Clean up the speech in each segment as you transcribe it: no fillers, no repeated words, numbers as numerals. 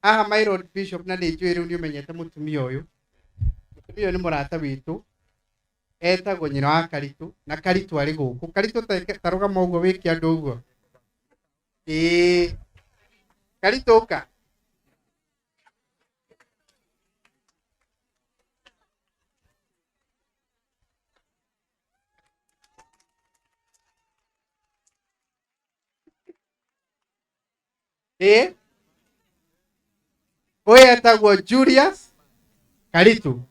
Haha my Lord Bishop, na nĩ njũĩ rĩu nĩ ũmenyete mũtumia ũyũ. Mũtumia ũyũ nĩ mũrata witũ, etagwo nyina wa Karitũ, na Karitũ arĩ gũkũ. Karitũ ta rũgama ũguo wĩke andũ ũguo. Ĩĩ. Karitũ ũka. Ĩĩ. Ũyũ etagwo Julius Karitu.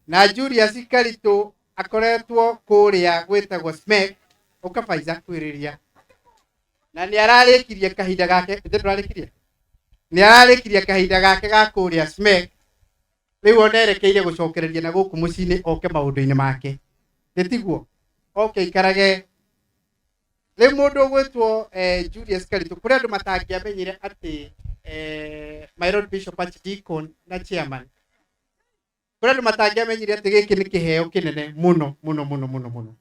Na Julius Karitu akoretwo kũrĩa gwĩtagwo SMEC, ũka Faiza kwĩrĩria. Na nĩ ararĩkirie kahinda gake, ithe ndũrarĩkirie? Nĩ ararĩkirie kahinda gake ga kũrĩa SMEC, rĩu ona erekeire gũcokereria na gũkũ mũciĩ-inĩ oke maũndũ-inĩ make. Nĩ tiguo? Oke aikarage. Rĩu mũndũ ũgwĩtwo Julius Karitũ, kũrĩ andũ matangĩamenyire atĩ my Lord Bishop Archdeacon na chairman, kũrĩ andũ matangĩamenyire atĩ gĩkĩ nĩ kĩheo kĩnene mũno mũno mũno mũno mũno.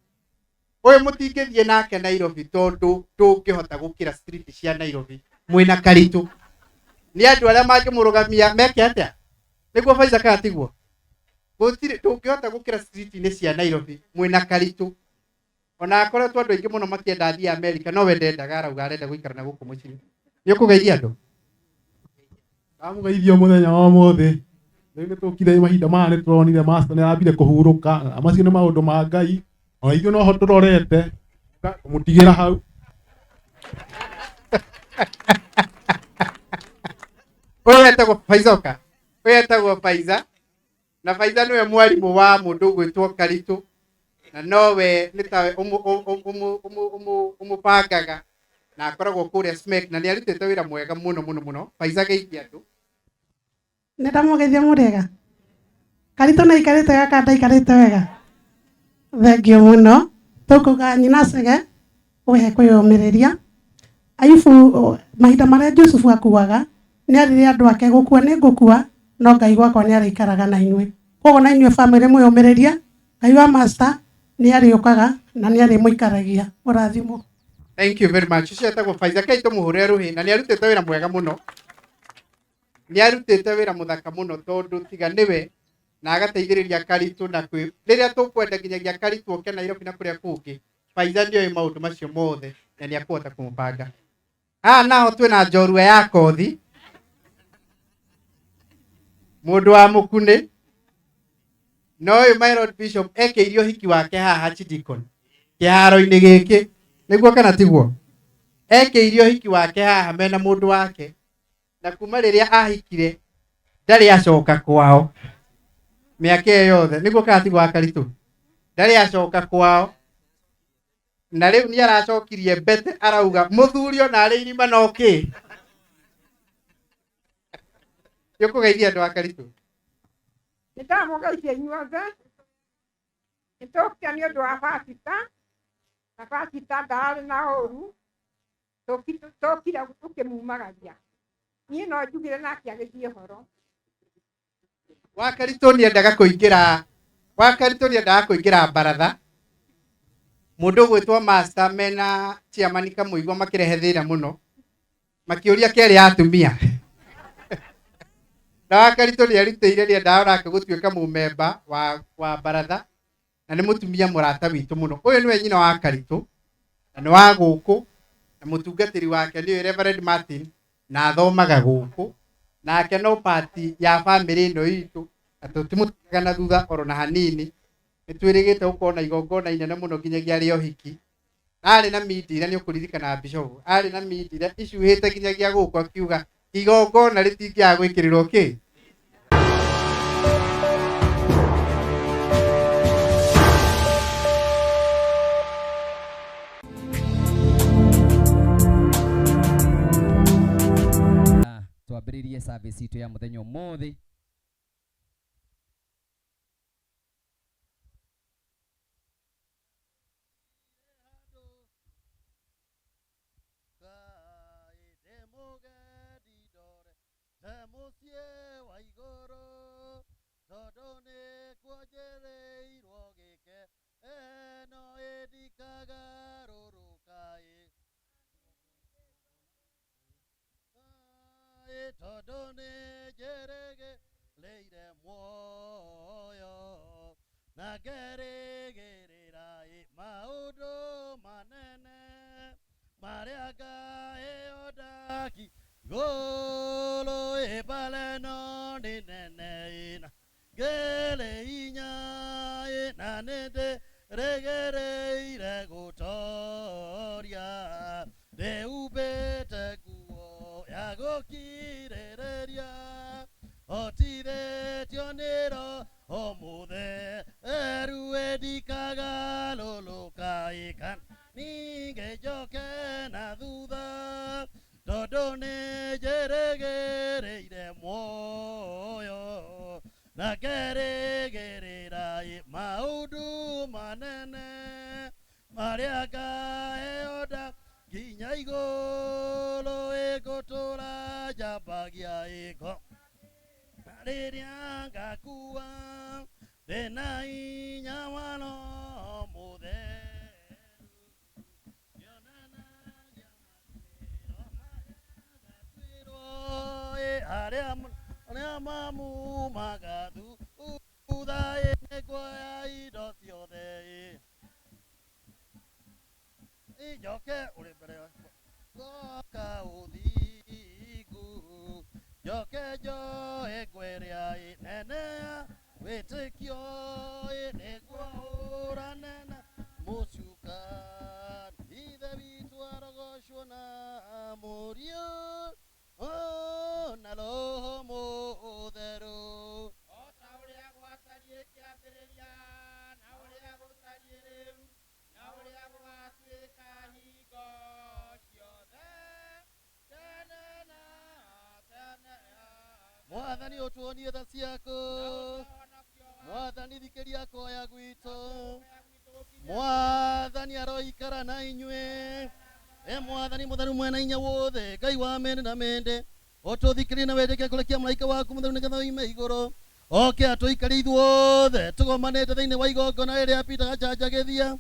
Ũyũ mũtingĩthiĩ nake Nairobi tondũ ndũngĩhota gũkĩra street cia Nairobi mwĩna Karitũ. Nĩ andũ arĩa mangĩmũrũgamia meke atĩa? Nĩguo Faiza kana tiguo? Gũtirĩ, ndũngĩhota gũkĩra street-inĩ cia Nairobi mwĩna Karitũ. Ona akoretwo andũ aingĩ mũno makĩenda athiĩ Amerika, no we ndendaga, arauga arenda gũikara na gũkũ mũciĩ. Nĩ ũkũgeithia andũ? Ndamũgeithia mũthenya wa ũmũthĩ. Rĩu nĩ tũkire mahinda maya nĩ tũronire master nĩ arambire kũhurũka. Na macio nĩ maũndũ ma Ngai. Ona ithuĩ noho tũrorete kũmũtigĩra hau. Ũyũ etagwo Faizoka. Ũyũ etagwo Faiza. Na Faiza nĩwe mwarimũ wa mũndũ ũgwĩtwo Karitũ, na nowe nĩ tawe ũmũbangaga, na akoragwo kũrĩa SMEC, na nĩ arutĩte wĩra mwega mũno mũno mũno. Faiza geithia andũ. Nĩ ndamũgeithia mũrĩega. Karitũ nĩ aikarĩte wega kana ndaikarĩte wega? Thengiũ mũno. Tũkuga nyina Chege ũhe kwĩyũmĩrĩria. Ayubu mahinda marĩa Jusufu akuaga nĩ erire andũ ake gũkua nĩ ngũkua no Ngai gwakwa nĩ arĩikaraga na inyuĩ. Koguo na inyuĩ bamĩrĩ mwĩyũmĩrĩrie, Ngai wa master nĩ arĩũkaga na nĩ arĩmũikaragia. Mũrathimwo. Thank you very much. Ũcio etagwo Faiza. Kei tũmũhũrĩre rũhĩ, na nĩ arutĩte wĩra mwega mũno. Nĩ arutĩte wĩra mũthaka mũno tondũ tiga nĩwe na agateithĩrĩria Karitũ na kwĩ rĩrĩa tũkwenda nginyagia Karitũ oke Nairobi na kũrĩa kũngĩ, Faiza nĩoĩ maũndũ macio mothe na nĩ akũhota kũmũbanga. Haha naho twĩna njorua ya kothi, mũndũ wa mũkunĩ, na ũyũ my Lord Bishop ekĩirio ũhiki wake haha Archdeacon kĩharo-inĩ gĩkĩ, nĩguo kana tiguo? Ekĩirio ũhiki wake haha mena mũndũ wake, na kuma rĩrĩa ahikire ndarĩ acoka kwao mĩaka ĩyo yothe, nĩguo kana tiguo Akaritũ? Ndarĩ acoka kwao, na rĩu nĩ aracokirie mbete, arauga mũthuri ona arĩ irima no kĩ. Nĩ ũkũgeithia andũ Akaritũ? Nĩ ndamũgeithia inyuothe. Nĩ tũkire nĩ ũndũ wa batita, na batita ndararĩ na ũru, tũkire tũkĩmumagaria. Niĩ no njugire nake agĩthiĩ ũhoro. Wakaritũ nĩendaga kũingĩra, Wakaritũ nĩendaga kũingĩra baratha. Mũndũ ũgwĩtwo master mena chairman Kamũigua makĩrehe thĩna mũno, makĩũria kerĩ ya atumia. Na Wakaritũ nĩerutĩire, nĩendaga onake gũtuĩka mũmemba wa baratha, na nĩ mũtumia mũrata witũ mũno. Ũyũ nĩwe nyina wa Karitũ, na nĩ wa gũkũ, na mũtungatĩri wake nĩwe Reverend Martin, na athomaga gũkũ, nake no part ya bamĩrĩ ĩno itũ, na tũtimũtigaga na thutha oro na hanini. Nĩ twĩrĩgĩte gũkorwo na igongona inene mũno nginyagia rĩa ũhiki. Arĩ na mindira, nĩ ũkũririkana Bishop, arĩ na mindira icuhĩte nginyagia gũkũ, akiuga igongona rĩtingĩaga gwĩkĩrĩrwo kĩ. Twambĩrĩrie service itũ ya mũthenya ũmũthĩ. Tondũ Na ngerĩgĩrĩra maũndũ manene marĩa ngaheo ndaki igũrũ ĩmbara ĩno nĩ nene ĩna ngĩrĩ inya na nĩndĩrĩgĩrĩire gũtoria ndĩhumbĩte nguo ya gũkirĩrĩria hotithĩtio nĩ Roho Mũtheru ndikagarũrũka kana ningĩ njoke na thutha tondũ nĩnjĩrĩgĩrĩire muoyo na ngerĩgĩrĩra maũndũ manene marĩa ngaheo nda nginya igũrũ ĩngũtũra njambagia ĩko rĩrĩa ngakua ndĩna hinya wa Roho Mũtheru ngĩonanagia matuĩro marĩa arĩa arĩa mamumaga thutha nĩkuoya indo ciothe njoke ũrĩ mbere goka ũthingu njoke njoe ngwĩrĩa nene ya wĩtĩkio nĩguo hũrane na mũcukani Ithe witũ arogocwo na Mũriũ na Roho Mũtheru. O ta ũrĩa gwatariĩ kĩambĩrĩria na ũrĩa gũtariĩ rĩu na ũrĩa gũgatuĩka hingo ciothe tene na tene. Mwathani ũtuonie tha ciaku. Mwathani thikĩria kuoya gwitũ. Mwathani aroikara na inyuĩ. E Mwathani mũtheru mwena inya wothe Ngai wa mĩndĩ na mĩndĩ ũtũthikĩrie na wĩtĩkie kũrekia mũraika waku mũtheru nĩgetha oime igũrũ oke atũikarie ithuothe tũgomanĩte thĩinĩ wa igongona rĩrĩa Peter Gachanjagĩthia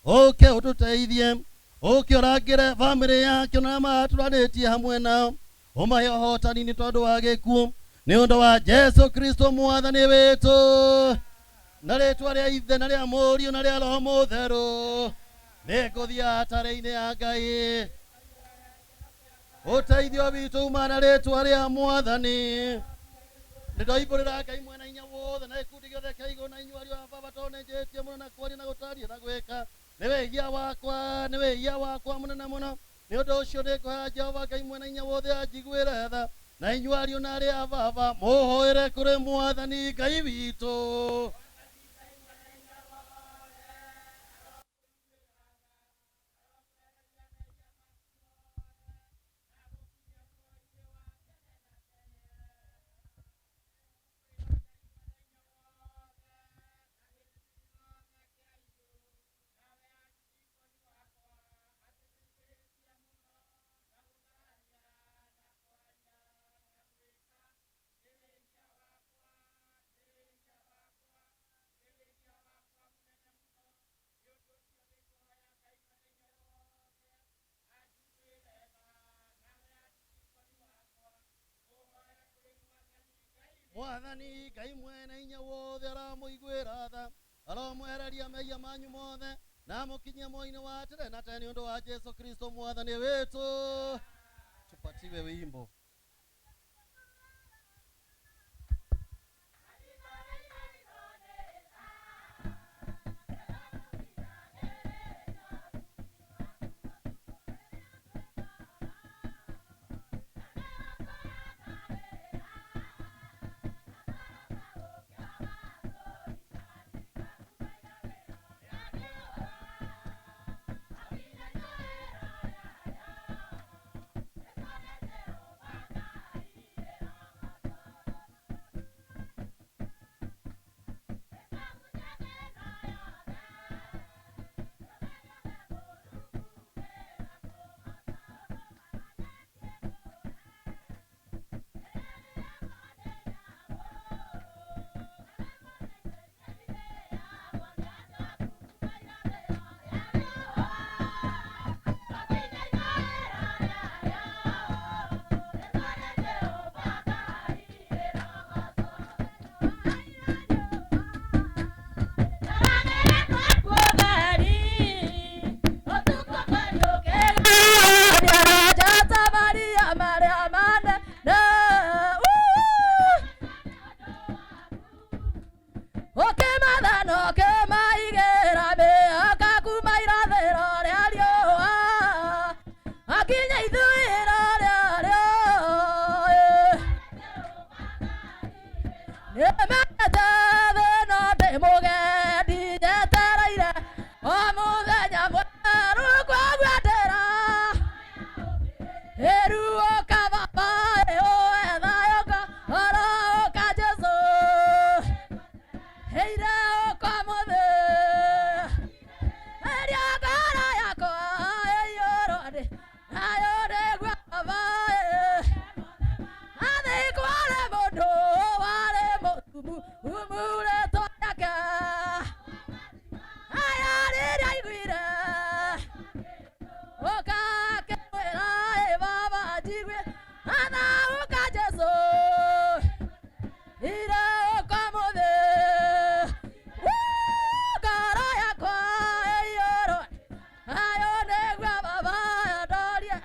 ũke ũtũteithie ũke ũrangĩre bamĩrĩ yake ona arĩa matũranĩtie hamwe nao ũmahe ũhotani nĩ tondũ wa gĩkuũ nĩ ũndũ wa Jesu Kristo mwathani witũ na rĩtwa rĩa Ithe na rĩa Mũriũ na rĩa Roho Mũtheru nĩngũthiĩ atarĩ-inĩ ya Ngai ũteithio witũ uma na rĩtwa rĩa Mwathani nĩndoimbũrĩra Ngai mwena hinya wothe na gĩkundi gĩothe kĩa igũrũ na inyuĩ ariũ a baba tondũ nĩnjĩtie mũno na kwaria na gũtaria na gwĩka nĩ wĩhia wakwa nĩ wĩhia wakwa mũnene mũno nĩ ũndũ ũcio nĩngũhoya Jehova Ngai mwena hinya wothe anjiguĩre tha na inyuĩ ariũ na arĩa a baba mũhoere kũrĩ Mwathani Ngai witũ. Mwathani Ngai mwene hinya wothe aramũiguĩra tha aromwehereria mehia manyu mothe na amũkinyie muoyo-inĩ wa tene na tene nĩ ũndũ wa Jesu Kristo mwathani witũ. Tupatiwe wimbo. Umurĩtwo yake aya rĩrĩa aiguire ũka akĩmwĩra ĩ baba njigue athaũka Jesũ ire ũka mũthĩ ngoro yakwa ĩiyũrwo ayo nĩguo baba ndorie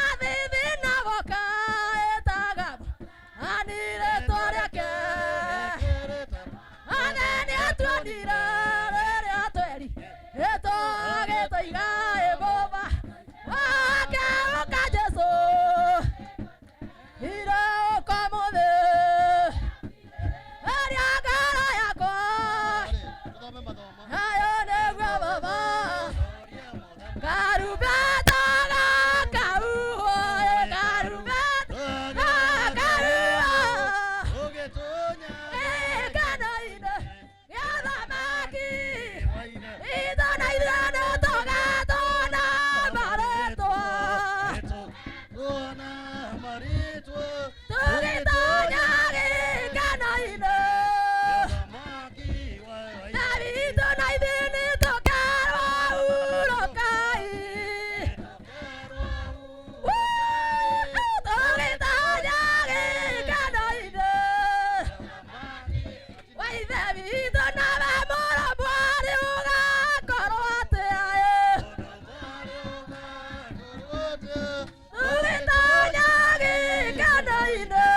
athithi na boka ĩtaga anirĩtwo rĩake anene atuonire rĩrĩa tweri ĩtũgĩtũiga ĩbũba wake ũka Jesũ ire ũka mũthĩ ĩrĩa ngoro yakwa ayo nĩguo baba karumbeta gakauhwo karumbeta gakauhwo gĩkeno-inĩ gĩa thamaki itũ na ithuĩ nĩtũgatũna marĩtwa tũgĩtonya gĩkeno-inĩ na witũ na ithuĩ nĩtũkerwo hurũkai tũgĩtonya gĩkeno-inĩ wa ithe witũ nawe mũrũ mwarĩ ũgakorwo atĩa ĩ tũgĩtonya gĩkeno-inĩ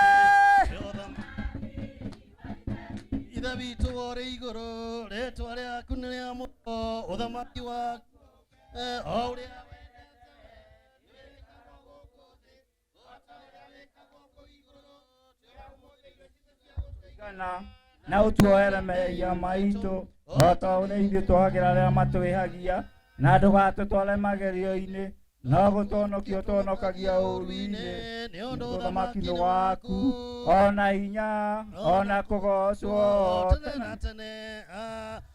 Ithe witũ ũrĩ igũrũ rĩtwa rĩaku nĩ rĩamũrwo ũthamaki waku o ũrĩa Kana na ũtuohere mehia maitũ o ta ũrĩa ithuĩ tuohagĩra arĩa matwĩhagia na ndũgatũtware magerio-inĩ no gũtũhonokia ũtũhonokagia ũũru-inĩ nĩ ũndũ ũthamaki nĩ waku ona hinya ona kũgocwo tene na tene.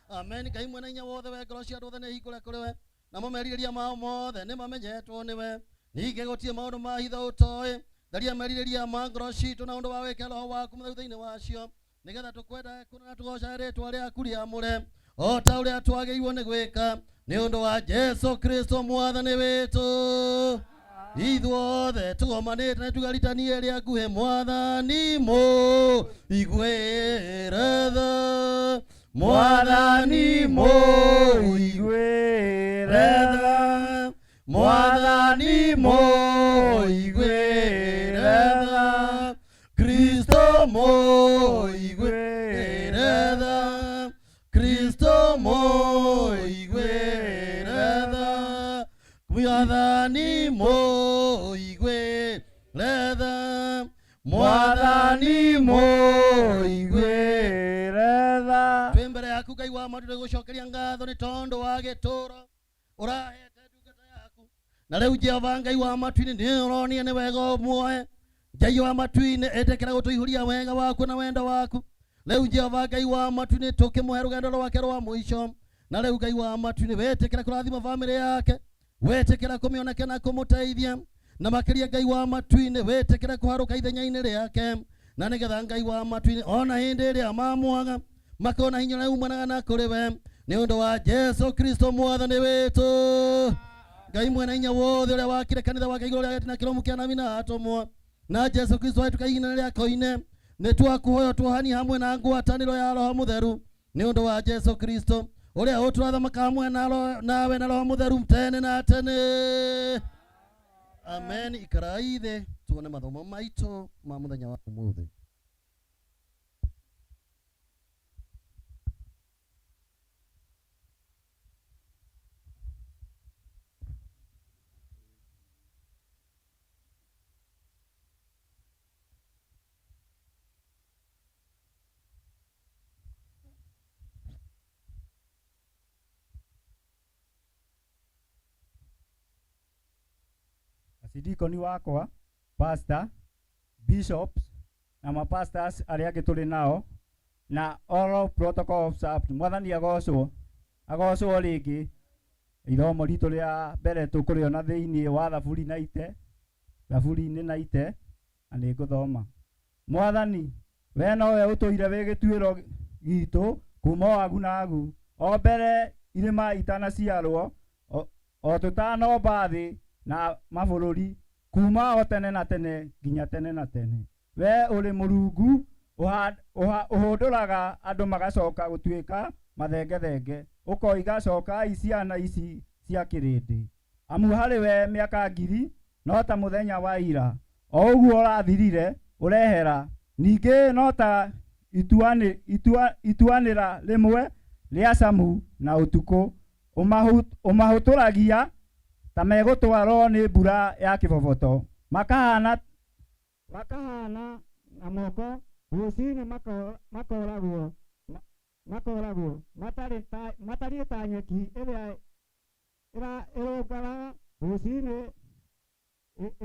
Amen. Ngai mwene hinya wothe we ngoro cia andũ othe nĩ hingũre kũrĩ we namo merirĩria mao mothe nĩ mamenyetwo nĩwe ningĩ gũtirĩ maũndũ ma hitho ũtoĩ tharia merirĩria ma ngoro citũ na ũndũ wa wĩke roho waku mũtheru thĩinĩ wacio nĩgetha tũkwenda na tũgoocae rĩtwa rĩaku rĩamũre o ta ũrĩa twagĩrĩirwo nĩ gwĩka nĩ ũndũ wa Jesũ Kristo mwathani witũ ithuothe tũgomanĩte nĩ tugaritanie rĩa nguhĩ mwathani mũiguĩre tha mwathani mũiguĩre tha mwathani mũiguĩre tha Kristo mũiguĩre tha Kristo mũiguĩre tha mwathani mũiguĩre tha mwathani mũiguĩre tha twĩ mbere yaku Ngai wa matu gũcokeria ngatho nĩ tondũ wa gĩtũũro ũrahete ndungata yaku na rĩu Jehova Ngai wa matu-inĩ nĩ ũronia nĩ wega ũmuoe Ngai wa matu-inĩ ĩtĩkĩra gũtũihũria wega waku na wendo waku rĩu Jehova Ngai wa matu-inĩ tũkĩmũhe rũgendo rwake rwa mũico na rĩu Ngai wa matu-inĩ wĩtĩkĩra kũrathima bamĩrĩ yake wĩtĩkĩra kũmĩoneke na kũmũteithia na makĩria Ngai wa matu-inĩ wĩtĩkĩra kũharũka ithenya-inĩ rĩake na nĩgetha Ngai wa matu-inĩ ona hĩndĩ ĩrĩa mamwaga makona hinya ũrĩa umanaga na kũrĩ we nĩ ũndũ wa Jesũ Kristo mwathani witũ Ngai mwene hinya wothe ũrĩa wakire kanitha wake igũrũ rĩa gĩtina kĩrũmu kĩa nabii na atũmwo na Jesũ Kristo wahĩtũka ihinda rĩa koine nĩ twakũhoya tuohanie hamwe na ngwatanĩro ya Roho Mũtheru nĩ ũndũ wa Jesũ Kristo ũrĩa ũtũrathamaka hamwe nawe na Roho Mũtheru tene na tene. Amen. Ikarai thĩ tuone mathomo maitũ ma mũthenya wa ũmũthĩ. Acidikoni wakwa pastor bishops na mapastors arĩa angĩ tũrĩ nao na all protocol observed. Mwathani agocwo agocwo rĩngĩ ithomo ritũ rĩa mbere tũkũrĩona thĩinĩ wa thaburi na ite thaburi-inĩ na ite na nĩ ngũthoma. Mwathani We nowe ũtũire wĩ gĩtuĩro gitũ kuma o agu na agu, o mbere irĩma itanaciarwo, o tũtanomba thĩ na mabũrũri, kuma o tene na tene nginya tene na tene. We ũrĩ Mũrungu ũhũndũraga andũ magacoka gũtuĩka mathengethenge, ũkoiga, cokai ciana ici cia kĩrĩndĩ. Amu harĩ we mĩaka 1000 no ta mũthenya wa ira, o ũguo ũrathirire ũrehera, ningĩ no ta ituanĩra rĩmwe rĩa camu na ũtukũ, ũmahũtũragia ta megũtwarwo nĩ mbura ya kĩboboto, makahana na moko, rũcinĩ makoragwo matariĩ ta nyeki ĩrĩa ĩrũngaraga rũcinĩ,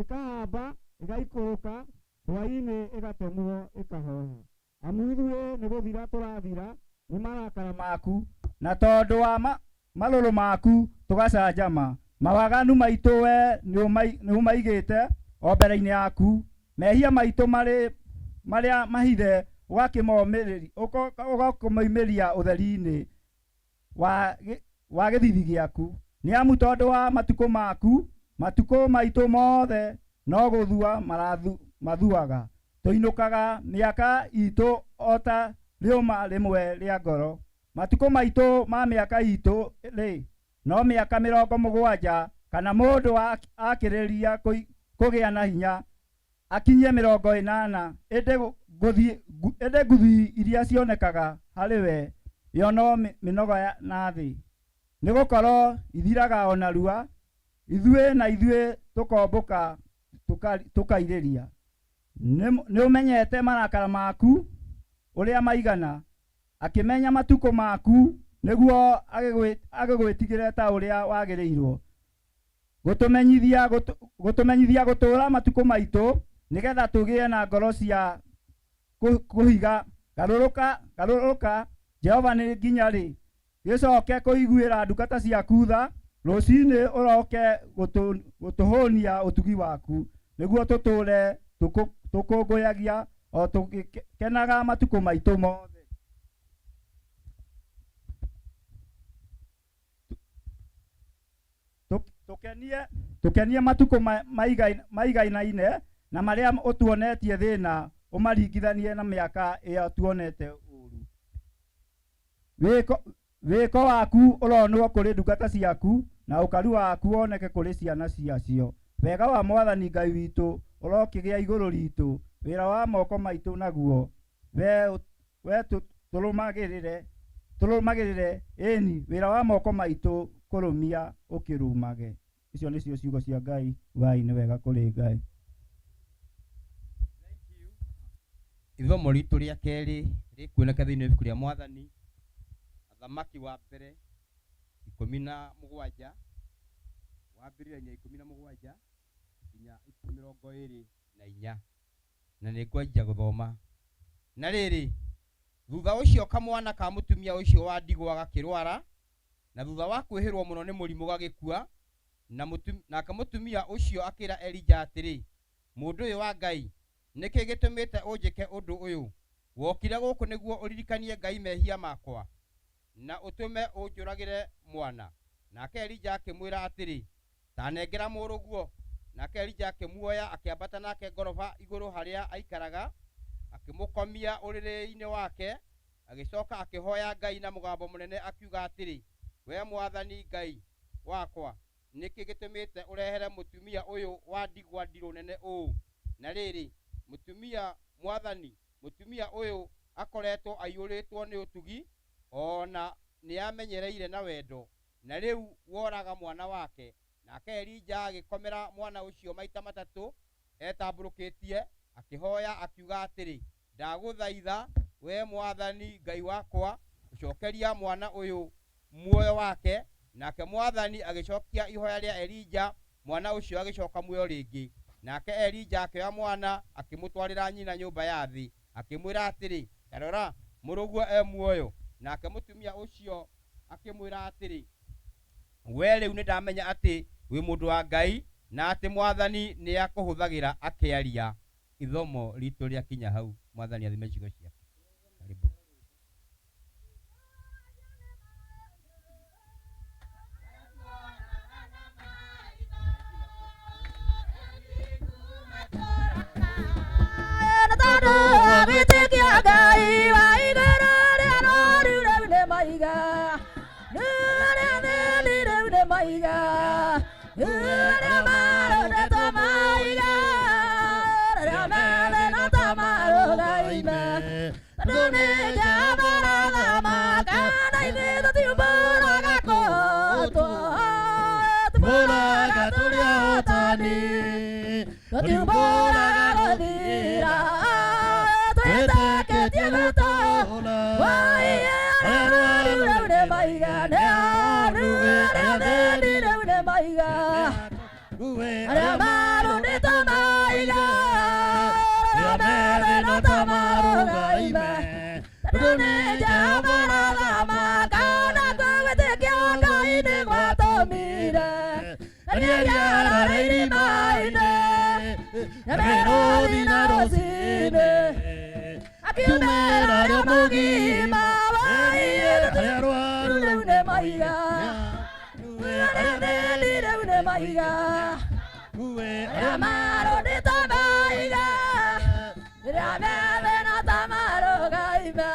ĩkahamba ĩgaikũrũka, hwaĩ-inĩ ĩgatemwo ĩkahoha. Amu ithuĩ nĩ gũthira tũrathira nĩ marakara maku, na tondũ wa marũrũ maku tũgacanjama. Mawaganu maitũ we nĩũmaigĩte o mbere-inĩ yaku, mehia maitũ marĩa mahithe ũgakĩmoimĩria ũtheri-inĩ wa gĩthithi gĩaku. Nĩ amu tondũ wa matukũ maku, matukũ maitũ mothe no gũthua mathuaga, tũinũkaga mĩaka itũ o ta rĩũma rĩmwe rĩa ngoro. Matukũ maitũ ma mĩaka itũ rĩ, no mĩaka 70, kana mũndũ akĩrĩria kũgĩa na hinya akinyie 80, ĩndĩ nguthi iria cionekaga harĩ we yo no mĩnoga na thĩ, nĩgũkorwo ithiraga o narua, ithuĩ na ithuĩ tũkombũka tũkairĩria. Nĩũmenyete marakara maku ũrĩa maigana, akĩmenya matukũ maku, nĩguo agĩgwĩtigĩre ta ũrĩa wagĩrĩirwo gũtũmenyithia gũtũũra matukũ maitũ, nĩgetha tũgĩe na ngoro cia kũhiga. Garũrũka, Jehova, nĩ nginya rĩ? Gĩcoke kũiguĩra ndungata ciaku tha, rũcinĩ ũroke gũtũhũnia ũtugi waku, nĩguo tũtũũre tũkũngũyagia o tũgĩkenaga matukũ maitũ mothe. Tũkenie matukũ maigainaine na marĩa ũtuonetie thĩna, ũmaringithanie na mĩaka ĩyo tuonete ũũru. Wĩko waku ũronwo kũrĩ ndungata ciaku, na ũkaru waku woneke kũrĩ ciana ciacio. Wega wa Mwathani Ngai witũ ũrokĩgĩa igũrũ ritũ, wĩra wa moko maitũ naguo we tũrũmagĩrĩre, ĩni wĩra wa moko maitũ kũrũmia ũkĩrũmage. Icio nĩcio ciugo cia Ngai. Ngai nĩ wega kũrĩ Ngai. Ithomo ritũ rĩa kerĩ rĩkuoneka thĩinĩ wa ibuku rĩa Mwathani, Athamaki wa mbere 17, wambĩrĩria 17 nginya 24, na nĩ ngwanjia gũthoma. Na rĩrĩ, thutha ũcio kamwana ka mũtumia ũcio wa ndigwa gakĩrwara, na thutha wa kwĩhĩrwo mũno nĩ mũrimũ gagĩkua. Nake mũtumia ũcio akĩra Elija atĩrĩ, mũndũ ũyũ wa Ngai, nĩkĩ gĩtũmĩte ũnjĩke ũndũ ũyũ? Wokire gũkũ nĩguo ũririkanie Ngai mehia makwa, na ũtũme ũnjũragĩre mwana. Nake Elija akĩmwĩra atĩrĩ, ta nengera mũrũguo. Nake Elija akĩmuoya, akĩambata nake ngoroba igũrũ harĩa aikaraga, akĩmũkomia ũrĩrĩ-inĩ wake. Agĩcoka akĩhoya Ngai na mũgambo mũnene akiuga atĩrĩ, we Mwathani Ngai wakwa, nĩkĩ gĩtũmĩte ũrehere mũtumia ũyũ wa ndigwa ndirũ nene ũũ? Na rĩrĩ, mũtumia Mwathani, mũtumia ũyũ akoretwo aiyũrĩtwo nĩ ũtugi, o na nĩamenyereire na wendo, na rĩu woraga mwana wake. Nake Elija agĩkomera mwana ũcio maita matatũ etambũrũkĩtie, akĩhoya akiuga atĩrĩ, ndagũthaitha we Mwathani Ngai wakwa, ũcokeria mwana ũyũ muoyo wake. Nake Mwathani agĩcokia ihoya rĩa Elija, mwana ũcio agĩcoka muoyo rĩngĩ. Nake Elija akĩoya mwana, akĩmũtwarĩra nyina nyũmba ya thĩ, akĩmwĩra atĩrĩ, ta rora, mũrũguo e muoyo. Nake mũtumia ũcio akĩmwĩra atĩrĩ, we rĩu nĩndamenya atĩ wĩ mũndũ wa Ngai, na atĩ Mwathani nĩakũhũthagĩra akĩaria. Ithomo ritũ rĩakinya hau, Mwathani athime ciugo ciake. Karibu. Tondũ wa gwĩtĩkia Ngai wa igũrũ rĩa rũru rĩu nĩ maiga arĩa athĩni rĩu nĩ maiga arĩa marũndĩtwo maiga arĩa methĩna ta marũgaime tondũ nĩ Jehova ũrathamaka na ithuĩ tũtiumbũraga kũhotwo Tũmbũraga tũrĩ ahotani tũtiumbũraga gũthira twĩtĩkĩtie gũtũũra arĩa marũndĩtwo maiga arĩa methĩna ta marũgaime tondũ nĩ Jehova ũrathamaka na kwĩgwĩtĩkia Ngai nĩ gwatũmire Danieli arare irima-inĩ na mĩrũthi na rũcinĩ akiumĩra rĩ mũgima arĩa arwaru rĩu nĩ maiga arĩa athĩni rĩu nĩ maiga arĩa marũndĩtwo maiga rĩrĩa methĩna ta marũgaime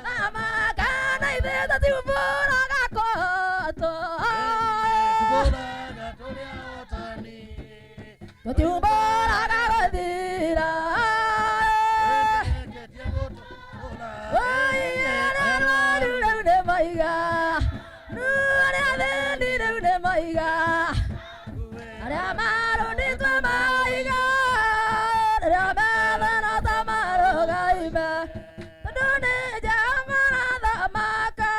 thamaka na ithuĩ tũtiumbũraga kũhotwo Tũmbũraga tũrĩ ahotani tũtiumbũraga gũthira Twĩtĩkĩtie gũtũũra arĩa rĩu nĩ maiga arĩa athĩni rĩu nĩ maiga arĩa marũndĩtwo maiga rĩrĩa methĩna ta marũgaime tondũ nĩ Jehova ũrathamaka.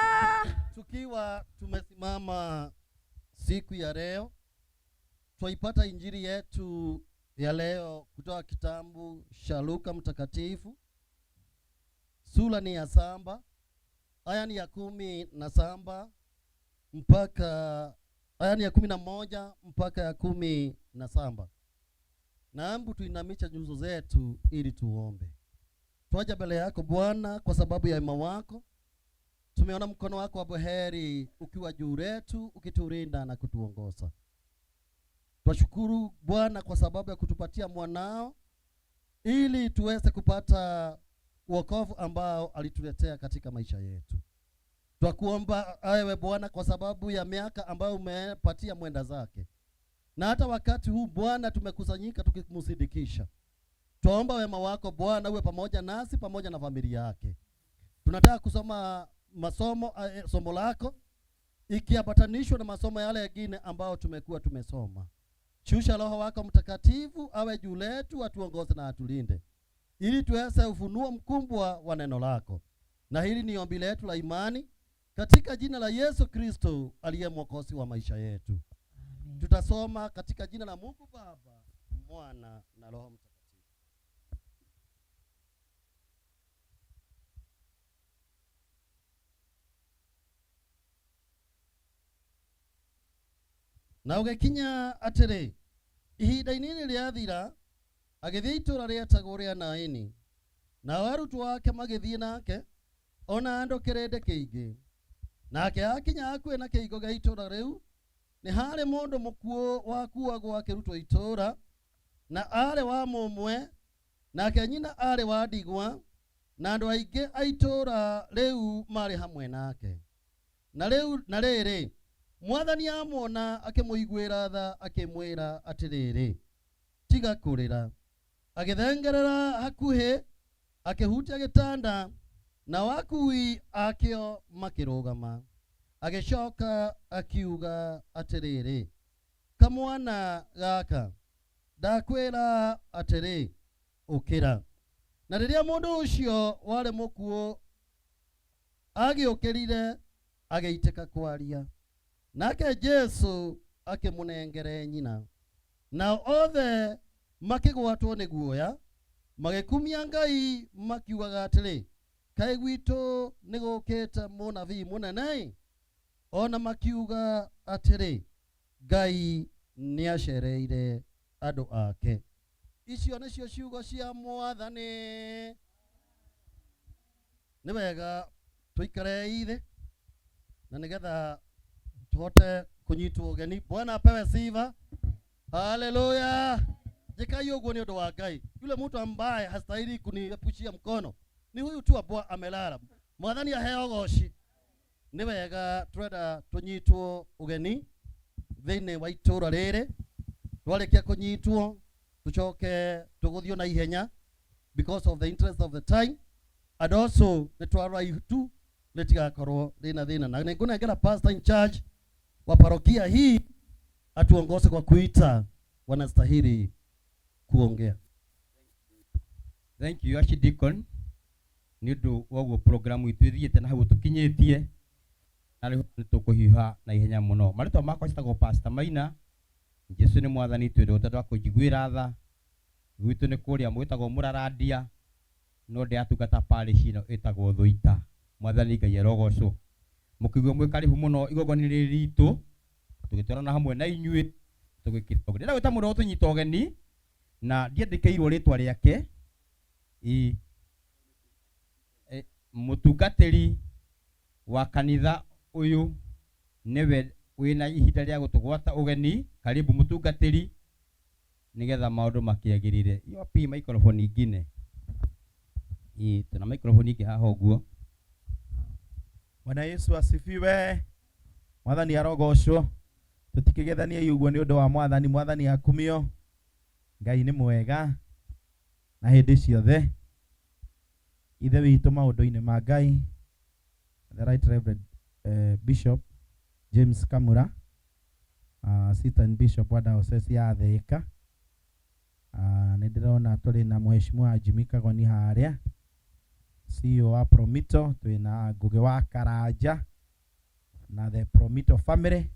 Tukiwa tumesimama siku ya leo, twaipata injili yetu ya leo kutoka kitabu cha Luka Mtakatifu, sura ni ya 7 aya ni ya 17 mpaka aya ni ya 11 mpaka ya 17. Naambu tuinamisha nyuso zetu ili tuombe. Twaja mbele yako Bwana kwa sababu ya wema wako. Tumeona mkono wako wa buheri ukiwa juu letu ukitulinda na kutuongoza. Twashukuru Bwana kwa sababu ya kutupatia mwanao ili tuweze kupata wokovu ambao alituletea katika maisha yetu. Twakuomba ewe Bwana kwa sababu ya miaka ambayo umepatia mwenda zake, na hata wakati huu Bwana tumekusanyika tukimsindikisha. Twaomba wema wako Bwana uwe pamoja nasi pamoja na familia yake. Tunataka kusoma masomo somo lako ikiambatanishwa na masomo yale mengine ambayo tumekuwa tumesoma. Shusha Roho wako Mtakatifu awe juu letu, atuongoze na atulinde, ili tuweze ufunuo mkubwa wa neno lako. Na hili ni ombi letu la imani katika jina la Yesu Kristo aliye Mwokozi wa maisha yetu. Tutasoma katika jina la Mungu Baba, Mwana na Roho Mtakatifu. Na ũgĩkinya atĩrĩ, ihinda inini rĩathira, agĩthiĩ itũũra rĩetagwo rĩa Naini, nao arutwo ake magĩthiĩ nake, ona andũ kĩrĩndĩ kĩingĩ. Nake akinya hakuhĩ na kĩhingo gĩa itũũra rĩu, nĩ harĩ mũndũ mũkuũ wakuagwo akĩrutwo itũũra, na aarĩ wa mũmwe, nake nyina aarĩ wa ndigwa, na andũ aingĩ a itũũra rĩu maarĩ hamwe nake. Na rĩu na rĩrĩ, Mwathani amuona akĩmũiguĩra tha, akĩmwĩra atĩrĩrĩ, tiga kũrĩra. Agĩthengerera hakuhĩ, akĩhutia gĩtanda, nao akui akĩo makĩrũgama. Agĩcoka akiuga atĩrĩrĩ, kamwana gaka, ndakwĩra atĩrĩ, ũkĩra. Na rĩrĩa mũndũ ũcio warĩ mũkuũ agĩũkĩrire, agĩitĩka kwaria. Nake Jesu akĩmũnengere nyina. Nao othe makĩgwatwo nĩ guoya, magĩkumia Ngai makiugaga atĩrĩ, kaĩ gwitũ nĩ gũkĩte mũnabii mũnene? Ona makiuga atĩrĩ, Ngai nĩacereire andũ ake. Icio nĩcio ciugo cia Mwathani. Nĩ wega tũikare thĩ na nĩgetha tũhote kũnyitwo ũgeni. Bwana apewe sifa. Haleluya. Njĩkai ũguo nĩ ũndũ wa Ngai. Yule mtu ambaye hastahili kuniepushia mkono ni huyu tu ambao amelala. Mwathani aheo goci. Nĩ wega twenda tũnyitwo ũgeni thĩinĩ wa itũra rĩrĩ. Twarĩkia kũnyitwo tũcoke tũgũthiĩ na ihenya because of the interest of the time, and also nĩ twarora itu rĩtigakorwo rĩna thĩna. Na nĩngũnengera pastor in charge wa parokia hii atuongoze kwa kuita wanastahili kuongea. Thank you, Archdeacon, nĩ ũndũ wa ũguo programu itũ ĩthiĩte na hau tũkinyĩtie, na rĩu nĩ tũkũhiũha na ihenya mũno. Marĩtwa makwa njĩtagwo Pastor Maina. Jesu nĩ Mwathani, twĩrwo tondũ wa kũnjiguĩra tha. Gwitũ nĩ kũrĩa mwĩtagwo Mũrarandia, no ndĩratungata parish ĩno ĩtagwo Thũita. Mwathani Ngai arogocwo. Mũkĩigua mwĩ karibu mũno igongona rĩrĩ ritũ, tũgĩtwarana hamwe na inyuĩ tũgĩkĩra. Ndĩrenda gwĩta mũndũ ũtũnyita ũgeni na ndiandĩkĩirwo rĩtwa rĩake. Ĩ mũtungatĩri wa kanitha ũyũ nĩwe wĩna ihinda rĩa gũtũgwata ũgeni. Karibu mũtungatĩri, nĩgetha maũndũ makĩagĩrĩre. Wapi microphone ingine? Ĩ tuna microphone ingĩ haha ũguo. Bwana Yesu asifiwe. Mwathani arogocwo. Tutikigethanie ũguo nĩ ũndũ wa Mwathani. Mwathani akumio. Ngai nĩ mwega na hĩndĩ ciothe. Ithe witũ maũndũ-inĩ ma Ngai, the Right Reverend Bishop James Kamura, Assistant Bishop wa Diocese ya Thika. Nĩ ndĩrona tũrĩ na Mheshimiwa Jimmy Kagoni harĩa, CEO wa Promito, twĩna Ngũgĩ wa Karanja na the Promito family.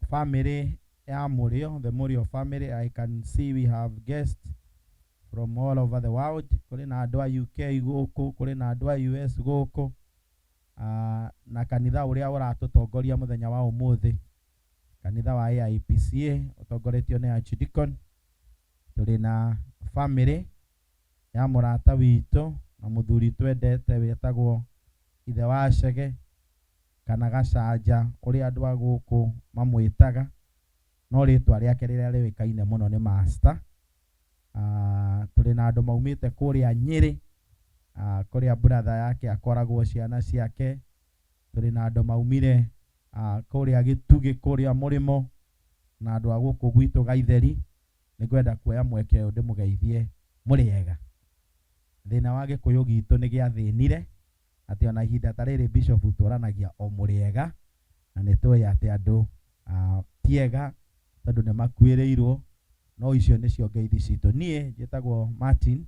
Family ya Mũrĩo, the Mũrĩo family. I can see we have guests from all over the world. Kũrĩ na andũ a UK gũkũ, kũrĩ na andũ a US gũkũ, na kanitha ũrĩa ũratũtongoria mũthenya wa ũmũthĩ, kanitha wa AIPCA ũtongoretio nĩ Archdeacon. Tũrĩ na family ya mũrata witũ na mũthuri twendete wĩtagwo ithe wa Chege kana Gacanja, ũrĩa andũ a gũkũ mamwĩtaga, no rĩtwa rĩake rĩrĩa rĩũĩkaine mũno nĩ Master. Tũrĩ na andũ maumĩte kũrĩa Nyĩrĩ, kũrĩa brother yake akoragwo, ciana ciake. Tũrĩ na andũ maumire kũrĩa Gĩtugĩ, kũrĩa Mũrĩmo, na andũ a gũkũ gwitũ Gaitheri. Nĩngwenda kuoya mweke ũyũ ndĩmũgeithie mũrĩega. Thĩna wa Gĩkũyũ gitũ nĩ gĩathĩnire atĩ ona ihinda ta rĩrĩ Bishop tũranagia o mũrĩega, na nĩ tũĩ atĩ andũ ti ega tondũ nĩ makuĩrĩirwo, no icio nĩcio ngeithi citũ. Niĩ njĩtagwo Martin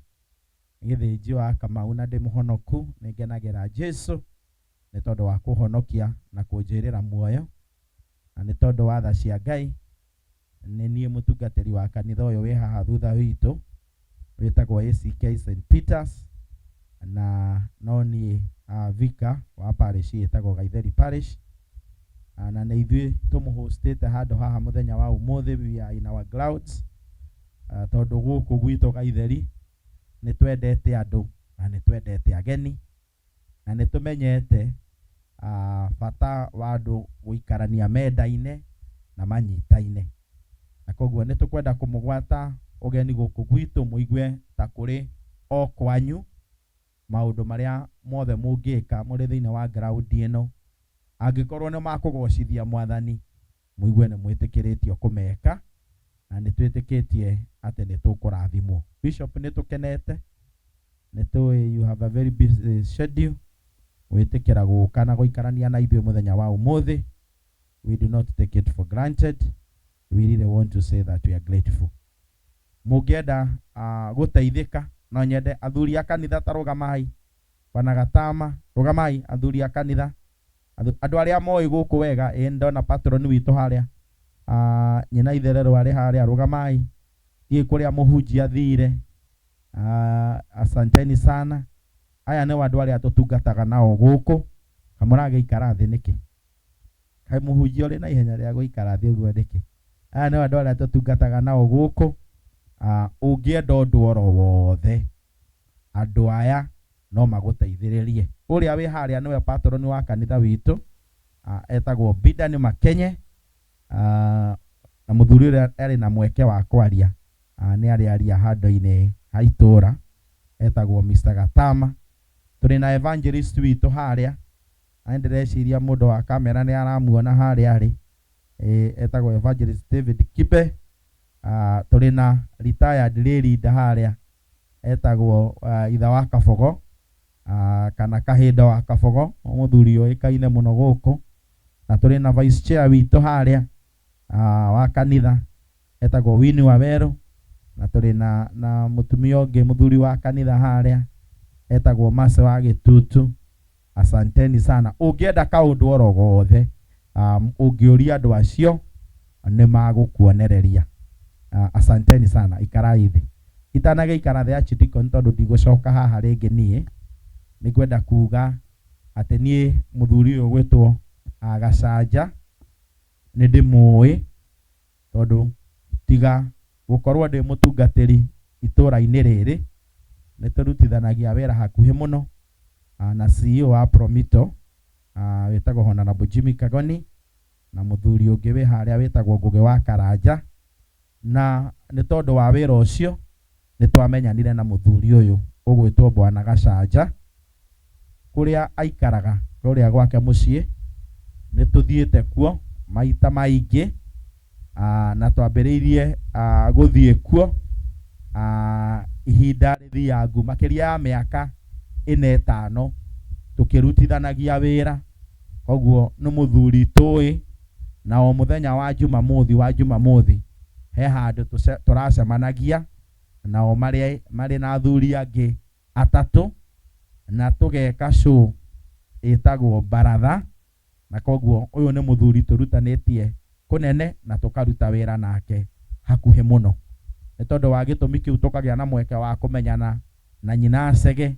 Gĩthĩnji wa Kamau na ndĩ mũhonoku. Nĩ ngenagĩra Jesu nĩ tondũ wa kũhonokia na kũnjĩrĩra muoyo, na nĩ tondũ wa tha cia Ngai nĩ niĩ mũtungatĩri wa kanitha ũyũ wĩ haha thutha witũ wĩtagwo ACK St Peters, na no niĩ vicar wa parish ĩtagwo Gaitheri Parish, na nĩ ithuĩ tũmũhostĩte handũ haha mũthenya wa ũmũthĩ. We are in our clouds, tondũ gũkũ gwitũ Gaitheri nĩ twendete andũ na nĩ twendete ageni na nĩ tũmenyete bata wa andũ gũikarania mendaine na manyitaine, na koguo nĩ tũkwenda kũmũgwata ũgeni gũkũ gwitũ mũigue ta kũrĩ o kwanyu. Maũndũ marĩa mothe mũngĩka mũrĩ thĩinĩ wa ground ĩno, angĩkorwo nĩ makũgocithia Mwathani, mũigue nĩ mwĩtĩkĩrĩtio kũmeka, na nĩ twĩtĩkĩtie atĩ nĩ tũkũrathimwo. Bishop, nĩ tũkenete, nĩ tũĩ you have a very busy schedule. Gwĩtĩkĩra gũka na gũikarania na ithuĩ mũthenya wa ũmũthĩ, we do not take it for granted. We really want to say that we are grateful. Mũngĩenda gũteithĩka, no nyende athuri a kanitha ta rũgamai, bwana Gatama, rũgamai athuri a kanitha, andũ arĩa moĩ gũkũ wega. Ĩ ndona patron witũ harĩa, nyina itherero arĩ harĩa, rũgamai. Thiĩ kũrĩa mũhunjia athire. Asanteni sana. Aya nĩ andũ arĩa tũtungataga nao gũkũ. Kamũragĩikara thĩ nĩkĩ? Kaĩ mũhunjia ũrĩ na ihenya rĩa gũikara thĩ ũguo nĩkĩ? Aya nĩ andũ arĩa tũtungataga nao gũkũ. Ũngĩenda ũndũ oro wothe andũ aya no magũteithĩrĩrie. Ũrĩa wĩ harĩa nĩwe patron wa kanitha witũ, etagwo Bidani Makenye, na mũthuri ũrĩa arĩ na mweke wa kwaria, nĩ arĩaria handũ-inĩ ha itũra, etagwo Mr. Gatama. Tũrĩ na evangelist witũ harĩa, na nĩndĩreciria mũndũ wa kamera nĩ aramuona harĩa arĩ, etagwo Evangelist David Kibe. Tũrĩ na retired lay leader harĩa, etagwo Itha wa Kabogo, kana Kahinda wa Kabogo, mũthuri ũĩkaine mũno gũkũ. Na tũrĩ na vice chair witũ harĩa, wa kanitha, etagwo Winnie Waweru. Na tũrĩ na mũtumia ũngĩ mũthuri wa kanitha harĩa, etagwo Mercy wa Gĩtutu. Asanteni sana. Ũngĩenda kaũndũ oro gothe, ũngĩũria andũ acio nĩ magũkuonereria. Asanteni sana, ikarai thĩ. Itanagĩikara thĩ Archdeacon tondũ ndigũcoka haha rĩngĩ niĩ, nĩngwenda kuga atĩ niĩ mũthuri ũyũ ũgwĩtwo Gacanja nĩ ndĩmũĩ, tondũ tiga gũkorwo ndĩ mũtungatĩri itũra-inĩ rĩrĩ, nĩ tũrutithanagia wĩra hakuhĩ mũno na CEO wa Promito, wĩtagwo Honorable Jimmy Kagoni, na mũthuri ũngĩ wĩ harĩa wĩtagwo Ngũgĩ wa Karanja. Na nĩ tondũ wa wĩra ũcio nĩ twamenyanire na mũthuri ũyũ ũgwĩtwo Bwana Gacanja, kũrĩa aikaraga kũrĩa gwake mũciĩ. Nĩ tũthiĩte kuo maita maingĩ, na twambĩrĩirie gũthiĩ kuo ihinda rĩthiangu makĩria ya mĩaka ĩna ĩtano tũkĩrutithanagia wĩra. Koguo nĩ mũthuri tũĩ, na o mũthenya wa Jumamothi wa Jumamothi he handũ tũracemanagia nao marĩ na athuri angĩ atatũ, na tũgeka show ĩtagwo Baratha. Na koguo ũyũ nĩ mũthuri tũrutanĩtie kũnene na tũkaruta wĩra nake hakuhĩ mũno. Nĩ tondũ wa gĩtũmi kĩu tũkagĩa na mweke wa kũmenyana na nyina Chege,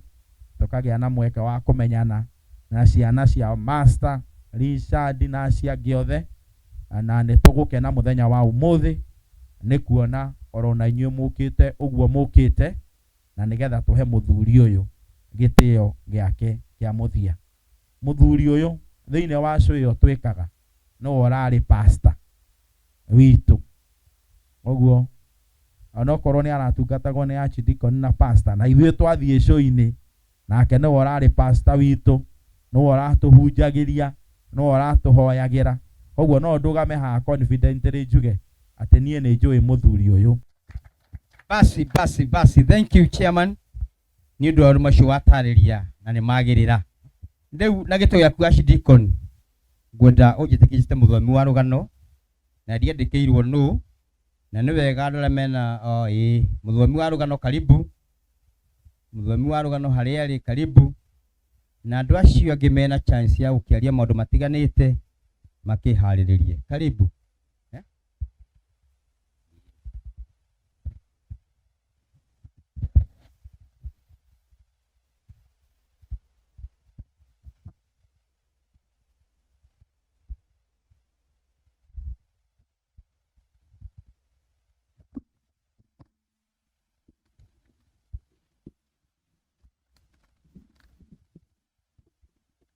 tũkagĩa na mweke wa kũmenyana na ciana cia Master Richard na acio angĩ othe, na nĩ tũgũkena mũthenya wa ũmũthĩ nĩ kuona oro na inyuĩ mũkĩte ũguo mũkĩte, na nĩgetha tũhe mũthuri ũyũ gĩtĩo gĩake kĩa mũthia. Mũthuri ũyũ thĩinĩ wa show ĩyo twĩkaga nĩwe ũrarĩ pastor witũ, koguo onokorwo nĩ aratungatagwo nĩ archdeacon na pastor, na ithuĩ twathiĩ show-inĩ nake nĩwe ũrarĩ pastor witũ, nĩwe ũratũhunjagĩria, nĩwe ũratũhoyagĩra. Koguo no ndũgame haha confidently njuge atĩ niĩ nĩ njũĩ mũthuri ũyũ. Basi, basi, basi. Thank you, chairman. Nĩ ũndũ wa maũndũ macio watarĩria na nĩ magĩrĩra. Rĩu na gĩtũ gĩaku Archdeacon, ngwenda ũnjĩtĩkĩrie mũthomi wa rũgano, na ndiandĩkĩirwo nũ, na nĩ wega andũ arĩa mena, o, ĩĩ, mũthomi wa rũgano karibu, mũthomi wa rũgano harĩa arĩ karibu, na andũ acio angĩ mena chance ya gũkĩaria maũndũ matiganĩte makĩharĩrĩrie. Karibu.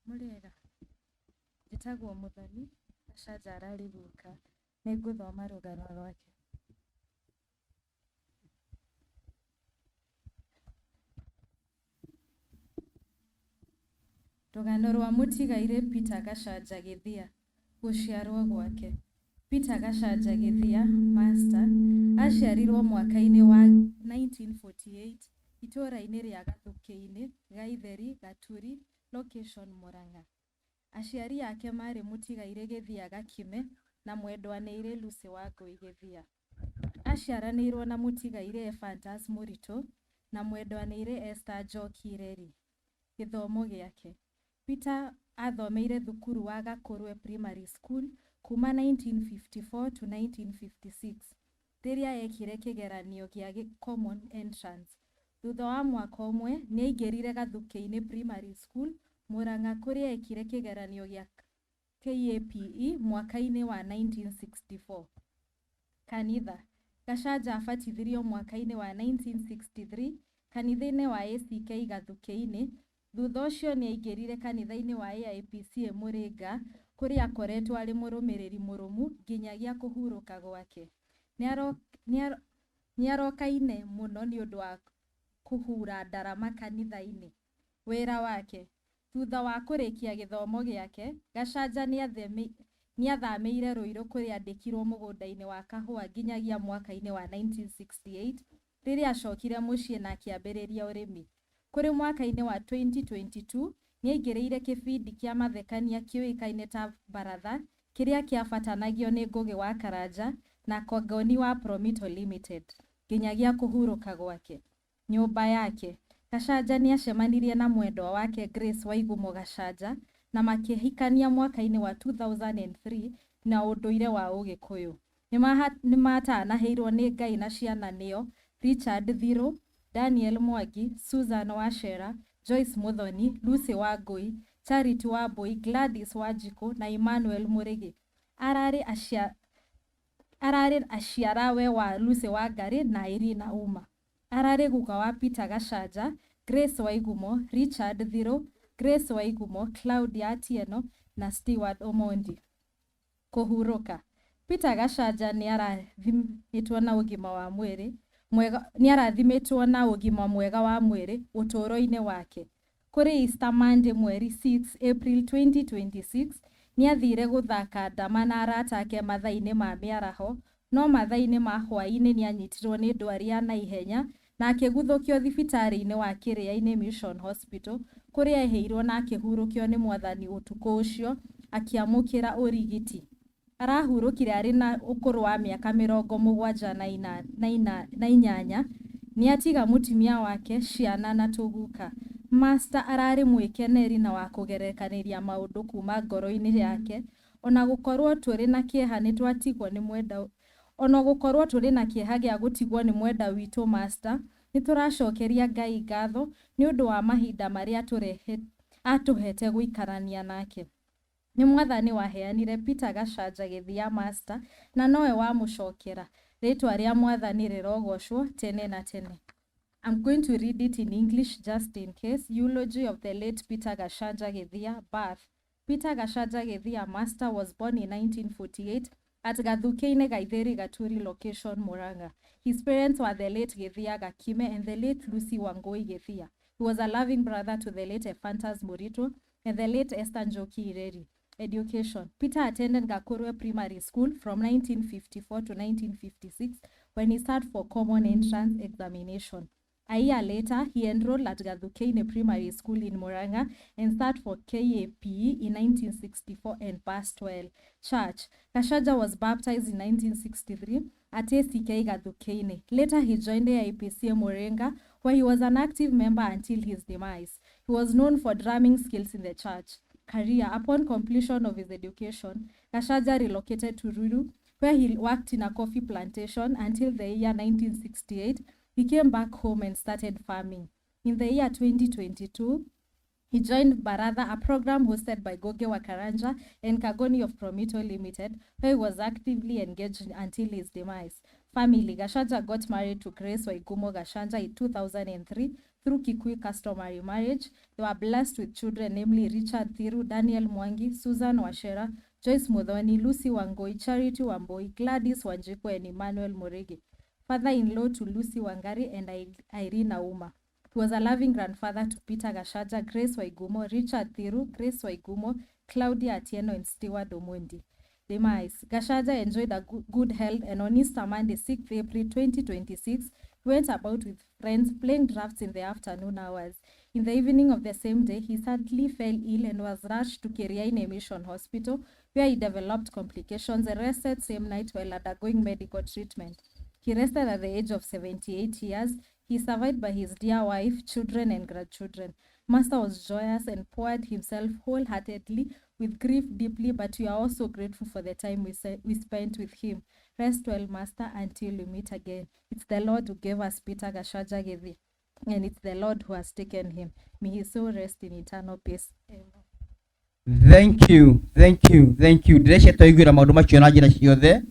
Mũrĩega, njĩtagwo Mũthoni, Gacanja ararĩ guka, nĩngũthoma rũgano rwake. Rũgano rwa mũtigairĩ Peter Gacanja Gĩthia, gũciarwo gwake. Peter Gacanja Gĩthia, Master, aciarirwo mwaka-inĩ wa 1948 itũũra-inĩ rĩa Gathũkĩ-inĩ, Gaitheri, Gaturi, location Murang'a. Aciari ake marĩ mũtigairĩ Gĩthia Gakime na mwendwanĩire Lucy Wangũi Gĩthia. Aciaranĩirwo na mũtigairĩ Ephantus Mũritũ na mwendwanĩire Esther Njoki Reri. Gĩthomo gĩake. Peter athomeire thukuru wa Gakũrwe Primary School kuma 1954 to 1956 rĩrĩa ekire kĩgeranio gĩa Common Entrance. Thutha wa mwaka ũmwe nĩaingĩrire Gathũkĩ-inĩ Primary School, Murang'a kũrĩa ekire kĩgeranio gĩa KAPE mwaka-inĩ wa 1964. Kanitha. Gachanja abatithirio mwaka-inĩ wa 1963 kanitha-inĩ wa ACK Gathukĩ-inĩ. Thutha ũcio nĩ aingĩrire kanitha-inĩ wa AIPCA Mũrĩnga kũrĩa akoretwo arĩ mũrũmĩrĩri mũrũmu nginyagia kũhurũka gwake. Nĩ arokaine mũno nĩ ũndũ wa kũhura ndarama kanitha-inĩ. Wĩra wake. Thutha wa kũrĩkia gĩthomo gĩake, Gachanja nĩathamĩire Ruiru kũrĩa andĩkirwo mũgũnda-inĩ wa kahũa nginyagia mwaka-inĩ wa 1968 rĩrĩa acokire mũciĩ na akĩambĩrĩria ũrĩmi. Kũrĩ mwaka-inĩ wa 2022 nĩaingĩrĩire kĩbindi kĩa mathekania kĩũĩkaine ta Baratha kĩrĩa kĩabatanagio nĩ Ngũgĩ wa Karanja na Kagoni wa Promito Limited nginyagia kũhurũka gwake. Nyũmba yake. Gachanja nĩacemanirie na mwendwa wake Grace Waigumo Gachanja na makĩhikania mwaka-inĩ wa 2003 na ũndũire wa Ũgĩkũyũ. Nĩmatanahĩirwo nĩ Ngai na ciana nĩo Richard Thiru, Daniel Mwangi, Susan Wachera, Joyce Muthoni, Lucy Wangui, Charity Wambui, Gladys Wanjikũ na Emmanuel Mũrĩgĩ. Ararĩ aciarawe wa Lucy Wangari na Irina Uma. Ararĩ guka wa Peter Gachanja, Grace Waigumo, Richard Thiru, Grace Waigumo, Claudia Atieno na Stewart Omondi. Kũhurũka. Peter Gachanja nĩarathimĩtwo na ũgima wa mwĩrĩ mwega nĩarathimĩtwo na ũgima mwega wa mwĩrĩ ũtũũro-inĩ wake. Kũrĩ Easter Monday mweri 6 April 2026 nĩathire gũthaka ndama na arata ake mathaa-inĩ ma mĩaraho, no mathaa-inĩ ma hwaĩ-inĩ nĩanyitirwo nĩ ndwari ya naihenya na akĩguthũkio thibitarĩ-inĩ wa Kĩrĩa-inĩ Mission Hospital kũrĩa eheirwo na akĩhurũkio nĩ mwathani ũtukũ ũcio akĩamũkĩra ũrigiti. Arahurũkire arĩ na ũkũrũ wa mĩaka 78. Nĩatiga mũtumia wake, ciana na tũguka. Master ararĩ mwĩkeneri na wa kũgerekanĩria maũndũ kuma ngoro-inĩ yake. Ona gũkorwo tũrĩ na kĩeha nĩtwatigwo nĩ mwenda ona gũkorwo tũrĩ na kĩeha gĩa gũtigwo nĩ mwenda witũ Master, nĩtũracokeria Ngai ngatho nĩ ũndũ wa mahinda marĩa atũhete gũikarania nake. Nĩ mwathani waheanire Peter Gachanja Gĩthia Master na nowe wamũcokera. Rĩtwa rĩa mwathani rĩrogocwo tene na tene. I'm going to read it in English just in case. Eulogy of the late Peter Gachanja Githia, birth. Peter Gachanja Githia Master was born in 1948 at Gathukeine Gaitheri Gaturi location, Murang'a. His parents were the late Githia Gakime and the late Lucy Wangui Githia. He was a loving brother to the late Ephantus Murito and the late Esther Njoki Ireri. Education. Peter attended Gakurwe Primary School from 1954 to 1956 when he sat for common entrance examination. A year later, he enrolled at Gathukeine Primary School in Murang'a and sat for KAPE in 1964 and passed well. Church. Gachanja was baptized in 1963 at ACK Gathukeine. Later, he joined AIPCA Muringa, where he was an active member until his demise. He was known for drumming skills in the church. Career. Upon completion of his education, Gachanja relocated to Ruiru, where he worked in a coffee plantation until the year 1968. He came back home and started farming. In the year 2022, he joined Baratha, a program hosted by Goge wa Karanja and Kagoni of Promito Limited, where he was actively engaged until his demise. Family. Gachanja got married to Grace Waigumo Gachanja in 2003 through Kikuyu customary marriage. They were blessed with children, namely Richard Thiru, Daniel Mwangi, Susan Wachera, Joyce Muthoni, Lucy Wangui, Charity Wambui, Gladys Wanjiku, and Emmanuel Murigi. Father-in-law to Lucy Wangari and Irene Auma. He was a loving grandfather to Peter Gachanja, Grace Waigumo, Richard Thiru, Grace Waigumo, Claudia Atieno, and Stewart Omondi. Demise. Gachanja enjoyed a good health, and on Easter Monday, 6th April 2026, he went about with friends playing drafts in the afternoon hours. In the evening of the same day, he sadly fell ill and was rushed to Kiriaini Mission Hospital, where he developed complications and rested same night while undergoing medical treatment. He rested at the age of 78 years. He survived by his dear wife, children, and grandchildren. Master was joyous and poured himself wholeheartedly with grief deeply, but we are also grateful for the time we spent with him. Rest well, Master, until we meet again. It's the Lord who gave us Peter Gachanja Githia, and it's the Lord who has taken him. May his soul rest in eternal peace. Amen. Thank you, thank you, thank you. Ndĩrecia twaiguĩra maũndũ macio na njĩra ciothe.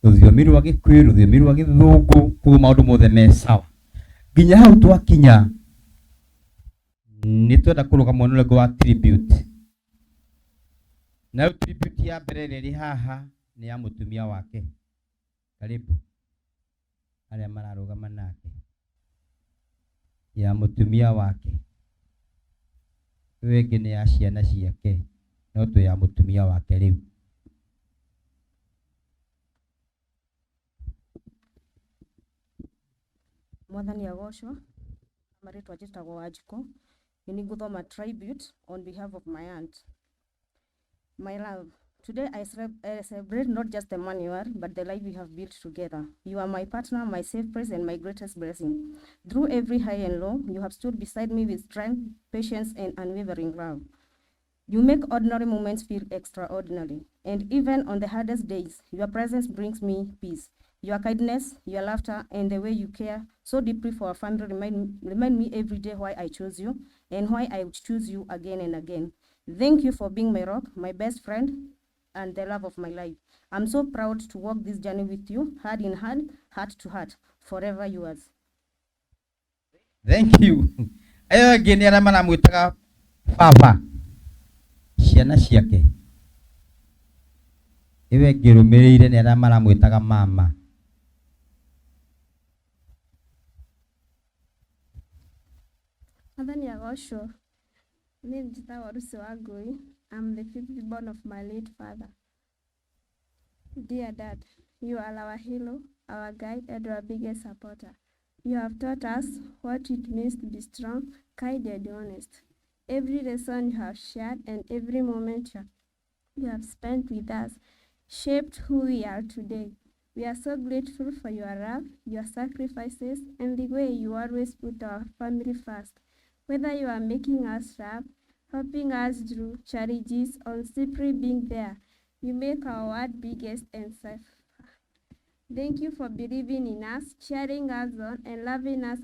Rũthiomi rwa Gĩkũyũ, rũthiomi rwa Gĩthũngũ, koguo maũndũ mothe me sawa. Nginya hau twakinya nĩ twenda kũrũga mwena ũrĩa ũngĩ wa tribute. Nayo tribute ya mbere ĩrĩa ĩrĩ haha nĩ ya mũtumia wake. Karibu arĩa mararũgama nake. Ya mũtumia wake. Ĩyo ĩngĩ nĩ ya ciana ciake, no twĩ ya mũtumia wake rĩu. Mwathani agocwo. Marĩtwa njĩtagwo Wanjikũ. Nĩ niĩ ngũthoma tribute on behalf of my aunt. My love, today I celebrate not just the man you are, but the life we have built together. You are my partner, my safe place, and my greatest blessing. Through every high and low, you have stood beside me with strength, patience, and unwavering love. You make ordinary moments feel extraordinary. And even on the hardest days, your presence brings me peace. Your kindness, your laughter, and the way you care so deeply for our family remind me every day why I chose you and why I would choose you again and again. Thank you for being my rock, my best friend, and the love of my life. I'm so proud to walk this journey with you, hand in hand, heart to heart, forever yours. Thank you. Ayo ĩngĩ nĩ arĩa maramwĩtaga baba. Ciana ciake. Ĩyo ĩngĩ ĩrũmĩrĩire nĩ arĩa maramwĩtaga mama. Mwathani agocwo. Niĩ njĩtagwo Lucy Wangui. I'm the fifth born of my late father. Dear Dad, you are our hero, our guide, and our biggest supporter. You have taught us what it means to be strong, kind, and honest. Every lesson you have shared and every moment you have spent with us shaped who we are today. We are so grateful for your love, your sacrifices, and the way you always put our family first. Whether you are making us laugh, helping us through challenges, or simply being there, you make our world biggest and safe. Thank you for believing in us, cheering us on, and loving us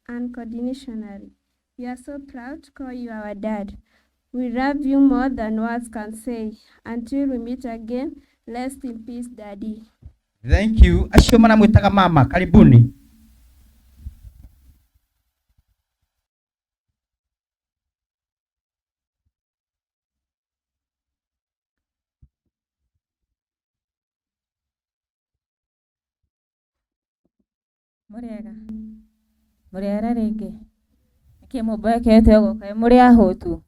unconditionally. We are so proud to call you our dad. We love you more than words can say. Until we meet again, rest in peace, Daddy. Thank you. Acio maramwĩtaga mama, karibuni. Mũrĩega? Mũrĩega rĩngĩ? Nĩkĩ mũmboekete ũguo? Kaĩ mũrĩ ahũtu?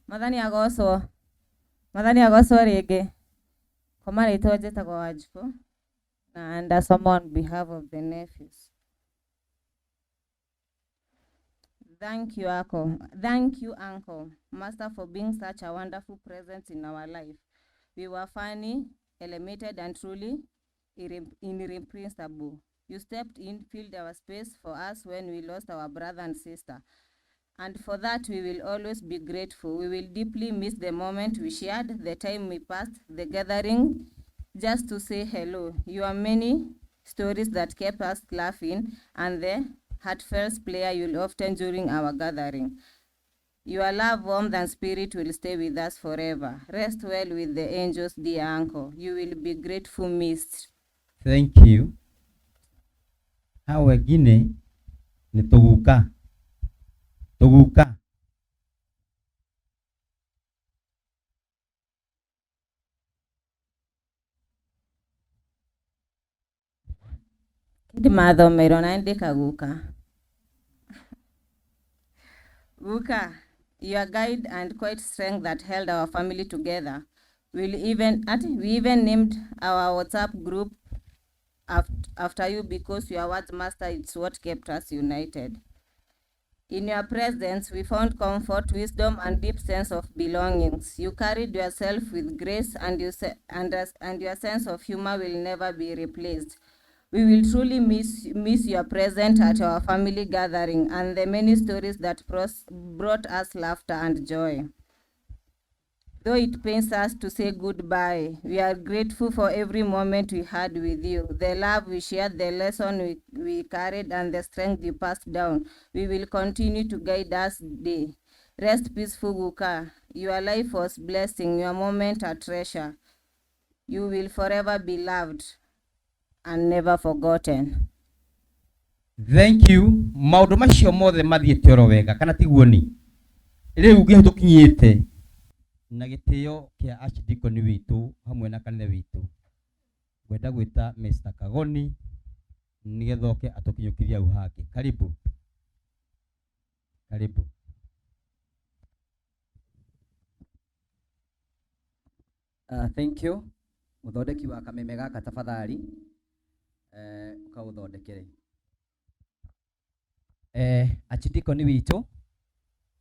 Mwathani agocwo. Mwathani agocwo rĩngĩ. Kwa marĩtwa njĩtagwo Wanjikũ na ndasoma on behalf of the nephews. Thank you, uncle. Thank you, Uncle Master, for being such a wonderful presence in our life. We were funny, animated, and truly irreplaceable. You stepped in, filled our space for us when we lost our brother and sister. And for that, we will always be grateful. We will deeply miss the moment we shared, the time we passed, the gathering, just to say hello. Your many stories that kept us laughing, and the heartfelt prayer you'll often during our gathering. Your love, warmth, and spirit will stay with us forever. Rest well with the angels, dear uncle. You will be grateful missed. Thank you. Hao wengine ni tuguka. Tuguka. Ndĩ mathomeirwo na ndĩ kaguka. Guka, your guide and quiet strength that held our family together. We even named our WhatsApp group after you because your words, master, it's what kept us united. In your presence, we found comfort, wisdom, and deep sense of belongings. You carried yourself with grace, and your sense of humor will never be replaced. We will truly miss your presence at our family gathering and the many stories that brought us laughter and joy. Though it pains us to say goodbye, we are grateful for every moment we had with you, the love we shared, the lesson we carried, and the strength you passed down. We will continue to guide us day. Rest peaceful, Guka. Your life was blessing, your moment a treasure. You will forever be loved and never forgotten. Thank you. Maũndũ macio mothe mathiĩte oro wega kana tiguo ni rĩu nginya tũkinyĩte na gĩtĩo kĩa archdeacon witũ hamwe na kanitha witũ. Ngwenda gwĩta Mr. Kagoni nĩgetha oke atũkinyũkithie hau hangĩ. Karibu, karibu. Thank you. Muthondeki wa kameme gaka tafadhali ukaũthondekere. Archdeacon witũ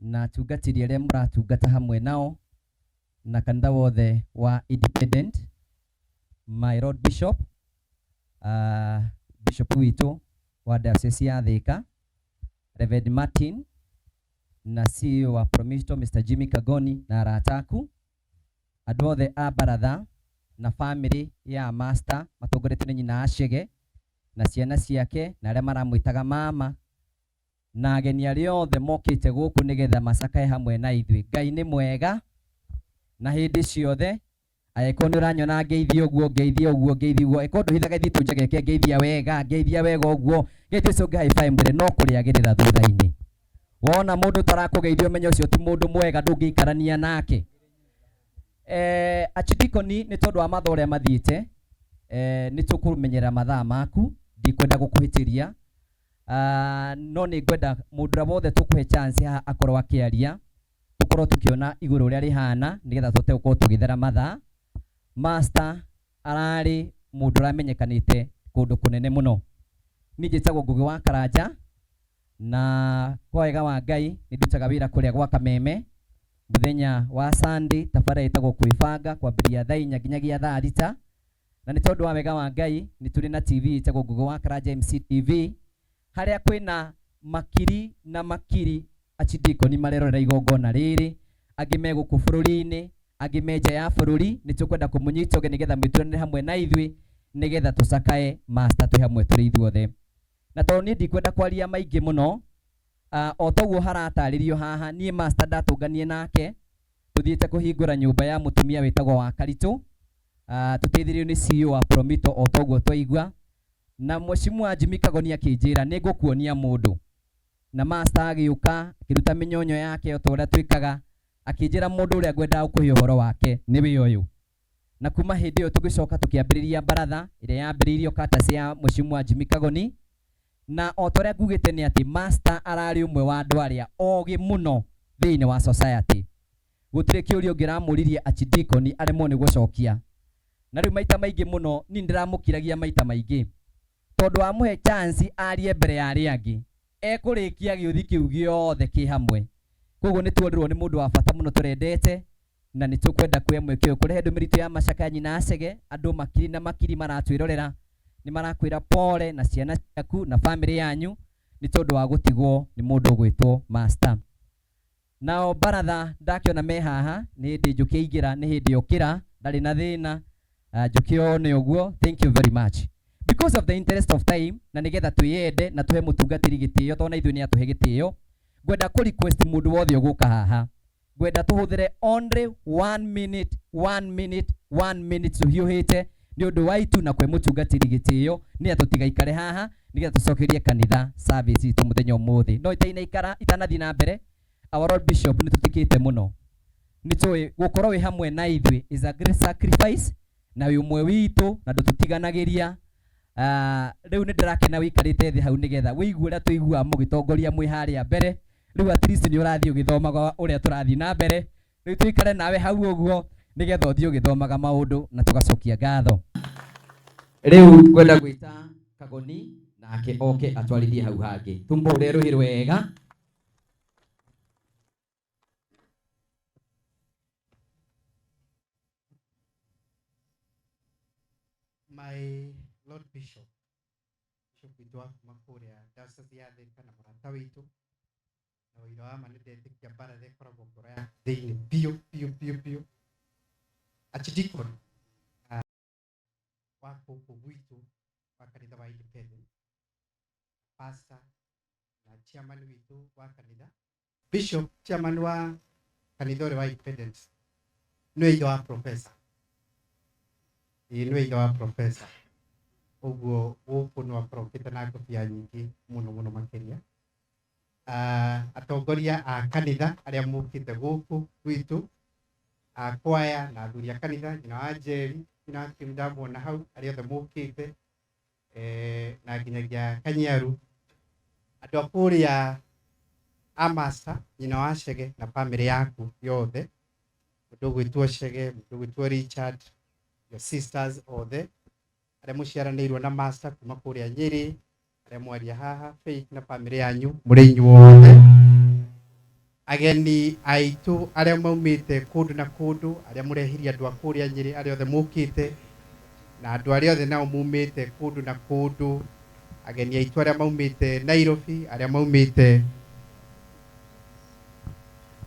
na atungatĩri arĩa mũratungata hamwe nao na kanitha wothe wa Independent, my Lord Bishop, Bishop witũ wa Diocese ya Thika, Reverend Martin na CEO wa Promisto Mr. Jimmy Kagoni na arata aku, andũ othe a baratha na family ya master matongoretio nĩ nyina Acege na ciana ciake na arĩa maramwĩtaga mama na ageni arĩa othe mokĩte gũkũ nĩgetha macakae hamwe na ithuĩ. Ngai nĩ mwega na hĩndĩ ciothe. Angĩkorwo nĩ ũranyona ngeithie ũguo, ngeithie ũguo, ngeithie ũguo. Angĩkorwo ndũhithaga ithiĩ tũnjegeke, ngeithia wega, ngeithia wega ũguo. Ngeithia ũcio ũngĩ high five mwĩre no kũrĩagĩrĩra thutha-inĩ. Wona mũndũ ũtarakũgeithia ũmenye ũcio ti mũndũ mwega, ndũngĩikarania nake. Archdeacon nĩ tondũ wa mathaa ũrĩa mathiĩte, nĩ tũkũmenyerera mathaa maku, ndikwenda gũkũhĩtĩria. No nĩ ngwenda mũndũ ũrĩa wothe tũkũhe chance haha akorwo akĩaria, tũkorwo tũkĩona igũrũ ũrĩa rĩhana nĩgetha tũhote gũkorwo tũgĩthera mathaa. Master ararĩ mũndũ ũramenyekanĩte kũndũ kũnene mũno. Niĩ njĩtagwo Ngũgĩ wa Karanja na kwa wega wa Ngai nĩ ndutaga wĩra kũrĩa gwa Kameme mũthenya wa Sunday, tabarĩra ĩtagwo kwĩbanga kwambĩrĩria thaa inya nginyagia thaa thita. Na nĩ tondũ wa wega wa Ngai nĩ tũrĩ na TV ĩtagwo Ngũgĩ wa Karanja MCTV harĩa kwĩna makiri na makiri archdeacon marerorera igongona rĩrĩ, angĩ me gũkũ bũrũri-inĩ, angĩ me nja ya bũrũri. Nĩ tũkwenda kũmũnyita ũgeni nĩgetha mwĩturanĩre hamwe na ithuĩ nĩgetha tũcakae master twĩ hamwe tũrĩ ithuothe. Na tondũ niĩ ndikwenda kwaria maingĩ mũno, o toguo haratarĩrio haha, niĩ master ndatũnganie nake tũthiĩte kũhingũra nyũmba ya mũtumia wĩtagwo wa Karitũ, tũteithĩrĩrio nĩ CEO wa Promito o toguo twaigua. Na Mheshimiwa Jimmy Kagoni akĩnjĩra nĩ ngũkuonia mũndũ, na master agĩũka akĩruta mĩnyonyo yake o ta ũrĩa twĩkaga, akĩnjĩra mũndũ ũrĩa ngwendaga gũkũhe ũhoro wake nĩwe ũyũ. Na kuma hĩndĩ ĩyo tũgĩcoka tũkĩambĩrĩria baratha ĩrĩa yambĩrĩirio courtesy ya Mheshimiwa Jimmy Kagoni. Na o ta ũrĩa ngugĩte nĩ atĩ master ararĩ ũmwe wa andũ arĩa ogĩ mũno thĩinĩ wa society. Gũtirĩ kĩũria ũngĩramũririe archdeacon aremwo nĩ gũcokia. Na rĩu maita maingĩ mũno niĩ ndĩramũkiragia maita maingĩ tondũ wamũhe chance arie mbere ya arĩa angĩ ekũrĩkia gĩũthi kĩu gĩothe kĩ hamwe. Koguo nĩ tuorirwo nĩ mũndũ wa bata mũno tũrendete na nĩ tũkwenda kuoya mweke ũyũ kũrehe ndũmĩrĩri itũ ya macakaya nyina Acege. Andũ makiri na makiri maratwĩrorera nĩ marakwĩra pole na ciana ciaku na family yanyu nĩ tondũ wa gũtigwo nĩ mũndũ ũgwĩtwo master. Nao baratha ndakĩona me haha nĩ hĩndĩ Njũkĩ aingĩra, nĩ hĩndĩ okĩra, ndarĩ na thĩna. Njũkĩ one ũguo, thank you very much. Because of the interest of time na nĩgetha twĩyende na tũhe mũtungatĩri gĩtĩo tondũ na ithuĩ nĩ atũhe gĩtĩo, ngwenda kũ request mũndũ wothe ũgũka haha, ngwenda tũhũthĩre only 1 minute, 1 minute, 1 minute tũhiũhĩte nĩ ũndũ wa itu na kũhe mũtungatĩri gĩtĩo nĩgetha tũtigaikare haha nĩgetha tũcokerie kanitha service itũ mũthenya ũmũthĩ. No itanaikara itanathiĩ na mbere, our Lord Bishop nĩ tũtĩkĩte mũno, nĩ tũĩ gũkorwo wĩ hamwe na ithuĩ is a great sacrifice na wĩ ũmwe witũ na ndũtũtiganagĩria. Rĩu nĩ ndĩrakena wĩikarĩte thĩ hau nĩgetha wĩigue ũrĩa tũiguaga mũgĩtongoria mwĩ harĩa mbere. Rĩu at least nĩ ũrathiĩ ũgĩthomaga ũrĩa tũrathiĩ na mbere. Rĩu tũikare nawe hau ũguo nĩgetha ũthiĩ ũgĩthomaga maũndũ na tũgacokia ngatho. Rĩu ngwenda gwĩta Kagoni nake oke atwarithie hau hangĩ. Tũmũhũre rũhĩ rwega. My Lord Bishop, Bishop witũ wa kuma kũrĩa Diocese ya Thika na mũrata witũ, na ũira wa ma nĩ ndetĩkia baratha ĩkoragwo ngoro ya thĩinĩ biũ biũ biũ biũ. Archdeacon wa gũkũ gwitũ wa kanitha wa Independent, pastor na chairman witũ wa kanitha, Bishop chairman wa kanitha ũrĩa wa Independent nĩwe ithe wa professor. Ĩĩ nĩwe ithe wa professor. Ũguo gũkũ no akorwo okĩte na ngobia nyingĩ mũno mũno makĩria. Atongoria a kanitha arĩa mũkĩte gũkũ gwitũ, a kwaya na athuri a kanitha, nyina wa Njeri, nyina wa Kim ndamwona hau, arĩa othe mũkĩte, na nginyagia Kanyiaru, andũ a kũrĩa Amasa, nyina wa Chege na bamĩrĩ yaku yothe, mũndũ ũgwĩtwo Chege, mũndũ ũgwĩtwo Richard, your sisters othe, arĩa mũciaranĩirwo na Master kuma kũrĩa Nyĩrĩ, arĩa mwaria haha, Faith na bamĩrĩ yanyu, mũrĩ inyuothe. Ageni aitũ arĩa maumĩte kũndũ na kũndũ, arĩa mũrehirie andũ a kũrĩa Nyĩrĩ, arĩa othe mũkĩte, na andũ arĩa othe nao mumĩte kũndũ na kũndũ, ageni aitũ arĩa maumĩte Nairobi,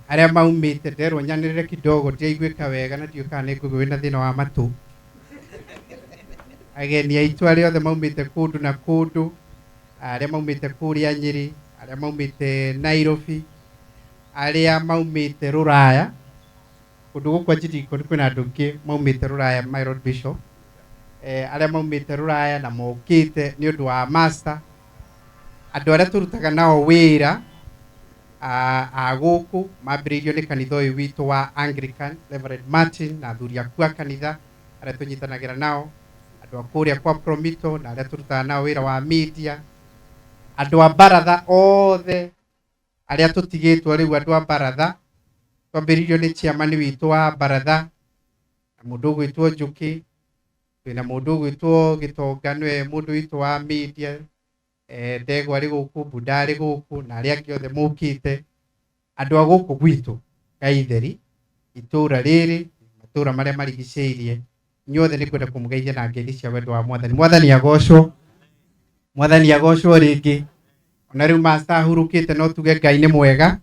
arĩa maumĩte nderwo nyanĩrĩre kidogo ndiaiguĩka wega na ndiũĩ kana nĩ ngũgĩ wĩna thĩna wa matũ. Ageni aitũ arĩa othe maumĩte kũndũ na kũndũ, arĩa maumĩte kũrĩa Nyĩrĩ, arĩa maumĩte Nairobi, arĩa maumĩte Rũraya, kũndũ gũkũ Anjiriko nĩ kwĩna andũ aingĩ maumĩte Rũraya, my Lord Bishop, arĩa maumĩte Rũraya na mokĩte nĩ ũndũ wa Master, andũ arĩa tũrutaga nao wĩra a gũkũ mambĩrĩirio nĩ kanitha ũyũ witũ wa Anglican, Reverend Martin na athuri aku a kanitha arĩa tũnyitanagĩra nao, andũ a kũrĩa kwa Promito na arĩa tũrutaga nao wĩra wa media, andũ a baratha othe arĩa tũtigĩtwo rĩu, andũ a baratha twambĩrĩirio nĩ chairman witũ wa baratha na mũndũ ũgwĩtwo Njũkĩ, twĩna mũndũ ũgwĩtwo Gĩtonga nĩwe mũndũ witũ wa media, Ndegwa arĩ gũkũ, Bunda arĩ gũkũ na arĩa angĩ othe mũkĩte, andũ a gũkũ gwitũ Gaitheri, itũra rĩrĩ, matũra marĩa marigicĩirie, inyuothe nĩ kwenda kũmũgeithia na ngeithi cia wendo wa Mwathani. Mwathani agocwo, Mwathani agocwo rĩngĩ. Ona rĩu Master ahurũkĩte no tuge Ngai nĩ mwega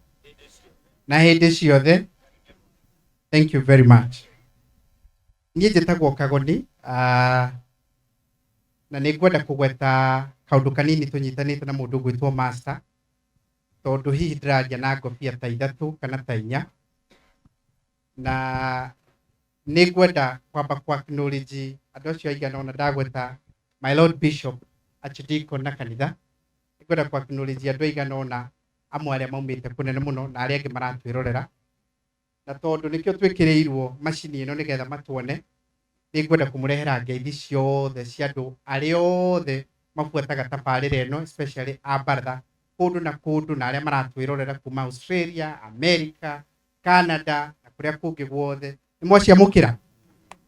na hĩndĩ ciothe. Thank you very much. Niĩ njĩtagwo Kagoni, na nĩ ngwenda kũgweta kaũndũ kanini tũnyitanĩte na mũndũ ũgwĩtwo Master, tondũ hihi ndĩraria na ngobia ta ithatũ kana ta inya, na nĩ ngwenda kwamba ku acknowledge andũ acio aigana ũna ndagweta my Lord Bishop, Archdeacon na kanitha. Nĩ ngwenda ku acknowledge andũ aigana ũna amwe arĩa maumĩte kũnene mũno na arĩa angĩ maratwĩrorera, na tondũ nĩkĩo twĩkĩrĩirwo macini ĩno nĩgetha matuone, nĩ ngwenda kũmũrehera ngeithi ciothe cia andũ arĩa othe mabuataga tabarĩra ĩno, especially a baratha kũndũ na kũndũ, na arĩa maratwĩrorera kuma Australia, America, Canada na kũrĩa kũngĩ guothe. Nĩ mwaciamũkĩra?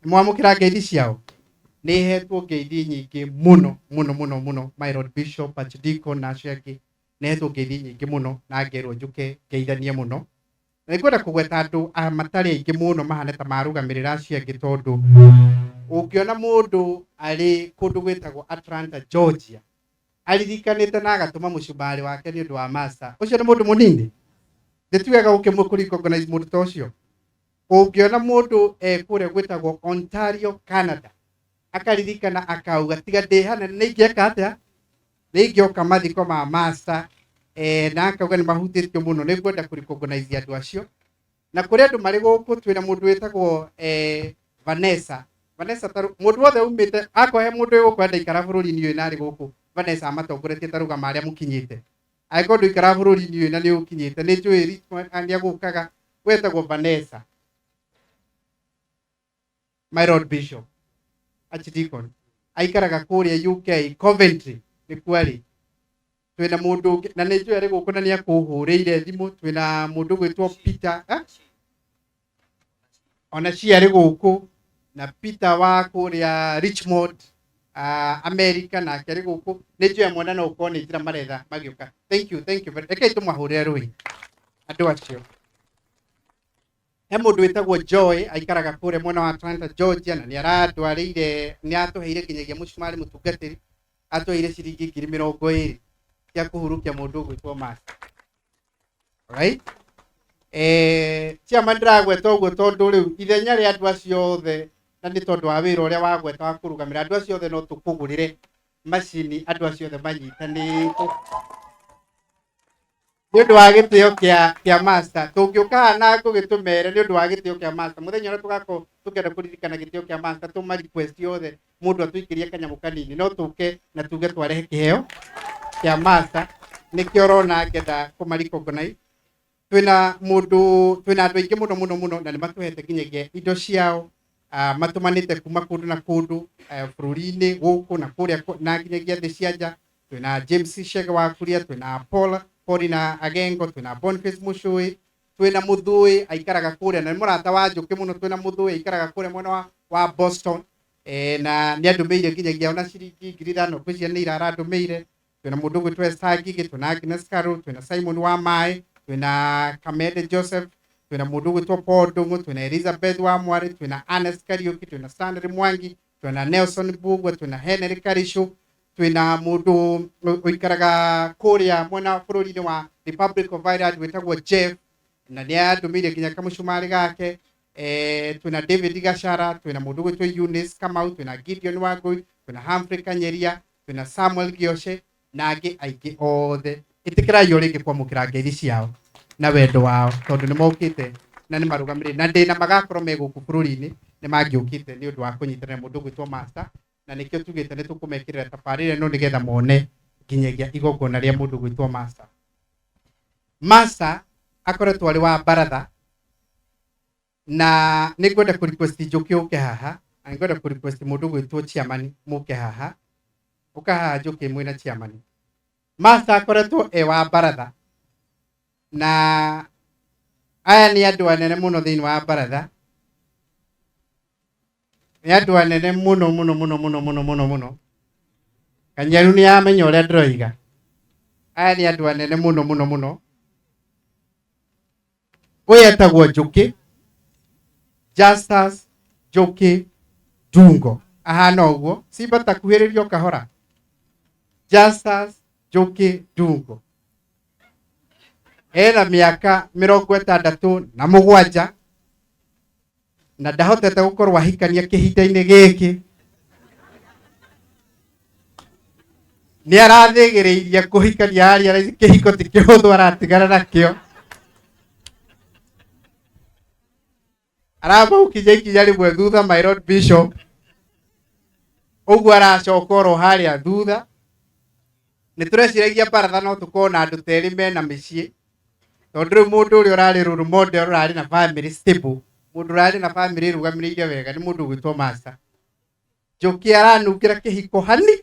Nĩ mwamũkĩra ngeithi ciao? Nĩ hetwo ngeithi nyingĩ mũno mũno mũno mũno, my Lord Bishop, Archdeacon na acio angĩ, nĩ hetwo ngeithi nyingĩ mũno na ngerwo njũke ngeithanie mũno. Na nĩ ngwenda kũgweta andũ a matarĩ aingĩ mũno mahana ta marũgamĩrĩra acio angĩ, tondũ ũngĩona mũndũ arĩ kũndũ gwĩtagwo Atlanta, Georgia, aririkanĩte na agatũma mũcumarĩ wake nĩ ũndũ wa Master, ũcio nĩ mũndũ mũnini? Nĩ ti wega gũkĩmũ-recognize mũndũ ta ũcio. Ũngĩona mũndũ e kũrĩa gwĩtagwo Ontario, Canada, akaririkana akauga tiga ndĩ hanene nĩ ingĩeka atĩa, nĩ ingĩoka mathiko ma Master, na akauga nĩ mahutĩtio mũno. Nĩ ngwenda kũ-recognize andũ acio. Na kũrĩ andũ marĩ gũkũ, twĩna mũndũ wĩtagwo Vanessa. Vanessa taru mũndũ wothe umĩte akorwo he mũndũ wĩ gũkũ andaikara bũrũri-inĩ ũyũ na arĩ gũkũ, Vanessa amatongoretie ta rũgama arĩa mũkinyĩte. Angĩkorwo ndũikaraga bũrũri-inĩ ũyũ na nĩ ũkinyĩte, nĩ njũĩ Richmond nĩ agũkaga, wetagwo Vanessa. My Lord Bishop, Archdeacon, aikaraga kũrĩa UK, Coventry, nĩkuo arĩ. Twĩna mũndũ ũngĩ, na nĩ njũĩ arĩ gũkũ na nĩ akũhũrĩire thimũ, twĩna mũndũ ũgwĩtwo Peter, Ona ci arĩ gũkũ, na Peter wa kũrĩa Richmond, America, nake arĩ gũkũ. Nĩ njũĩ amwe na no ũkorwo nĩ njĩra maretha magĩũka. Thank you, thank you very much. Rekei tũmahũrĩre rũĩ andũ acio. He mũndũ wĩtagwo Joy, aikaraga kũrĩa mwena wa Atlanta, Georgia, na nĩ arandwarĩire, nĩ atũheire nginyagia mũcumarĩ mũtungatĩri, atũheire ciringi ngiri mĩrongo ĩrĩ cia kũhurũkia mũndũ ũgwĩtwo Master. Right? Chairman ndĩragweta ũguo tondũ rĩu ithenya rĩa andũ acio othe, na nĩ tondũ wa wĩra ũrĩa wagweta wa kũrũgamĩrĩra andũ acio othe, no tũkũgũrĩre macini andũ acio othe manyitanĩte. Nĩ ũndũ wa gĩtĩo kĩa kĩa master tũngĩũka haha na ngũgĩ tũmere nĩ ũndũ wa gĩtĩo kĩa master mũthenya ũrĩa tũgakorwo tũkĩenda kũririkana gĩtĩo kĩa master tũma request yothe mũndũ atũikĩrie kanyamũ kanini no tũke na tuge twarehe kĩheo kĩa master nĩkĩo ũrona ngenda kũma recognize twĩna mũndũ twĩna andũ aingĩ mũno mũno mũno na nĩ matũhete nginyagia indo ciao matũmanĩte kuma kũndũ na kũndũ bũrũri-inĩ gũkũ na kũrĩa na nginyagia thĩ cia nja. Twĩna James Shege wa Kuria, twĩna Paul Paulina Agengo, twĩna Boniface Mucui, twĩna Mũthũĩ aikaraga kũrĩa na nĩ mũrata wa Njũkĩ mũno. Twĩna Mũthũĩ aikaraga kũrĩa mwena wa Boston, na nĩ andũmĩire nginyagia ona ciringi 5,000, ngwĩciria nĩ ira arandũmĩire. Twĩna mũndũ ũgwĩtwo Esther Ngigĩ, twĩna Agnes Carol, twĩna Simon wa Maĩ, twĩna Kamende Joseph, twĩna mũndũ ũgwĩtwo Paul Ndung'u, twĩna Elizabeth wa Mwarĩ, twĩna Ernest Kariuki, twĩna Stanley Mwangi, twĩna Nelson Bugwe, twĩna Henry Karishu, twĩna mũndũ ũikaraga kũrĩa mwena bũrũri-inĩ wa Republic of Ireland wĩtagwo Jeff, na nĩ andũmĩire nginya kamũcumarĩ gake. Twĩna David Gachara, twĩna mũndũ ũgwĩtwo Eunice Kamau, twĩna Gideon Wangui, twĩna Humphrey Kanyeria, twĩna Samuel Gioshe na angĩ aingĩ othe. Ĩtĩkĩrai o rĩngĩ kwamũkĩra ngeithi ciao na wendo wao tondũ nĩ mokĩte na nĩ marũgamĩrĩire na ndĩna magakorwo me gũkũ bũrũri-inĩ nĩ mangĩũkĩte nĩ ũndũ wa kũnyitanĩra mũndũ ũgwĩtwo master, na nĩkĩo tugĩte nĩ tũkũmekĩrĩra tabarĩra ĩno nĩgetha mone nginyagia igongona rĩa mũndũ ũgwĩtwo master. Master akoretwo arĩ wa baratha na nĩ ngwenda kũ request Njũkĩ ũke haha, na nĩ ngwenda kũ request mũndũ ũgwĩtwo chairman mũke haha. Ũka haha Njũkĩ mwĩna chairman. Master akoretwo e wa baratha na aya nĩ andũ anene mũno thĩinĩ wa baratha, nĩ andũ anene mũno mũno mũno mũno mũno mũno mũno. Kanyaru nĩ amenya ũrĩa ndĩroiga. Aya nĩ andũ anene mũno mũno mũno. Ũyũ etagwo Njũkĩ, Justus Njũkĩ Ndungo, ahana ũguo. Simba takuhĩrĩrio kahora. Justus Njũkĩ Ndungo ena mĩaka 67 na ndahotete gũkorwo ahikania kĩhinda-inĩ gĩkĩ. Nĩ arathĩgĩrĩirie kũhikania aria kĩhiko ti kĩhũthũ aratigana nakĩo. Aramba gũkinya ikinya rĩmwe thutha my lord bishop, ũguo aracoka oro harĩa thutha. Nĩ tũreciragia baratha no tũkorwo na andũ ta erĩ mena mĩciĩ, tondũ rĩu mũndũ ũrĩa ũrarĩ role model ũrarĩ na family stable, mũndũ ũrarĩ na family ĩrũgamĩrĩire wega nĩ mũndũ ũgwĩtwo master. Njũkĩ aranungĩra kĩhiko hani.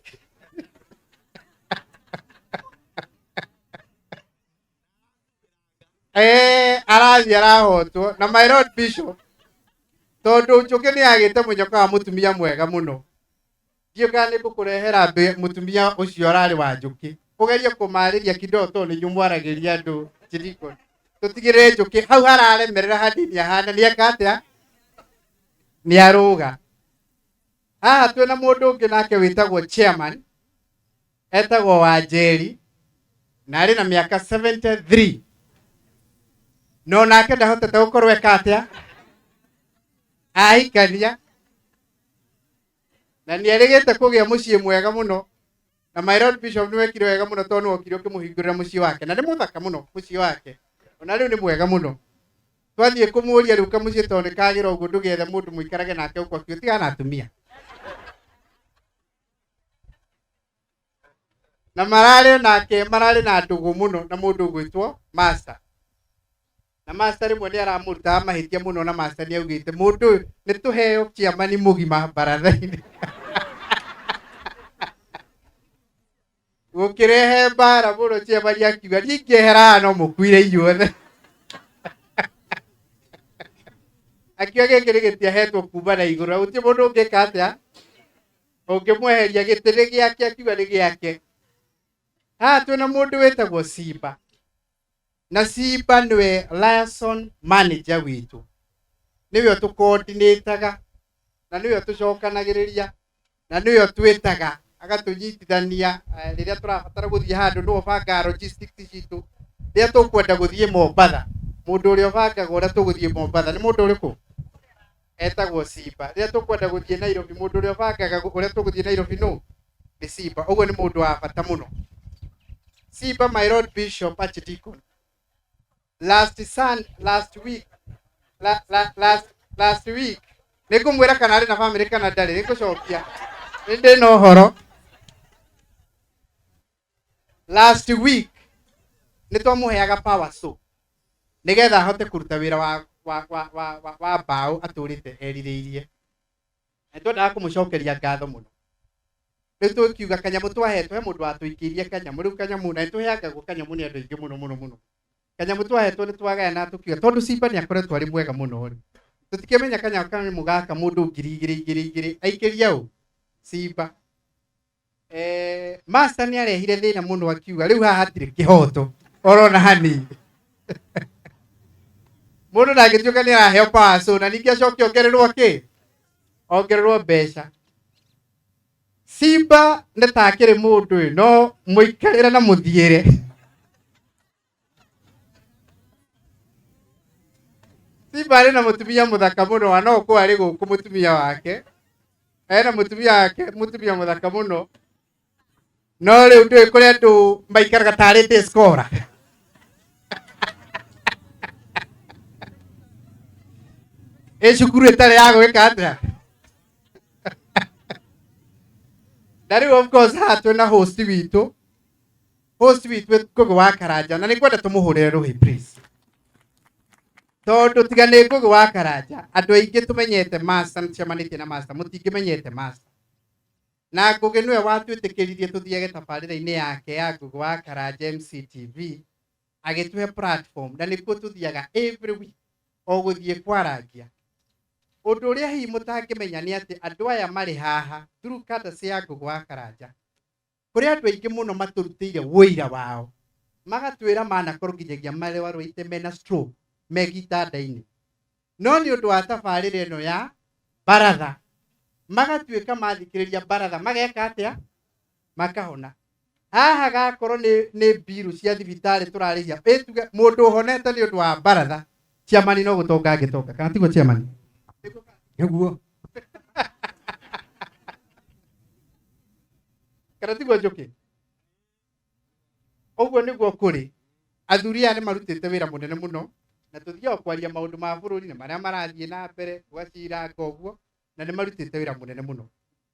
Arathiĩ arahotwo na my lord bishop, tondũ Njũkĩ nĩ agĩte mũnyoka wa mũtumia mwega mũno. Ndiũĩ kana nĩ ngũkũrehera mũtumia ũcio ũrarĩ wa Njũkĩ, ũgerie kũmarĩria kidogo tondũ nĩ inyuĩ mwaragĩria andũ Jericho. Tũtigĩrĩre Njũkĩ hau hararemerera hanini ahana nĩ eka atĩa, nĩ arũga. Haha twĩna mũndũ ũngĩ nake wĩtagwo chairman, etagwo Wanjeri na arĩ na mĩaka 73, no nake ndahotete gũkorwo eka atĩa, ahikania, na nĩ erĩgĩte kũgĩa mũciĩ mwega mũno. Na my lord bishop nĩ wekire wega mũno tondũ nĩ wokire ũkĩmũhingũrĩra mũciĩ wake, na nĩ mũthaka mũno mũciĩ wake, ona rĩu nĩ mwega mũno. Twathiĩ kũmũria rĩu kamũciĩ tondũ nĩ kagĩra ũguo, ndũgethe mũndũ mũikarage nake ũguo, akiuga tigana na atumia. Na mararĩ nake, mararĩ na ndũgũ mũno na mũndũ ũgwĩtwo master. Na master rĩmwe nĩ aramũrutaga mahĩtia mũno, na master nĩ augĩte mũndũ ũyũ nĩ tũheo kĩamani mũgima baratha-inĩ. Gũkĩrehe mbara mũno, kĩamani akiuga niĩ ingĩehera haha no mũkuire inyuothe. Akiuga gĩkĩ nĩ gĩtiahetwo kuma na igũrũ, na gũtirĩ mũndũ ũngĩka atĩa ũngĩmweheria, gĩtĩ nĩ gĩake, akiuga nĩ gĩake. Haha twĩna mũndũ wĩtagwo Simba, na Simba nĩwe liaison manager witũ, nĩwe ũtũcoordinataga na nĩwe ũtũcokanagĩrĩria na nĩwe ũtwĩtaga agatũnyitithania rĩrĩa tũrabatara gũthiĩ handũ, nĩwe ũbangaga logistics citũ. Rĩrĩa tũkwenda gũthiĩ Mombatha, mũndũ ũrĩa ũbangaga ũrĩa tũgũthiĩ Mombatha nĩ mũndũ ũrĩkũ? Etagwo Simba. Rĩrĩa tũkwenda gũthiĩ Nairobi, mũndũ ũrĩa ũbangaga ũrĩa tũgũthiĩ Nairobi nũ? Nĩ Simba. Ũguo nĩ mũndũ wa bata mũno. Simba, my lord bishop archdeacon, Last sun last week la, la, last last week nĩ ngũmwĩra kana arĩ na bamĩrĩ kana ndarĩ, nĩ ngũcokia nĩ ndĩ na ũhoro. Last week nĩ twamũheaga power so nĩgetha ahote kũruta wĩra wa mbaũ atũrĩte erirĩirie. Nĩ twendaga kũmũcokeria ngatho mũno. Rĩu tũkiuga kanyamũ twahetwo, he mũndũ watũikĩirie kanyamũ, rĩu kanyamũ na nĩtũheangagwo kanyamũ nĩ andũ aingĩ mũno mũno mũno. Kanyamũ twahetwo nĩ twagayana tũkiuga tondũ Simba nĩ akoretwo arĩ mwega mũno rĩ, tũtikĩmenya kanyamũ gaka mũndũ 2000 igĩrĩ igĩrĩ aikĩria ũ Simba. Master nĩ arehire thĩna mũno akiuga rĩu haha hatirĩ kĩhoto orona hanini. Mũndũ ndangĩtuĩka nĩ araheo paso na ningĩ acoke ongererwo kĩ, ongererwo mbeca. Simba nĩ ta akĩrĩ mũndũ ĩ, no mũikarĩre na mũthiĩre. Simba arĩ na mũtumia mũthaka mũno wa no ũkorwo arĩ gũkũ mũtumia wake. Ena mũtumia wake, mũtumia mũthaka mũno. No rĩu ndũĩ kũrĩ andũ maikaraga tarĩ diskora. Ĩ cukuru ĩtarĩ ya gwĩka atĩa? Na rĩu of course haha twĩna host witũ. Host witũ Ngũgĩ wa Karanja, na nĩ ngwenda tũmũhũrĩre rũhĩ please. Tondũ tiga nĩ Ngũgĩ wa Karanja, andũ aingĩ tũmenyete master, nĩtũcemanĩtie na master, mũtingĩmenyete master. Na Ngũgĩ nĩwe watwĩtĩkĩririe tũthiage tabarĩra-inĩ yake ya Ngũgĩ wa Karanja MCTV, agĩtũhe platform, na nĩkuo tũthiaga every week, o gũthiĩ kwarangia. Ũndũ ũrĩa hihi mũtangĩmenya nĩ atĩ andũ aya marĩ haha through courtesy ya Ngũgĩ wa Karanja, kũrĩ andũ aingĩ mũno matũrutĩire wũira wao, magatwĩra manakorwo nginyagia marwarĩte mena stroke me gĩtanda-inĩ, no nĩ ũndũ wa tabarĩra ĩno ya baratha magatuĩka mathikĩrĩria baratha mageka atĩa, makahona. Haha gakorwo nĩ mbiru cia thibitarĩ tũrarĩhia, ĩtuge mũndũ ũhonete nĩ ũndũ wa baratha, chairman no gũtonga angĩtonga, kana tiguo chairman? Nĩguo. Kana tiguo Njũkĩ? Ũguo nĩguo kũrĩ. Athuri aya nĩ marutĩte wĩra mũnene mũno, na tũthiaga kwaria maũndũ ma bũrũri na marĩa marathiĩ na mbere, tũgaciranga ũguo, na nĩ marutĩte wĩra mũnene mũno.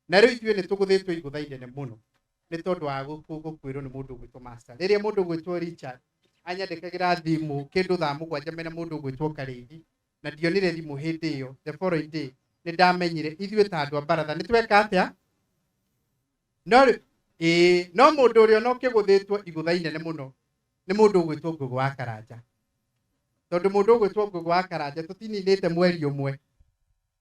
Na rĩu ithuĩ nĩ tũgũthĩtwo igũtha inene mũno nĩ tondũ wa gũkuĩrwo nĩ mũndũ ũgwĩtwo Master. Rĩrĩa mũndũ ũgwĩtwo Richard anyandĩkagĩra thimũ kĩndũ thaa mũgwanja mena mũndũ ũgwĩtwo Karĩithi, na ndionire thimũ hĩndĩ ĩyo, the following day nĩ ndamenyire ithuĩ ta andũ a baratha nĩ tweka atĩa. No rĩ, ĩĩ, no mũndũ ũrĩa ona ũkĩgũthĩtwo igũtha inene mũno nĩ mũndũ ũgwĩtwo Ngũgĩ wa Karanja. Tondũ mũndũ ũgwĩtwo Ngũgĩ wa Karanja tũtininĩte mweri ũmwe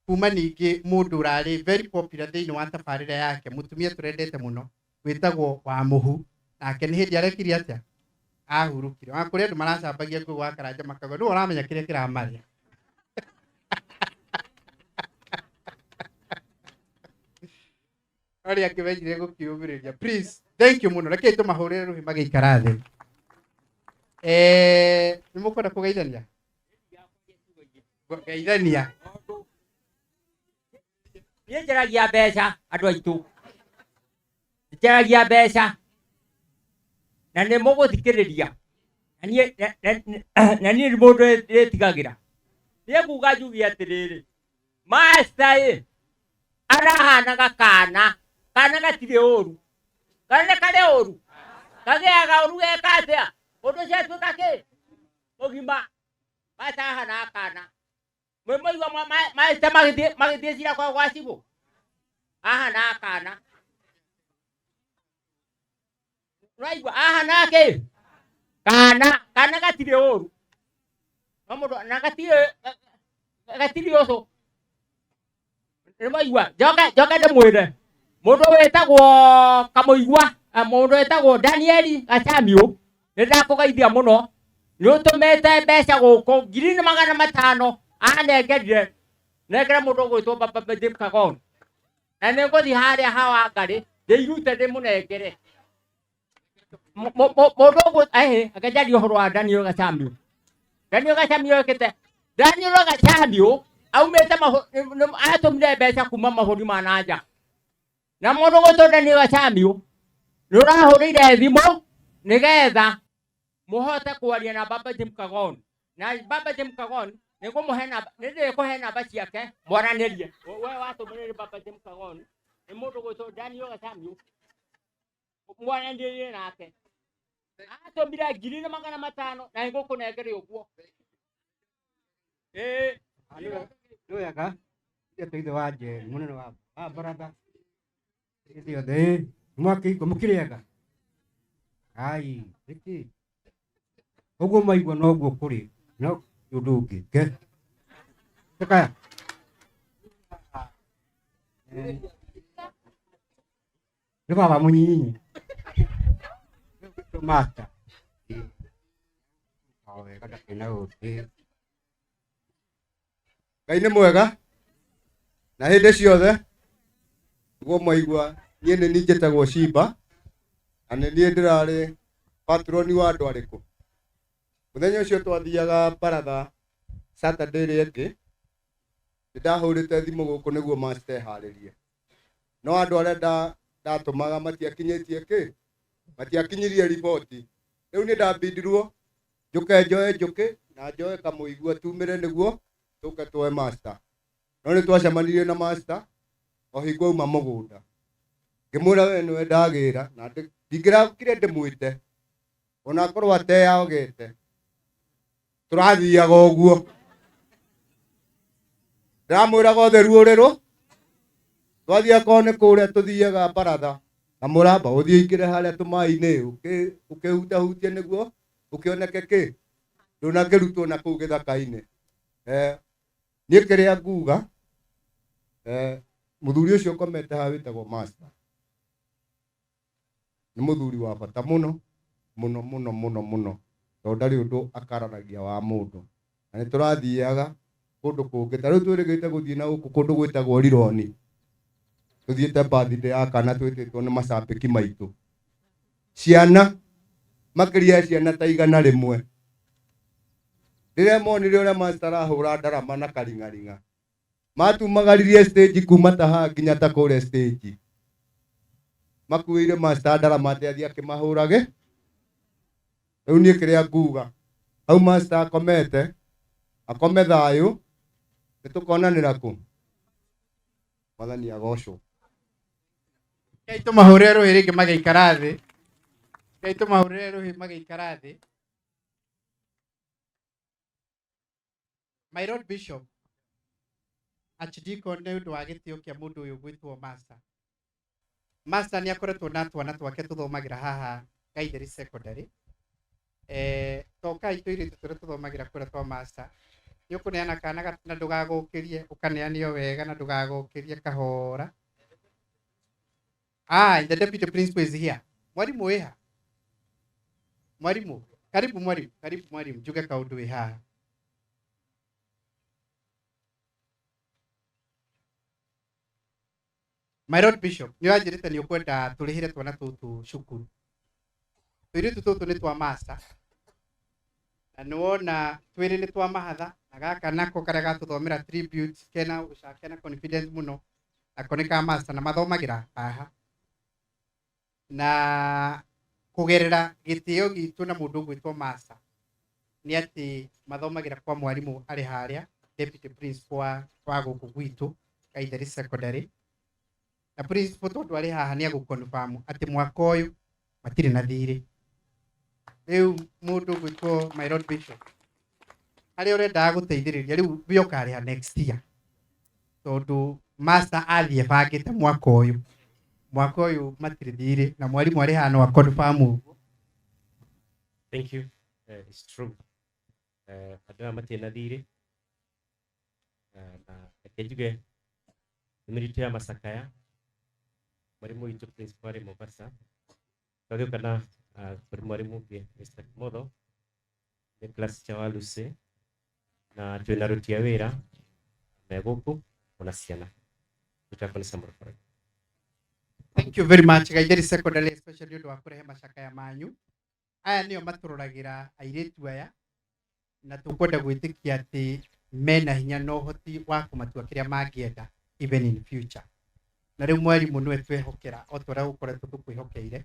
kuma ningĩ mũndũ ũrarĩ very popular thĩinĩ wa tabarĩra yake, mũtumia tũrendete mũno wĩtagwo wa Mũhu, nake nĩ hĩndĩ arekire atĩa, ahurũkire. Ona kũrĩ andũ maracambagia Ngũgĩ wa Karanja makauga nĩwe ũramenya kĩrĩa kĩramarĩa. Arĩa angĩ menjire gũkĩũmĩrĩria. Please, thank you mũno. Rekei tũmahũrĩre rũhĩ magĩikara thĩ. Nĩ mũkwenda kũgeithania? Geithania. Niĩ njaragia mbeca andũ aitũ. Njaragia mbeca. Na nĩ mũgũthikĩrĩria. Na niĩ nĩ mũndũ ndĩtigagĩra. Niĩ nguga njuge atĩrĩrĩ, master ĩ, arahanaga kana, kana gatirĩ ũru. Kana nĩ karĩ ũru? Kagĩaga ũru geka atĩa? Mũndũ ũcio atuĩka kĩ? Mũgima. Master ahanaga kana. Mwĩmũigua master magĩthiĩ cira kwa cibũ? Ahanaga kana. Ũraigua ahanaga kĩ? Kana, kana gatirĩ ũru. No mũndũ na gatirĩ ũcũ. Nĩ mwaigua? Njoke ndĩmwĩre. Mũndũ wĩtagwo Kamũigua, mũndũ wĩtagwo Danieli Gacamiũ, nĩ ndakũgeithia mũno. Nĩ ũtũmĩte mbeca gũkũ 1500 anengerire. Nengere mũndũ ũgwĩtwo Baba James Kagon. Na nĩ ngũthiĩ harĩa ha Wangarĩ, ndĩirute ndĩmũnengere. Mũndũ ũgwĩ-, reke njarie ũhoro wa Daniel Gacamiũ. Daniel Gacamiũ ekĩte, Daniel Gacamiũ aumĩte atũmire mbeca kuma mabũrũri ma na nja. Na mũndũ ũgwĩtwo Daniel Gacamiũ nĩ ũrahũrĩire thimũ nĩgetha mũhote kwaria na Baba James Kagon. Na baba Jim Kagon nĩ ngũmũhe namba, nĩ ndĩkũhe namba ciake mwaranĩrie. We watũmĩrĩre baba Jim Kagon nĩ mũndũ gwĩtwo Daniel Gacamu, mwaranĩrie nake. Atũmire 1500 na nĩngũkũnengere ũguo. Ĩĩ. Nĩ wega ithe ithe wa Njeri mũnene wa baratha ithe othe ĩ mwakĩigua mũkĩrĩega ai nĩkĩ ũguo maigua noguo kũrĩ no ũndũ ũngĩ ke tekaya nĩ baba mũnyinyi master o wega ndakĩrĩ na ũndũ. Ngai nĩ mwega na hĩndĩ ciothe. Nĩguo mwaigua niĩ nĩ niĩ njĩtagwo Shimba na nĩ niĩ ndĩrarĩ patroni wa andũ arĩkũ. Mũthenya ũcio twathiaga baratha Saturday ĩrĩa ĩngĩ, nĩ ndahũrĩte thimũ gũkũ nĩguo master eharĩrie, no andũ arĩa ndatũmaga matiakinyĩtie kĩ, matiakinyirie riboti. Rĩu nĩ ndambindirwo njũke njoe njũkĩ na njoe kamũigua tumĩre nĩguo tũke tuoe master. No nĩ twacemanirie na master o hingo auma mũgũnda, ngĩmwĩra we nĩwe ndagĩra na ndingĩrakire ndĩmwĩte ona akorwo ateyogete, tũrathiaga ũguo ndĩramwĩraga ũtheru ũrĩrũ twathiĩ akorwo nĩ kũrĩa tũthiaga baratha na mũramba ũthiĩ ingĩre harĩa tũmaĩ-inĩ ũkĩhutahutie nĩguo ũkĩoneke kĩ ndũnakĩrutwo na kũu gĩthaka-inĩ. Niĩ kĩrĩa nguga, mũthuri ũcio ũkomete haha wĩtagwo master nĩ mũthuri wa bata mũno mũno mũno mũno mũno, tondũ ndarĩ ũndũ akararagia wa mũndũ, na nĩ tũrathiaga kũndũ kũngĩ ta rĩu twĩrĩgĩte gũthiĩ na gũkũ kũndũ gwĩtagwo Rironi, tũthiĩte birthday ya kana twĩtĩtwo nĩ macambĩki maitũ, ciana makĩria ya ciana ta 100. Rĩrĩa monire ũrĩa master arahũra ndarama na karing'aring'a, matumagaririe stage kuma ta haha nginya ta kũrĩa stage, makuĩire master ndarama atĩ athiĩ akĩmahũrage. Rĩu niĩ kĩrĩa nguga, hau master akomete, akome thayũ, nĩ tũkonanĩra kũ? Mwathani agocwo. Ngai tũmahũrĩre rũhĩ rĩngĩ magĩikara thĩ. Ngai tũmahũrĩre rũhĩ magĩikara thĩ. My Lord Bishop, Archdeacon, nĩ ũndũ wa gĩtĩo kĩa mũndũ ũyũ gwĩtwo master. Master nĩ akoretwo na twana twake tũthomagĩra haha Gaitheri Secondary. Tokai tũirĩtu tũrĩa tũthomagĩra kũrĩa twa master. Nĩ ũkũneana kana na ndũgagũkĩrie, ũkaneanio wega na ndũgagũkĩrie kahora. The deputy principal is here. Mwalimu wĩha? Mwalimu, karibu mwalimu, karibu mwalimu, njuge kaũndũ wĩ haha. My Lord Bishop, nĩ ũranjĩrĩte nĩ ũkwenda tũrĩhĩre twana tũtũ cukuru. Tũirĩtu tũtũ nĩ twa master. Na nĩ wona twĩrĩ nĩ twa mahatha, na gaka nako karĩa gatũthomera tribute kena ũcake na confidence mũno, nako nĩ ka master na mathomagĩra haha. Na kũgerera gĩtĩo gitũ na mũndũ ũgwĩtwo master, nĩ atĩ mathomagĩra kwa mwarimũ arĩ harĩa, deputy principal wa gũkũ gwitũ Gaitheri Secondary. Na principal tondũ arĩ haha nĩ agũ confirm atĩ mwaka ũyũ matirĩ na thirĩ. Rĩu mũndũ ũgwĩtwo my Lord Bishop, harĩa ũrendaga gũteithĩrĩria rĩu we ũkarĩha next year, tondũ master athiĩ ebangĩte mwaka ũyũ. Mwaka ũyũ matirĩ thirĩ na mwarimũ arĩ haha no a confirm ũguo. Thank you. It's true. Andũ aya matirĩ na thirĩ. Na reke njuge nĩ ya macakaya, mwarimu witũ principal arĩ Mombasa, twagĩũka na kũrĩ mwarimu ũngĩ Mr. Kimotho nĩ class teacher wa Lucy, na twĩna aruti a wĩra me gũkũ ona ciana. Rĩtwa nĩ Samuel Farag. Thank you very much Gaitheri Secondary, especially ũndũ wa kũrehe macakaya manyu. Aya nĩo matũroragĩra airĩtu aya, na tũkwenda gwĩtĩkia atĩ mena hinya na ũhoti wa kũmatua kĩrĩa mangĩenda even in future. Na rĩu mwarimũ nĩwe twehokera o ta ũrĩa gũkoretwo tũkwĩhokeire.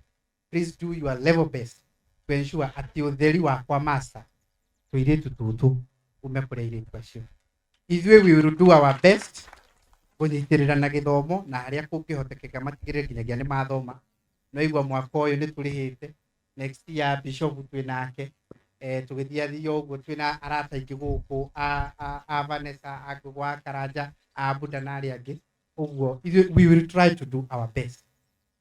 Please do your level best to ensure atĩ ũtheri wa kwa master tũirĩtu tũtũ Ume kũrĩ airĩtu acio. Ithuĩ we will do our best kũnyitĩrĩra na gĩthomo na harĩa kũngĩhotekeka matigĩrĩre nginyagia nĩ mathoma. No igua mwaka ũyũ nĩ tũrĩhĩte, next year bishop twĩ nake, tũgĩthiathia ũguo twĩna arata aingĩ gũkũ a Vanessa, a Ngũgũ wa Karanja, a Buda na arĩa angĩ. Ũguo ithuĩ we will try to do our best.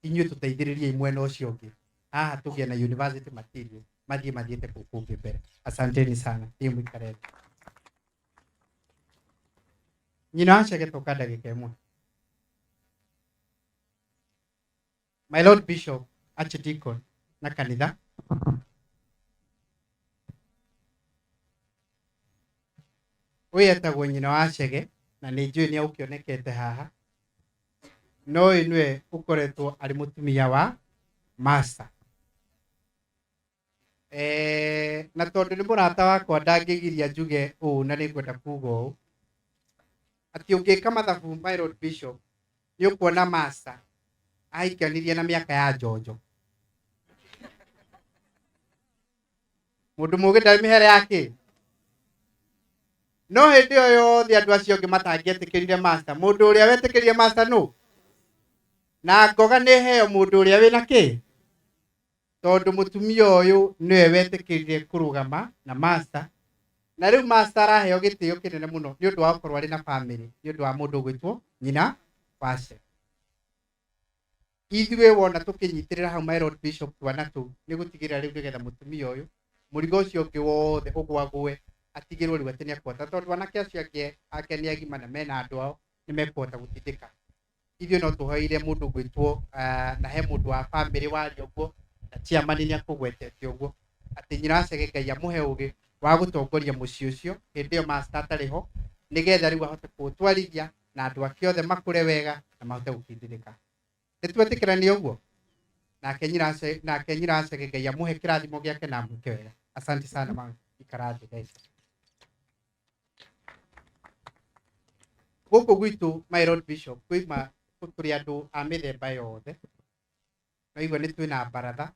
Inyuĩ tũteithĩrĩriei mwena ũcio ũngĩ, haha tũgĩe na university material mathiĩ mathiĩte kũu kũngĩ mbere. Asanteni sana, thiĩ mũikare thĩ. Nyina wa Chege, toka ndagĩka ĩmwe. My Lord Bishop, Archdeacon na kanitha, ũyũ etagwo nyina wa Chege na nĩ njũĩ nĩ agũkĩonekete haha, no ũyũ nĩwe ũkoretwo arĩ mũtumia wa Master. Na tondũ nĩ mũrata wakwa ndangĩgiria njuge ũũ na nĩngwenda kuga ũũ atĩ ũngĩka mathabu, my Lord Bishop, nĩ ũkuona Master ahikanirie na mĩaka ya njonjo. Mũndũ mũgĩ ndarĩ mĩhere yake, no hĩndĩ ĩyo yothe andũ acio angĩ matangĩetĩkĩrire Master, mũndũ ũrĩa wetĩkĩrire Master nũ? Na ngoga nĩ heo mũndũ ũrĩa wĩna kĩ, tondũ mũtumia ũyũ nĩwe wetĩkĩrire kũrũgama na Master, na rĩu Master araheo gĩtĩo kĩnene mũno nĩ ũndũ wa gũkorwo arĩ na family, nĩ ũndũ wa mũndũ ũgwĩtwo nyina wa Chege. Ithuĩ wona tũkĩnyitĩrĩra hau, my Lord Bishop, twana tũu nĩ gũtigĩrĩra rĩu nĩgetha mũtumia ũyũ mũrigo ũcio ũngĩ wothe ũgwagwe atigĩrwo rĩu atĩ nĩ akũhota, tondũ anake acio angĩ ake nĩ agima na mena andũ ao, nĩ mekũhota gũtindĩka. Ithuĩ no tũhoeire mũndũ gwĩtwo, na he mũndũ wa family waria ũguo na chairman nĩ akũgwetete ũguo atĩ nyina wa Chege Ngai amũhe ũgĩ wa gũtongoria mũciĩ ũcio hĩndĩ ĩyo Master atarĩ ho, nĩgetha rĩu ahote kũũtwarithia na andũ ake othe makũre wega na mahote gũkindĩrĩka. Nĩ twetĩkĩrania ũguo? Nake nyina wa Chege Ngai amũhe kĩrathimo gĩake na amwĩke wega. Asante sana ma ikara thĩ guys. Gũkũ gwitũ, my Lord Bishop, kwĩma tũrĩ andũ a mĩthemba yothe. Naigua nĩ twĩna baratha,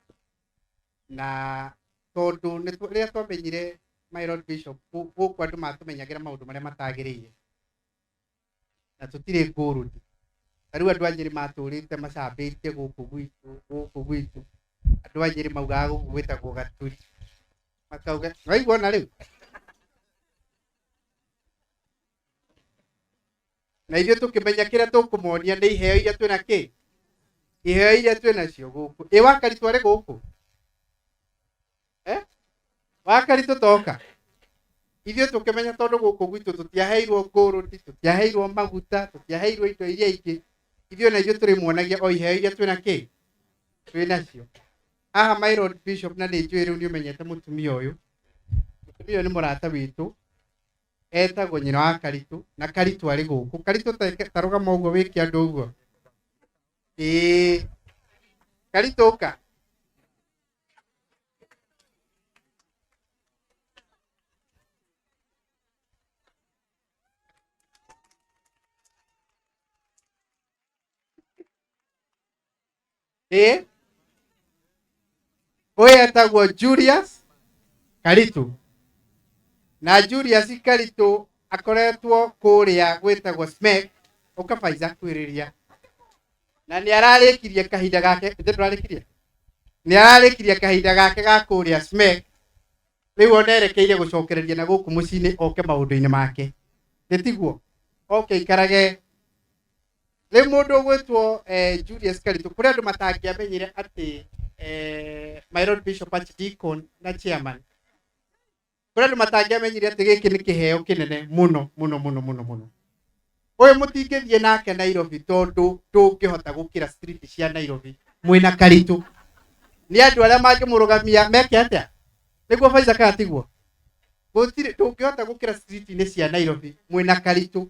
na tondũ rĩrĩa twamenyire, my Lord Bishop, gũkũ andũ matũmenyagĩra maũndũ marĩa matagĩrĩire na tũtirĩ ngũrũni. Ta rĩu andũ a Nyĩrĩ matũrĩte macambĩtie gũkũ gwitũ, gũkũ gwitũ andũ a Nyĩrĩ maugaga gũkũ gwĩtagwo Gaturi, makauga waigua ona rĩu na ithuĩ tũkĩmenya kĩrĩa tũkũmonia nĩ iheo iria twĩna kĩ, iheo iria twĩnacio gũkũ. Ĩ Wakaritũ arĩ gũkũ, eh? Wakaritũ toka. Ithuĩ tũkĩmenya tondũ gũkũ gwitũ tũtiaheirwo ngũrũni, tũtiaheirwo maguta, tũtiaheirwo indo iria ingĩ, ithuĩ na ithuĩ tũrĩmuonagia o iheo iria twĩna kĩ, twĩnacio haha, my Lord Bishop. Na nĩ njũĩ rĩu nĩ ũmenyete mũtumia ũyũ. Mũtumia ũyũ nĩ mũrata witũ, etagwo nyina wa Karitũ, na Karitũ arĩ gũkũ. Karitũ, ta rũgama ũguo wĩke andũ ũguo. Ĩĩ Karitũ, ũka. Ĩĩ ũyũ etagwo Julius Karitũ, na Julius Karitũ akoretwo kũrĩa gwĩtagwo SMEC ũkabaiza kwĩrĩria, na nĩ ararĩkirie kahinda gake. Ithe ndũrarĩkirie? Nĩ ararĩkirie kahinda gake ga kũrĩa SMEC. Rĩu ona erekeire gũcokereria na gũkũ mũciĩ-inĩ, oke maũndũ-inĩ make, nĩ tiguo? Oke ikarage. Rĩu mũndũ ũgwĩtwo Julius Karitũ, kũrĩ andũ matangĩamenyire atĩ my Lord Bishop, Archdeacon na chairman, kũrĩ andũ matangĩamenyire atĩ gĩkĩ nĩ kĩheo kĩnene mũno mũno mũno mũno mũno. Ũyũ mũtingĩthiĩ nake Nairobi, tondũ ndũngĩhota gũkĩra street cia Nairobi mwĩna Karitũ. Nĩ andũ arĩa mangĩmũrũgamia meke atĩa nĩguo Faiza, kana tiguo? Gũtirĩ, ndũngĩhota gũkĩra street-inĩ cia Nairobi mwĩna Karitũ.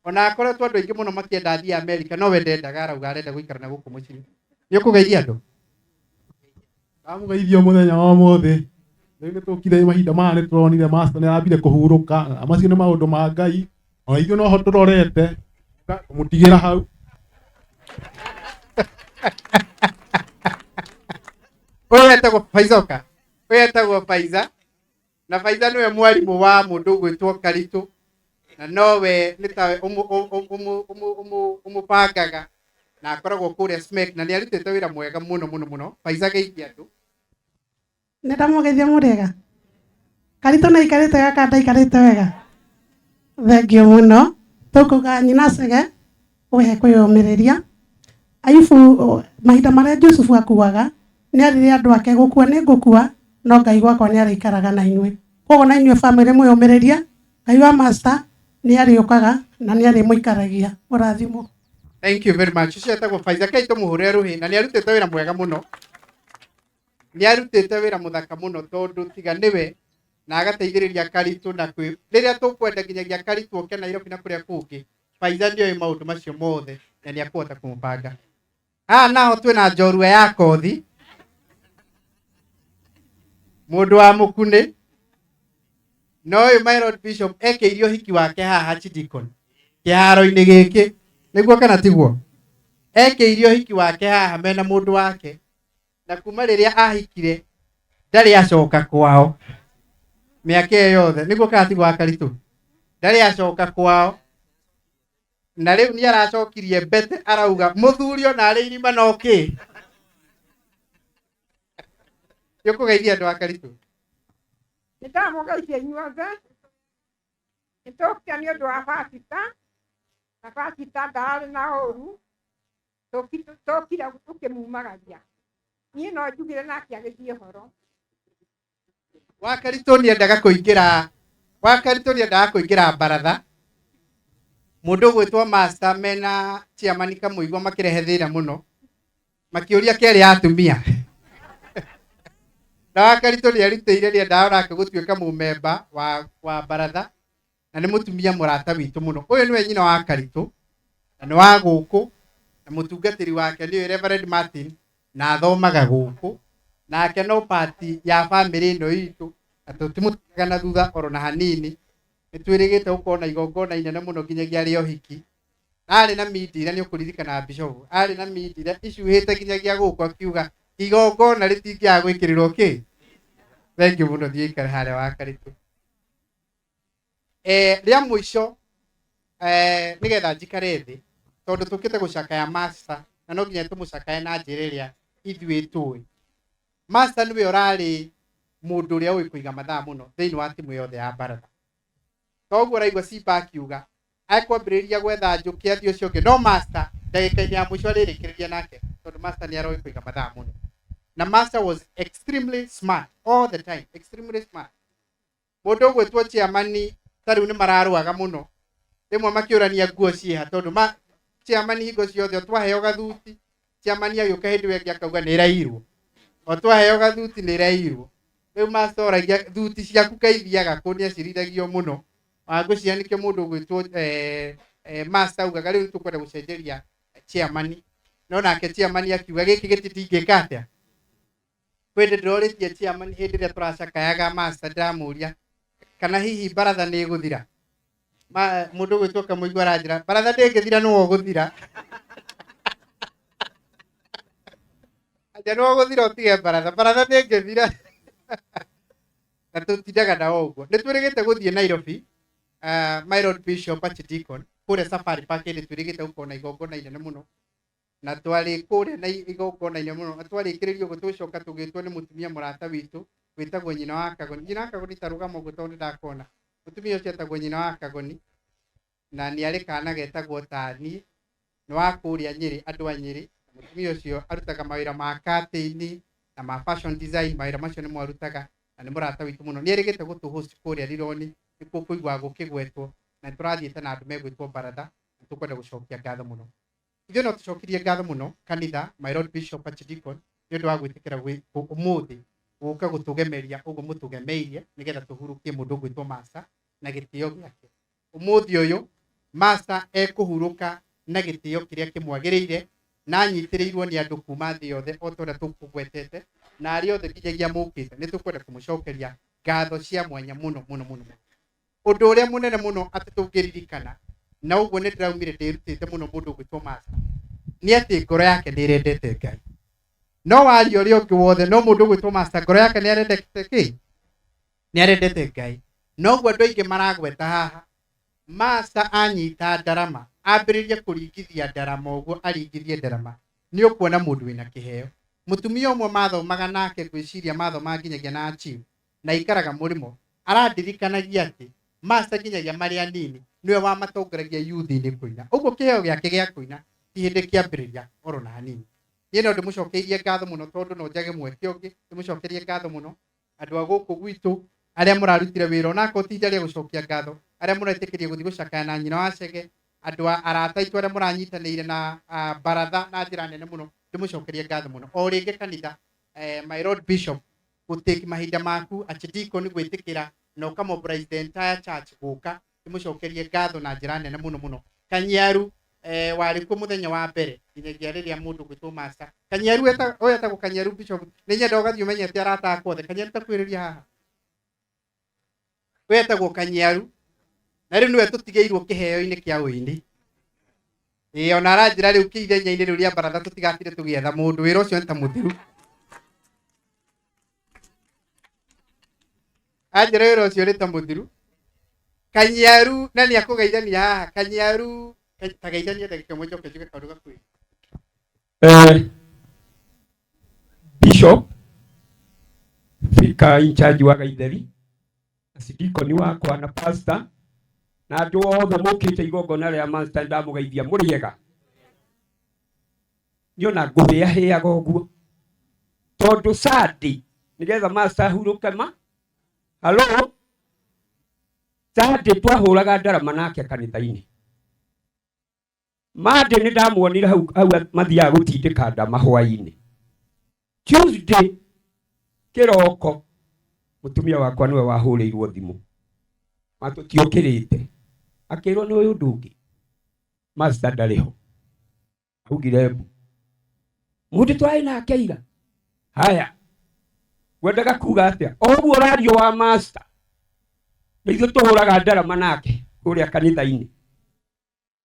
Ona akoretwo andũ aingĩ mũno makĩenda athiĩ America, no we ndendaga, arauga arenda gũikara na gũkũ mũciĩ. Nĩ ũkũgeithia andũ? Ndamũgeithia mũthenya wa ũmũthĩ. Rĩu nĩ tũkire mahinda maya nĩ tũronire master nĩ arambire kũhurũka, na macio nĩ maũndũ ma Ngai, ona ithuĩ noho tũrorete kũmũtigĩra hau. Ũyũ etagwo Faizoka, ũyũ etagwo Faiza. Na Faiza nĩwe mwarimũ wa mũndũ ũgwĩtwo Karitũ, na nowe nĩ tawe ũmũbangaga na akoragwo kũrĩa SMEC, na nĩ arutĩte wĩra mwega mũno mũno mũno. Faiza, geithia andũ. Nĩ ndamũgeithia mũrĩega. Karitũ na ikarĩte gaka ndaikarĩte wega. Thengio mũno. Tũkuga nyina Chege ũhe kwĩyũmĩrĩria. Ayubu mahinda marĩa Jusufu akuaga nĩ arire andũ ake, gũkua nĩ ngũkua, no Ngai gwakwa nĩ arĩikaraga na inyuĩ. Koguo na inyuĩ bamĩrĩ mwĩyũmĩrĩrie, Ngai wa master nĩ arĩũkaga na nĩ arĩmũikaragia. Mũrathimwo. Thank you very much. Ũcio etagwo Faiza. Kei tũmũhũrĩre rũhĩ, na nĩ arutĩte wĩra mwega mũno. Nĩ arutĩte wĩra mũthaka mũno, tondũ tiga nĩwe na agateithĩrĩria Karitũ na kwĩ rĩrĩa tũkwenda nginyagia Karitũ oke Nairobi na kũrĩa kũngĩ, Faiza nĩoĩ maũndũ macio mothe na nĩ akũhota kũmũbanga. Haha naho twĩna njorua ya kothi, mũndũ wa mũkunĩ, na ũyũ my Lord Bishop ekĩirio ũhiki wake haha Archdeacon kĩharo-inĩ gĩkĩ, nĩguo kana tiguo? Ekĩirio ũhiki wake haha mena mũndũ wake, na kuma rĩrĩa ahikire ndarĩ acoka kwao mĩaka ĩyo yothe, nĩguo kana tiguo, Akaritũ? Ndarĩ acoka kwao, na rĩu nĩ aracokirie mbete, arauga mũthuri ona arĩ irima no kĩ. Nĩ ũkũgeithia andũ, Akaritũ? Nĩ ndamũgeithia inyuothe. Nĩ tũkire nĩ ũndũ wa pastor, na pastor ndararĩ na ũru, tũkire tũkĩmumagaria. Niĩ no njugire nake agĩthiĩ ũhoro. Wakaritũ nĩendaga kũingĩra, Wakaritũ nĩendaga kũingĩra baratha. Mũndũ ũgwĩtwo master mena chairman Kamũigua makĩrehe thĩna mũno, makĩũria kerĩ ya atumia, na Wakaritũ nĩerutĩire, nĩendaga onake gũtuĩka mũmemba wa baratha, na nĩ mũtumia mũrata witũ mũno. Ũyũ nĩwe nyina wa Karitũ na nĩ wa gũkũ, na mũtungatĩri wake nĩwe Reverend Martin, na athomaga gũkũ nake, no pati ya bamĩrĩ ĩno itũ, na tũtimũtigaga na thutha oro na hanini. Nĩ twĩrĩgĩte gũkorwo na igongona inene mũno nginyagia rĩa ũhiki. Arĩ na mindira, nĩ ũkũririkana Bishop, arĩ na mindira icuhĩte nginyagia gũkũ, akiuga igongona rĩtingĩaga gwĩkĩrĩrwo kĩ. Thank you mũno, thiĩ ikare harĩa wa Karitũ. Rĩa mũico, nĩgetha njikare thĩ, tondũ tũkĩte gũcakaya master, na no nginya tũmũcakaye na njĩra ĩrĩa ithuĩ tũĩ. Master nĩwe ũrarĩ mũndũ ũrĩa ũĩ kũiga mathaa mũno thĩinĩ wa timu yothe ya baratha. Toguo ũraigua Simba akiuga ekwambĩrĩria gwetha njũkĩ athiĩ ũcio ũngĩ, no master ndagĩka-inĩ ya mũico arĩrĩkĩrĩria nake, tondũ master nĩ aroĩ kũiga mathaa mũno, na master was extremely smart all the time, extremely smart. Mũndũ ũgwĩtwo chairman ta rĩu nĩ mararũaga mũno rĩmwe makĩũrania nguo ciĩha, tondũ ma chairman hingo ciothe o twaheo gathuti, chairman agĩũka hĩndĩ ĩyo ĩngĩ akauga nĩ ĩrairwo, o twaheo gathuti nĩ ĩrairwo. Rĩu master oragia thuti ciaku kaithiaga kũ? Nĩ acirithagio mũno. Wangũciria nĩkĩo mũndũ ũgwĩtwo master augaga rĩu tũkwenda gũcenjeria chairman, no nake chairman akiuga gĩkĩ gĩti ndingĩka atĩa. Kwĩ hĩndĩ ndĩrorĩtie chairman hĩndĩ ĩrĩa tũracakayaga master, ndĩramũria kana hihi baratha nĩ ĩgũthira. Mũndũ ũgwĩtwo Kamũigua aranjĩra baratha ndĩngĩthira, nĩwe ũgũthira. Anja nĩwe ũgũthira ũtige baratha, baratha ndĩngĩthira. Na tũtindaga nao ũguo. Nĩ twĩrĩgĩte gũthiĩ Nairobi, my Lord Bishop Archdeacon, kũrĩa Safari Park, hĩndĩ twĩrĩgĩte gũkorwo na igongona inene mũno, na twarĩ kũrĩa na igongona inene mũno, na twarĩkĩrĩria ũguo tũgĩcoka tũgĩtwo nĩ mũtumia mũrata witũ wĩtagwo nyina wa Kagoni. Nyina wa Kagoni, ta rũgama ũguo tondũ nĩndakona. Mũtumia ũcio etagwo nyina wa Kagoni, na nĩ arĩ kana getagwo tani, nĩ wa kũrĩa Nyĩrĩ, andũ a Nyĩrĩ. Mũtumia ũcio arutaga mawĩra ma curtain na ma fashion design, mawĩra macio nĩmo arutaga, na nĩ mũrata witũ mũno. Nĩ erĩgĩte gũtũ host kũrĩa Rironi, nĩkuo kũiguaga gũkĩgwetwo, na nĩ tũrathiĩte na andũ megwĩtwo baratha, na tũkwenda gũcokia ngatho mũno. Ithuĩ no tũcokirie ngatho mũno kanitha, my Lord Bishop Archdeacon, nĩ ũndũ wa gwĩtĩkĩra ũmũthĩ gũka gũtũgemeria ũguo mũtũgemeirie, nĩgetha tũhurũkie mũndũ ũgwĩtwo master na gĩtĩo gĩake. Ũmũthĩ ũyũ master ekũhurũka na gĩtĩo kĩrĩa kĩmwagĩrĩire, na anyitĩrĩirwo nĩ andũ kuma thĩ yothe o ta ũrĩa tũkũgwetete, na arĩa othe nginyagia mũkĩte, nĩ tũkwenda kũmũcokeria ngatho cia mwanya mũno mũno mũno mũno. Ũndũ ũrĩa mũnene mũno atĩ tũngĩririkana, na ũguo nĩ ndĩraumire ndĩrutĩte mũno mũndũ ũgwĩtwo master, nĩ atĩ ngoro yake nĩ ĩrendete Ngai. No waria ũrĩa ũngĩ wothe, no mũndũ ũgwĩtwo master ngoro yake nĩ arendete kĩ. Nĩ arendete Ngai. Noguo andũ aingĩ maragweta haha, master anyita ndarama, ambĩrĩrie kũringithia ndarama ũguo aringithie ndarama, nĩ ũkuona mũndũ wĩna kĩheo. Mũtumia ũmwe mathomaga nake ngwĩciria mathomaga nginyagia na achieve, na aikaraga mũrĩmo, arandirikanagia atĩ master nginyagia marĩ anini nĩwe wamatongoragia youth-inĩ kũina. Ũguo kĩheo gĩake gĩa kũina ti hĩndĩ kĩambĩrĩria oro na hanini. Niĩ no ndĩmũcokeirie ngatho mũno tondũ no njage mweke ũngĩ, ndĩmũcokerie ngatho mũno andũ a gũkũ gwitũ arĩa mũrarutire wĩra onakorwo ti ihinda rĩa gũcokia ngatho, arĩa mũretĩkĩria gũthiĩ gũcakaya na nyina wa Chege, andũ a arata aitũ arĩa mũranyitanĩire na baratha na njĩra nene mũno, ndĩmũcokerie ngatho mũno. O rĩngĩ kanitha, my Lord Bishop, gũtake mahinda maku archdeacon gwĩtĩkĩra na ũka mobilize the entire church gũka, ndĩmũcokerie ngatho na njĩra nene mũno mũno. Kanyiaru, warĩ kuo mũthenya wa mbere nginyagia rĩrĩa mũndũ gwĩtwo master. Kanyiaru ũyũ etagwo Kanyiaru Bishop, nĩ nyenda ũgathiĩ ũmenyete arata akwa othe. Kanyiaru takuhĩrĩria haha. Ũyũ etagwo Kanyiaru, na rĩu nĩwe tũtigĩirwo kĩheo-inĩ kĩa ũini. Ĩĩ ona aranjĩra rĩu kĩithenya-inĩ rĩu rĩa baratha tũtigatire tũgĩetha mũndũ, wĩra ũcio nĩ ta mũthiru. Anjĩra wĩra ũcio nĩ ta mũthiru. Kanyiaru na nĩ akũgeithania haha. Kanyiaru, ta geithania ndagĩka ĩmwe njoke njuge kaũndũ gakuhĩ. Bishop Fika in charge wa Gaitheri, acidikoni wakwa na pastor na andũ othe mũkĩte igongona rĩa master ndamũgeithia mũrĩega. Niĩ ona ngũhĩahĩaga ũguo tondũ Sunday nĩgetha master ahurũke ma halo Sunday twahũraga ndarama nake kanitha-inĩ. Monday nĩ ndamuonire hau hau mathiaga gũtindĩka ndama hwaĩ-inĩ. Tuesday kĩroko mũtumia wakwa nĩwe wahũrĩirwo thimũ ma tũtiũkĩrĩte, akĩrwo nĩ ũyũ ũndũ ũngĩ master ndarĩ ho, augire mbu mũndũ twarĩ nake ira. Haya, ngwendaga kuga atĩa? O ũguo ũrario wa master nĩ ithuĩ tũhũraga ndarama nake kũrĩa kanitha-inĩ,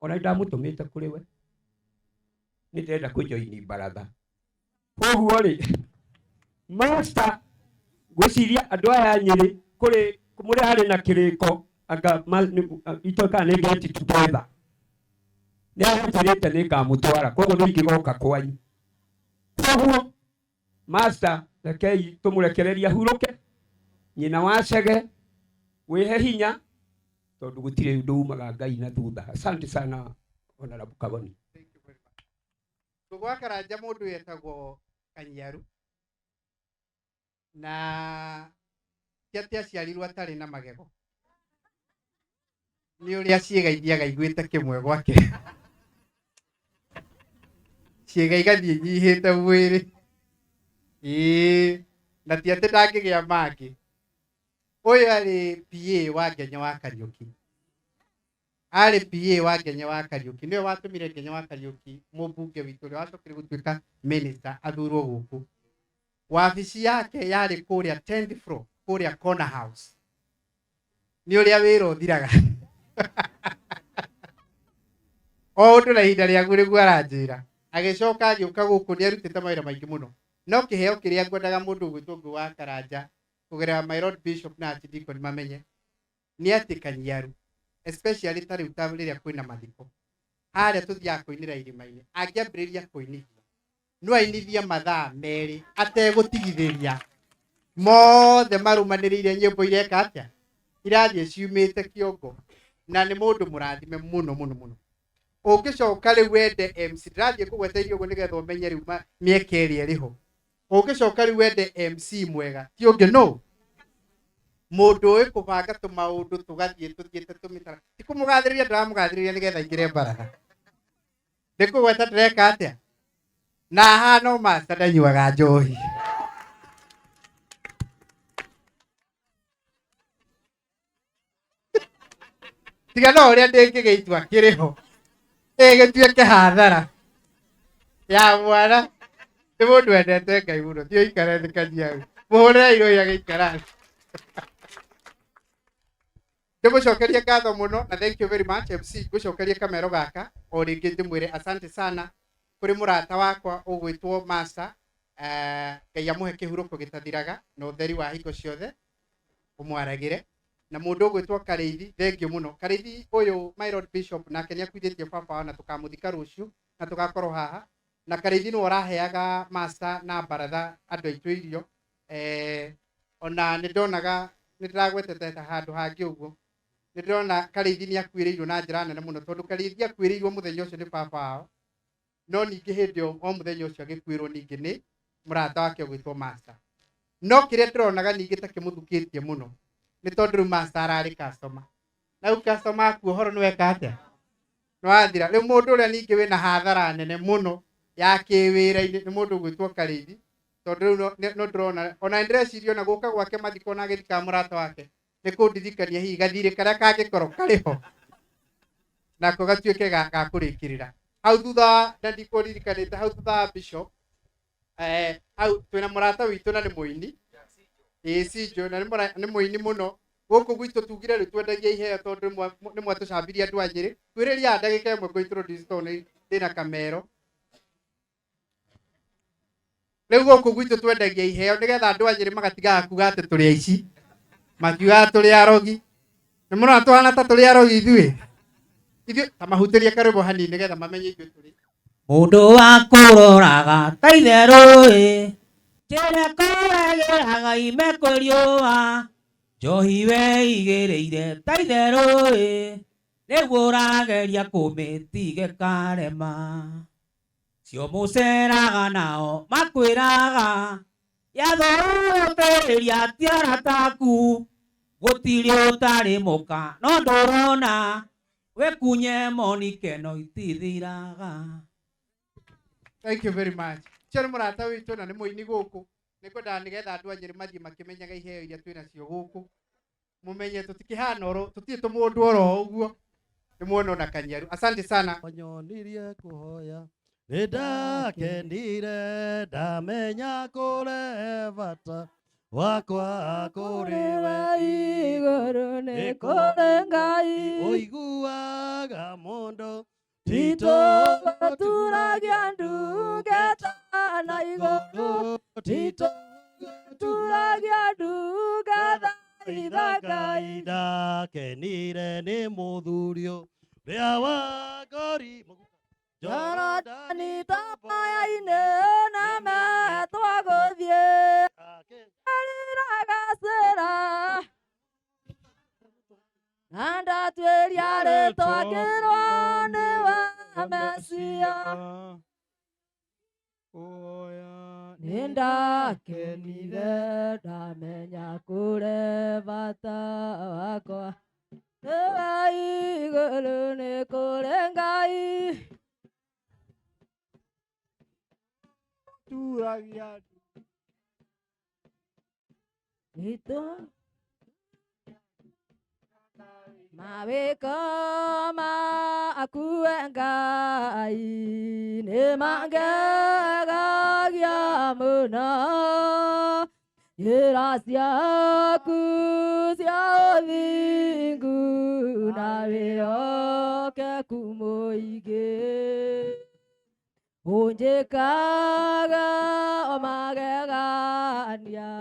ona ndamũtũmĩte kũrĩ we nĩ ndĩrenda kũjoini baratha. Koguo rĩ master, ngwĩciria andũ aya Nyĩrĩ kũrĩ mũrĩ harĩ na kĩrĩko anga itoĩ kana nĩ get together, nĩ aranjĩrĩte nĩ ngamũtwara, koguo nĩ ingĩgoka kwanyu. Koguo master, rekei tũmũrekererie ahurũke, nyina wa Chege wĩhe hinya tondũ gũtirĩ ũndũ umaga Ngai na thutha. Asante sana Honorable Kagoni. Tũgwa Karanja mũndũ wetagwo Kanyiaru na ti atĩ aciarirwo atarĩ na magego, nĩ ũrĩa ciĩga ithiaga iguĩte kĩmwe gwake, ciĩga igathiĩ nyihĩte mwĩrĩ. Ĩĩ, na ti atĩ ndangĩgĩa mangĩ. Ũyũ arĩ PA wa Ngenya wa Kariũki, arĩ PA wa Ngenya wa Kariũki, nĩwe watũmire Ngenya wa Kariũki mũmbunge witũ ũrĩa wacokire gũtuĩka minister athurwo gũkũ. Wabici yake yarĩ kũrĩa 10th floor, kũrĩa Corner House. Nĩ ũrĩa wĩra ũthiraga o ũndũ na ihinda rĩaguo nĩguo aranjĩra. Agĩcoka agĩũka gũkũ, nĩ arutĩte mawĩra maingĩ mũno, no kĩheo kĩrĩa ngwendaga mũndũ ũgwĩtwo Ngũgĩ wa Karanja kũgerera my Lord Bishop na Archdeacon mamenye nĩ atĩ Kanyiaru, especially ta rĩu ta rĩrĩa kwĩna mathiko harĩa tũthiaga kũinĩra irĩma-inĩ, angĩambĩrĩria kũinithia no ainithie mathaa merĩ ategũtigithĩria, mothe marũmanĩrĩire nyĩmbo ireka atĩa, irathiĩ ciumĩte kĩongo, na nĩ mũndũ mũrathime mũno mũno mũno. Ũngĩcoka rĩu wende MC, ndĩrathiĩ kũgweta irio ũguo nĩgetha ũmenye rĩu mĩeke ĩrĩa ĩrĩ ho. Ũngĩcoka rĩu wende MC mwega, ti ũngĩ no mũndũ ũĩ kũbanga tũmaũndũ tũgathiĩ tũthiĩte tũmĩtara. Ti kũmũgathĩrĩria ndĩramũgathĩrĩria nĩgetha aingĩre baratha, nĩ kũgweta ndĩreka atĩa, na hano master ndanyuaga njohi. Tiga no ũrĩa ndĩngĩgĩitua kĩrĩ ho ĩgĩtuĩke hathara ya mwana. Nĩ mũndũ wendete Ngai mũno. Thiĩ ũikare thĩ Kanyiaru, mũhũrĩre irũhi agĩikara thĩ. Ndĩmũcokerie ngatho mũno na thank you very much MC. Ngũcokerie kamero gaka o rĩngĩ ndĩmwĩre asante sana kũrĩ mũrata wakwa ũgwĩtwo master. Ngai amũhe kĩhurũko gĩtathiraga na ũtheri wa hingo ciothe. Ũmwaragĩre na mũndũ ũgwĩtwo Karĩithi. Thengiũ mũno Karĩithi ũyũ, my lord bishop, nake nĩ akuithĩtie baba wao na tũkamũthika rũciũ na tũgakorwo haha. Na Karĩithi nĩwe ũraheaga master na baratha andũ aitũ irio. Ona nĩ ndonaga nĩ ndĩragwetete ta handũ hangĩ ũguo, nĩ ndĩrona Karĩithi nĩ akuĩrĩirwo na njĩra nene mũno, tondũ Karĩithi akuĩrĩirwo mũthenya ũcio nĩ baba wao, no ningĩ hĩndĩ ĩyo o mũthenya ũcio agĩkuĩrwo ningĩ nĩ mũrata wake ũgwĩtwo master. No kĩrĩa ndĩronaga ningĩ ta kĩmũthukĩtie mũno nĩ tondũ rĩu master ararĩ customer, na rĩu customer aku ũhoro nĩ weka atĩa, nĩ wathira. Rĩu mũndũ ũrĩa ningĩ wĩna hathara nene mũno ya kĩwĩra-inĩ nĩ mũndũ ũgwĩtwo Karĩithi, tondũ rĩu no ndĩrona ona nĩ ndĩreciria ona gũka gwake mathiko na agĩthikaga mũrata wake nĩ kũndirikania hihi gathirĩ karĩa kangĩkorwo karĩ ho nako gatuĩke ga kũrĩkĩrĩra hau thutha na ndikũririkanĩte hau thutha wa bishop. Hau twĩna mũrata witũ na nĩ mũini, ĩĩ Cinjo, na nĩ mũini mũno gũkũ gwitũ. Tugire rĩu twendagia iheo tondũ nĩ mwatũcambirie andũ a Nyĩrĩ. Kwĩrĩria ndagĩka ĩmwe ngũ introduce tondũ nĩ ndĩna kamero. Rĩu gũkũ gwitũ twendagia iheo nĩgetha andũ a Nyĩrĩ magatigaga kuga atĩ tũrĩ aici, makiugaga tũrĩ arogi. Nĩ mũrona tũhana ta tũrĩ arogi ithuĩ ta mahutĩrie karwĩmbo hanini nĩgetha mamenye ithuĩ tũrĩ Mũndũ wa kũroraga ta itherũ ĩ, kĩrĩa kũregeraga ime kwĩ riũa, njohi weigĩrĩire ta itherũ ĩ, rĩu ũrageria kũmĩtige karema. Cio mũceraga nao makwĩraga yathũũtĩrĩria ti arata aku, gũtirĩ ũtarĩ mũka no ndũrona wĩkunye moni keno itithiraga. Thank you very much. Ũcio nĩ mũrata witũ na nĩ mũini gũkũ. Nĩ kwendaga nĩgetha andũ a Nyĩrĩ mathiĩ makĩmenyaga iheo iria twĩ nacio gũkũ, mũmenye tũtikĩhana oro tũtirĩ tũmũndũ oro ũguo nĩ muona ona kanyaru. Asante sana. Wanyonirie kũhoya nĩ ndakenire ndamenya kũrehe bata wakwa kũrĩ we. Igũrũ nĩ kũrĩ Ngai ũiguaga mũndũ. Titũgũturagia ndungata na igũrũ, titũgũturagia ndungata itha Ngai. Ndakenire nĩ mũthuri ũrĩa wa ngori. Jorodani tamaya-inĩ na metwa gũthiĩ rĩragacĩra na ndatuĩria rĩtwa ngĩrwo nĩwe Mesia. Nĩ ndakenire ndamenya kũrĩ bata wakwa nĩwe igũrũ nĩ kũrĩ Ngai. Turagia. Itu mawĩko maku we Ngai nĩ mangegagia mũno, njĩra ciaku cia ũthingu na wĩhokeku mũingĩ ũnjĩkaga o magegania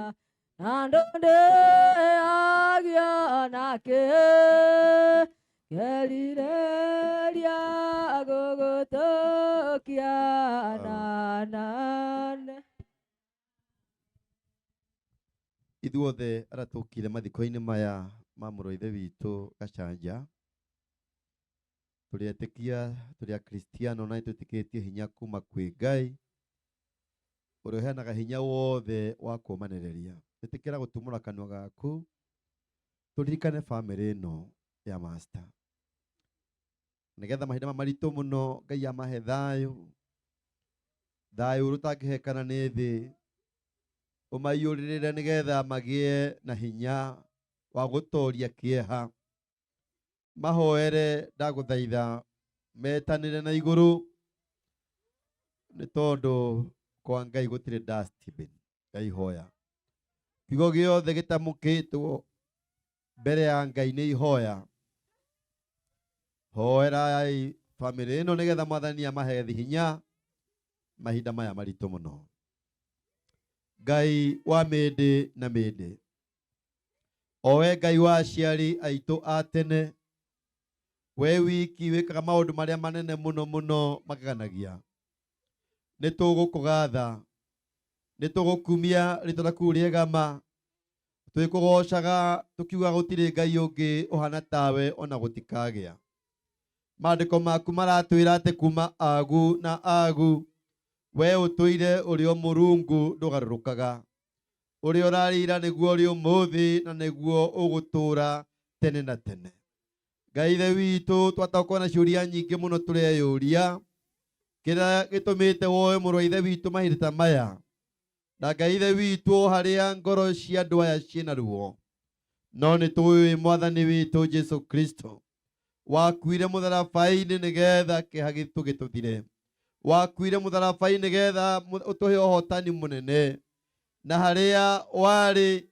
na ndũndĩagia nakĩ ngerirĩria gũgũtũkia na nane. Ithuothe arĩa tũkire mathiko-inĩ maya ma mũrũ wa ithe witũ Gachanja, tũrĩ etĩkia, tũrĩ akristiano, na nĩtwĩtĩkĩtie hinya kuma kwĩ Ngai ũrĩa ũheanaga hinya wothe wa kũũmanĩrĩria. Ĩtĩkĩra gũtumũra kanua gaku tũririkane bamĩrĩ ĩno ya master, nĩgetha mahinda maya maritũ mũno Ngai amahe thayũ, thayũ ũrĩa ũtangĩhekana nĩ thĩ, ũmaiyũrĩrĩre nĩgetha magĩe na hinya wa gũtoria kĩeha. Mahoere, ndagũthaitha metanĩre na igũrũ, nĩ tondũ kwa Ngai gũtirĩ dustbin. Ngai hoya kiugo gĩothe gĩtamũkĩtwo mbere ya Ngai nĩ ihoya. Hoerai bamĩrĩ ĩno nĩgetha Mwathani amahe hinya mahinda maya maritũ mũno. Ngai wa mĩndĩ na mĩndĩ. O we Ngai wa aciari aitũ a tene, we wiki wĩkaga maũndũ marĩa manene mũno mũno mageganagia. Nĩ tũgũkũgatha, nĩ tũgũkumia rĩtwa rĩaku rĩega ma, twĩkũgocaga tũkiuga gũtirĩ Ngai ũngĩ ũhana tawe ona gũtikagĩa. Maandĩko maku maratwĩra atĩ kuma agu na agu, we ũtũire ũrĩ o Mũrungu ndũgarũrũkaga. Ũrĩa ũrarĩ ira nĩguo ũrĩ ũmũthĩ na nĩguo ũgũtũũra tene na tene. Ngai Ithe witũ, twataũkwo na ciũria nyingĩ mũno tũreyũria, kĩrĩa gĩtũmĩte woe mũrũ wa Ithe witũ mahinda ta maya, na Ngai Ithe witũ o harĩa ngoro cia andũ aya ciĩna ruo. No nĩ tũĩ Mwathani witũ Jesu Kristo wakuire mũtharaba-inĩ nĩgetha kĩeha gitũ gĩtũthire, wakuire mũtharaba-inĩ nĩgetha ũtũhe ũhotani mũnene, na harĩa warĩ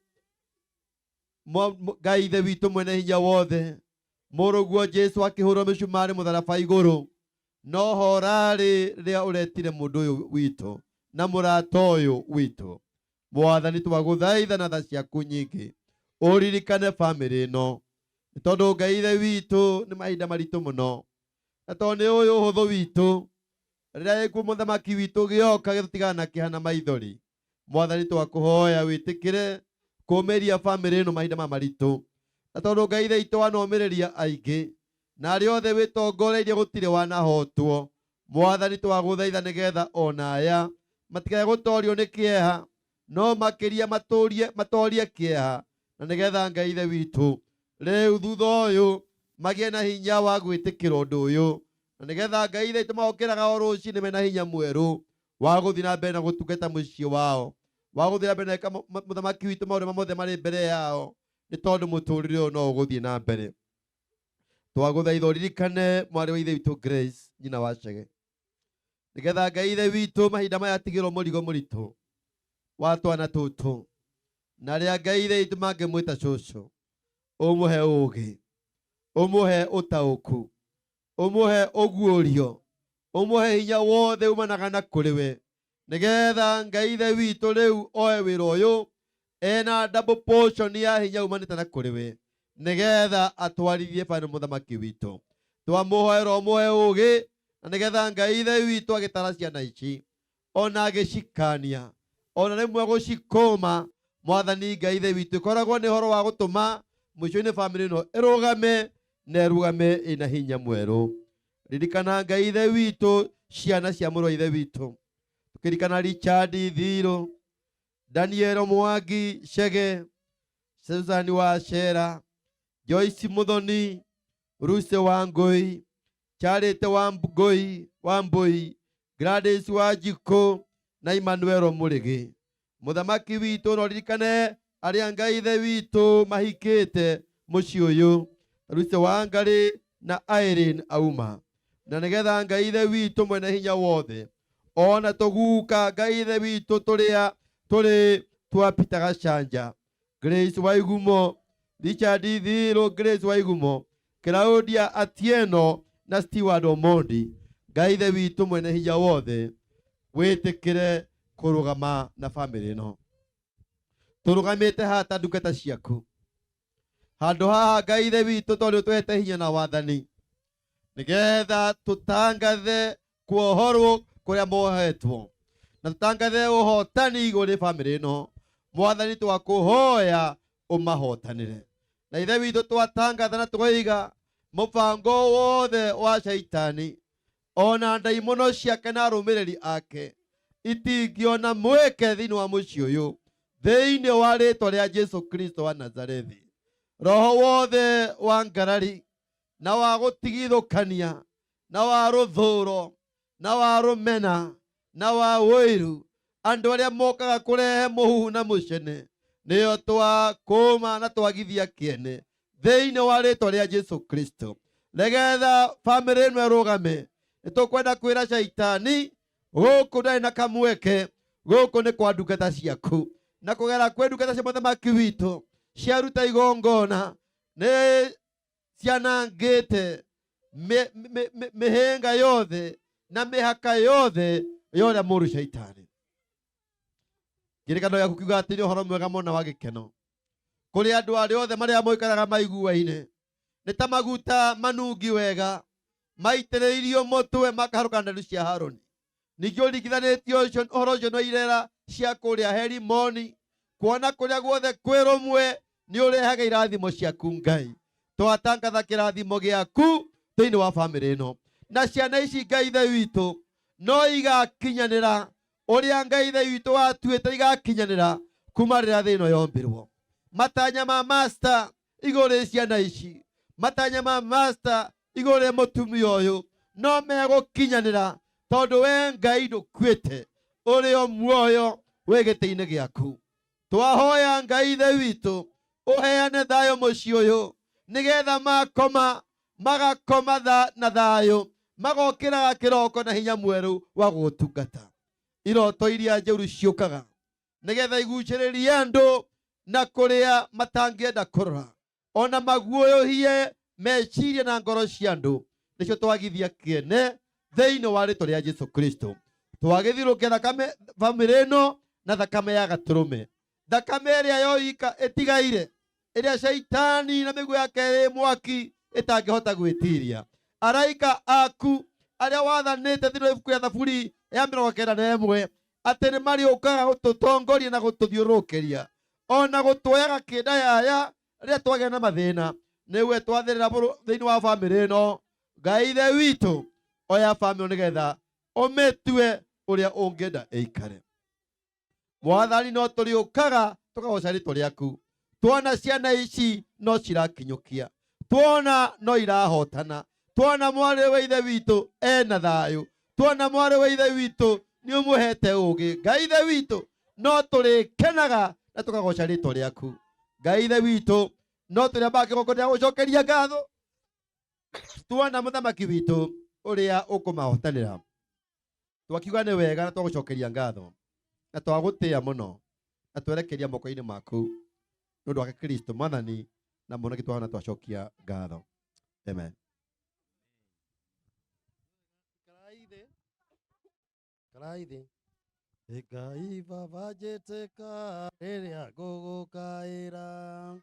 Ngai Ithe witũ mwene hinya wothe, mũrũguo Jesu akĩhũrwo mĩcumarĩ mũtharaba igũrũ, no ho ũrarĩ rĩrĩa ũretire mũndũ ũyũ witũ na mũrata ũyũ witũ. Mwathani, twagũthaitha na tha ciaku nyingĩ ũririkane bamĩrĩ ĩno, nĩ tondũ Ngai Ithe witũ nĩ mahinda maritũ mũno, na tondũ nĩ ũyũ ũhũthũ witũ rĩrĩa gĩkuũ mũthamaki witũ gĩoka gĩtũtigana na kĩeha na maithori. Mwathani, twakũhoya wĩtĩkĩre kũũmĩria bamĩrĩ ĩno mahinda maya maritũ, na tondũ Ngai Ithe witũ wanomĩrĩria aingĩ na arĩa othe wĩtongoreirie gũtirĩ wanahotwo. Mwathani, twagũthaitha nĩgetha ona aya matikae gũtorio nĩ kĩeha, no makĩria matorie kĩeha, na nĩgetha Ngai Ithe witũ rĩu thutha ũyũ magĩe na hinya wa gwĩtĩkĩra ũndũ ũyũ, na nĩgetha Ngai Ithe witũ magokĩraga o rũcinĩ mena hinya mwerũ wa gũthiĩ na mbere na gũtungata mũciĩ wao, wa gũthiĩ na mbere na gwĩka mũthamaki witũ maũndũ mothe marĩ mbere yao, nĩ tondũ mũtũrĩre ũyũ no ũgũthiĩ na mbere. Twagũthaitha ũririkane mwarĩ wa Ithe witũ Grace, nyina wa Chege, nĩgetha Ngai Ithe witũ mahinda maya atigĩrwo mũrigo mũritũ wa twana tũtũ, na arĩa Ngai Ithe witũ mangĩmwĩta cũcũ, ũmũhe ũũgĩ, ũmũhe ũtaũku, ũmũhe ũguũrio, ũmũhe hinya wothe umanaga na kũrĩ we, nĩgetha Ngai Ithe witũ rĩu oe wĩra ũyũ ena double portion ya hinya umanĩte na kũrĩ we, nĩgetha atwarithie bani mũthamaki witũ. Twamũhoera ũmũhe ũũgĩ, na nĩgetha Ngai Ithe witũ agĩtara ciana ici, ona agĩcikania, ona rĩmwe gũcikũma, Mwathani Ngai Ithe witũ ĩkoragwo nĩ ũhoro wa gũtũma mũico-inĩ bamĩrĩ ĩno ĩrũgame na ĩrũgame ĩna hinya mwerũ. Ririkana Ngai Ithe witũ ciana cia mũrũ wa Ithe witũ, tũkĩririkana Richard Thirũ, Daniel Mwangi Chege, Susan Wachera, Joyce Muthoni, Ruse Wangui, Charity Wangui, Wambui, Gladys Wanjikũ na Emmanuel Mũrĩgĩ. Mũthamaki witũ no ririkane arĩa Ngai Ithe witũ mahikĩte mũciĩ ũyũ, Ruse Wangari na Irene Auma, na nĩgetha Ngai Ithe witũ mwene hinya wothe ona tũguka Ngai Ithe witũ tũrĩa tũrĩ twa Peter Gachanja, Grace Waigumo, Richard Thirũ, Grace Waigumo, Claudia Atieno na Stewart Omondi. Ngai Ithe witũ mwene hinya wothe wĩtĩkĩre kũrũgama na bamĩrĩ ĩno. Tũrũgamĩte haha ta ndungata ciaku handũ haha Ngai Ithe witũ, tondũ ũtũhete hinya na wathani nĩgetha tũtangathe kuohorwo kũrĩa mohetwo na tũtangathe ũhotani igũrũ rĩ bamĩrĩ ĩno. Mwathani, twakũhoya ũmahotanĩre. Na Ithe witũ twatangatha na tũkoiga mũbango wothe wa Shaitani ona ndaimono ciake na arũmĩrĩri ake itingĩona mweke thĩinĩ wa mũciĩ ũyũ, thĩinĩ wa rĩtwa rĩa Jesu Kristo wa Nazarethi. Roho wothe wa ngarari na wa gũtigithũkania na wa rũthũro na wa rũmena na wa ũiru, andũ arĩa mokaga kũrehe mũhuhu na mũcene, nĩo twakũma na twagithia kĩene thĩinĩ wa rĩtwa rĩa Jesu Kristo. Nĩgetha bamĩrĩ ĩno ĩrũgame, nĩtũkwenda kwĩra Shaitani gũkũ ndarĩ na kamweke, gũkũ nĩ kwa ndungata ciaku, na kũgera kwĩ ndungata cia mũthamaki witũ ciaruta igongona nĩ cianangĩte mĩhĩnga yothe na mĩhaka yothe ya ũrĩa mũũru Shaitani. Kĩrĩkanĩro gĩaku kiuga atĩ nĩ ũhoro mwega mũno wa gĩkeno. Kũrĩ andũ arĩa othe marĩa moikaraga maiguaine nĩ ta maguta manungi wega maitĩrĩirio mũtwe makaharũka nderu cia Harũni. Ningĩ ũringithanĩtie ũcio ũhoro ũcio na irera cia kũrĩa Herimoni, kuona kũrĩa guothe kwĩ rũmwe nĩ ũrehaga irathimo ciaku. Ngai, twatangatha kĩrathimo gĩaku thĩinĩ wa bamĩrĩ ĩno na ciana ici. Ngai Ithe witũ, no igakinyanĩra ũrĩa Ngai Ithe witũ watuĩte igakinyanĩra kuma rĩrĩa thĩ ĩno yombirwo. Matanya ma master igũrũ rĩ ciana ici, matanya ma master igũrũ rĩ mũtumia ũyũ no megũkinyanĩra, tondũ we Ngai ndũkuĩte, ũrĩ o muoyo wĩ gĩtĩ-inĩ gĩaku. Twahoya Ngai Ithe witũ ũheane thayũ mũciĩ ũyũ, nĩgetha makoma magakoma na thayũ, magokĩraga kĩroko na hinya mwerũ wa gũgũtungata. Iroto iria njũru ciũkaga nĩgetha igucĩrĩrie andũ na kũrĩa matangĩenda kũrora, ona maguoyohie meciria na ngoro cia andũ, nĩcio twagithia kĩene thĩinĩ wa rĩtwa rĩa Jesu Kristo. Twagĩthirũkia thakame bamĩrĩ ĩno na thakame ya gatũrũme, thakame ĩrĩa yoika ĩtigaire, ĩrĩa caitani na mĩguo yake ĩ mwaki ĩtangĩhota gwĩtiria. Araika aku arĩa wathanĩte thĩinĩ wa ibuku rĩa Thaburi ya 91 atĩ nĩ marĩũkaga gũtũtongoria na gũtũthiũrũrũkĩria ona gũtuoyaga kĩndayaya rĩrĩa twagĩa na mathĩna, nĩwe twathĩrĩra thĩinĩ wa bamĩrĩ ĩno. Ngai Ithe witũ, oya bamĩrĩ nĩgetha ũmĩtue ũrĩa ũngĩenda ĩikare. Mwathani, no tũrĩũkaga tũkagoca rĩtwa rĩaku. Tuona ciana ici no cirakinyũkia, tuona no irahotana, tuona mwarĩ wa Ithe witũ ena thayũ, tuona mwarĩ wa Ithe witũ nĩ ũmũhete ũgĩ. Ngai Ithe witũ, no tũrĩkenaga na tũkagoca rĩtwa rĩaku. Ngai Ithe witũ, no tũrĩambaga kĩgongona gĩa gũcokeria ngatho tuona mũthamaki witũ ũrĩa ũkũmahotanĩra. Twakiuga nĩ wega na twagũcokeria ngatho na twagũtĩĩa mũno na twerekeria moko-inĩ maku nĩ ũndũ wake Kristo Mwathani na Mũhonokia twahona twacokia ngatho. Amen. Karai thĩ. Ngai Baba, njĩtĩka rĩrĩa ngũgũkaĩra,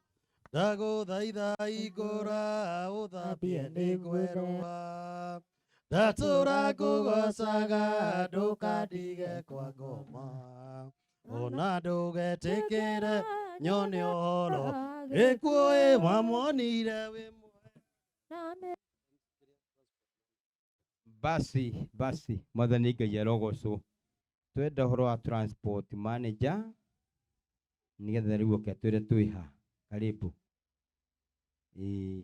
ndagũthaitha igũra ũthambie nĩ ngwerũha, ndatũra ngũgocaga, ndũkandige kwa ngoma, ona ndũgetĩkĩre nyone ũhoro gĩkuũ ĩ mamonire wĩ. Basi basi, Mwathani Ngai arogocwo. Twenda ũhoro wa transport manager nĩgetha rĩu oke atwĩre twĩha. Karibu. Ĩĩ.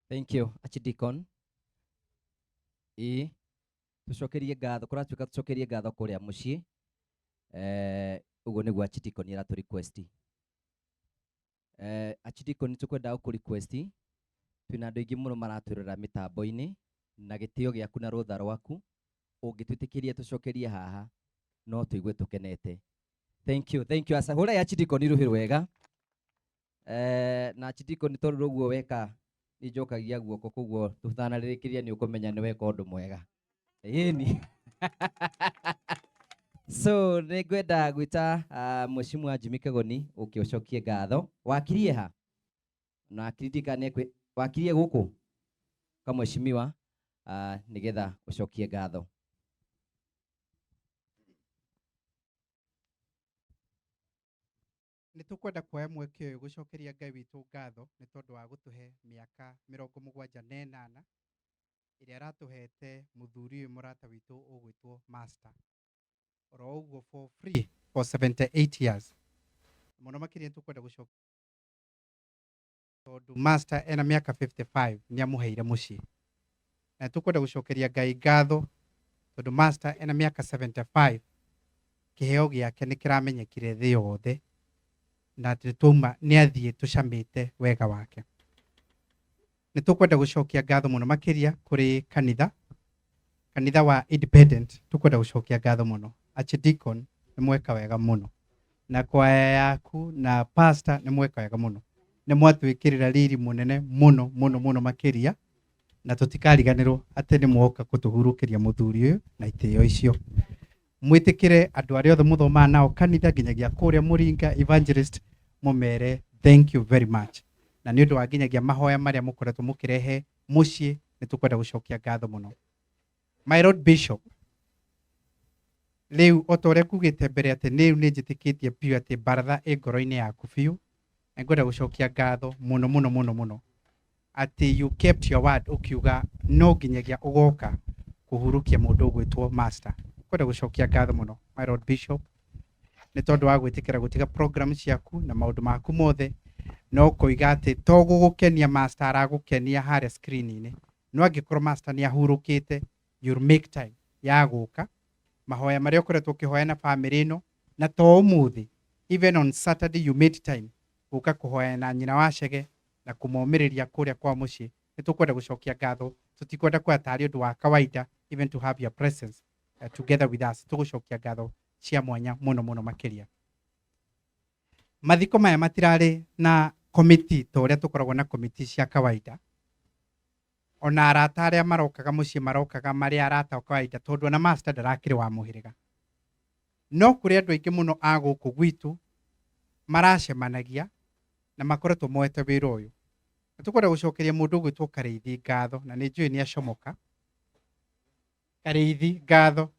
Thank you, Archdeacon. Ĩĩ, tũcokerie ngatho, kũratuĩka tũcokerie ngatho kũrĩa mũciĩ. Ũguo nĩguo Archdeacon aratũ request. Archdeacon, tũkwenda gũkũ request, twĩna andũ aingĩ mũno maratwĩrora mĩtambo-inĩ, na gĩtĩo gĩaku na rũtha rwaku ũngĩtwĩtĩkĩria tũcokerie haha no tũigue tũkenete. Thank you, thank you. Asa hũra ya Archdeacon rũhĩ rwega. Na Archdeacon, tondũ ũguo weka nĩ njokagia guoko, koguo tũtanarĩrĩkĩria nĩ ũkũmenya nĩ weka ũndũ mwega. Ĩni. So nĩ ngwenda gwĩta Mheshimiwa Jimmy Kagoni ũke ũcokie ngatho. Wakirie ha? Na akiririkane wakirie gũkũ ka mheshimiwa, nĩgetha ũcokie ngatho. Nĩ tũkwenda kuoya mweke ũyũ gũcokeria Ngai witũ ngatho nĩ tondũ wa gũtũhe mĩaka 78 ĩrĩa aratũhete mũthuri ũyũ mũrata witũ ũgwĩtwo Master oro ũguo for free for 78 years. Mũno makĩria nĩ tũkwenda gũcokia tondũ Master ena mĩaka 55 nĩ amũheire mũciĩ, na nĩ tũkwenda gũcokeria Ngai ngatho tondũ Master ena mĩaka 75 kĩheo gĩake nĩ kĩramenyekire thĩ yothe, na atĩ twauma nĩ athiĩ tũcamĩte wega wake. Nĩ tũkwenda gũcokia ngatho mũno makĩria kũrĩ kanitha wa Independent. Tũkwenda gũcokia ngatho mũno. Archdeacon, nĩ mweka wega mũno na kwaya yaku na pastor, nĩ mweka wega mũno, nĩ mwatwĩkĩrĩra riri mũnene mũno mũno mũno makĩria, na tũtikariganĩrwo atĩ nĩ mwoka kũtũhurũkĩria mũthuri ũyũ na itĩo icio. Mwĩtĩkĩre andũ arĩa othe mũthomaga nao kanitha nginyagia kũrĩa Mũringa evangelist, mũmere thank you very much. Na nĩ ũndũ wa nginyagia mahoya marĩa mũkoretwo mũkĩrehe mũciĩ, nĩ tũkwenda gũcokia ngatho mũno. My Lord Bishop, rĩu o ta ũrĩa kugĩte mbere atĩ rĩu nĩ njĩtĩkĩtie biũ atĩ baratha ĩ ngoro-inĩ yaku biũ, na ngwenda gũcokia ngatho mũno mũno mũno mũno atĩ you kept your word, ũkiuga no nginyagia ũgoka kũhurũkia mũndũ ũgwĩtwo master. Ngwenda gũcokia ngatho mũno, my Lord Bishop, nĩ tondũ wa gwĩtĩkĩra gũtiga program ciaku na maũndũ maku mothe, no kũiga atĩ to gũgũkenia master aragũkenia harĩa screen-inĩ, no angĩkorwo master nĩ ahurũkĩte, you'll make time ya gũka mahoya marĩa ũkoretwo ũkĩhoya na famĩlĩ ĩno. Na to ũmũthĩ, even on Saturday you made time gũka kũhoya na nyina wa Chege na kũmomĩrĩria kũrĩa kwa mũciĩ. Nĩ tũkwenda gũcokia ngatho, tũtikwenda kuoya tarĩ ũndũ wa kawaida even to have your presence together with us. Tũgũcokia ngatho cia mwanya mũno mũno makĩria. Mathiko maya matirarĩ na komiti ta ũrĩa tũkoragwo na komiti cia kawaida. Ona arata arĩa marokaga mũciĩ marokaga marĩ arata a kawaida, tondũ ona master ndarakĩrĩ wa mũhĩrĩga, no kũrĩ andũ aingĩ mũno a gũkũ gwitũ maracemanagia na makoretwo moete wĩra ũyũ. Na tũkwenda gũcokeria mũndũ ũgwĩtwo Karĩithi ngatho, na nĩ njũĩ nĩ acomoka. Karĩithi ngatho,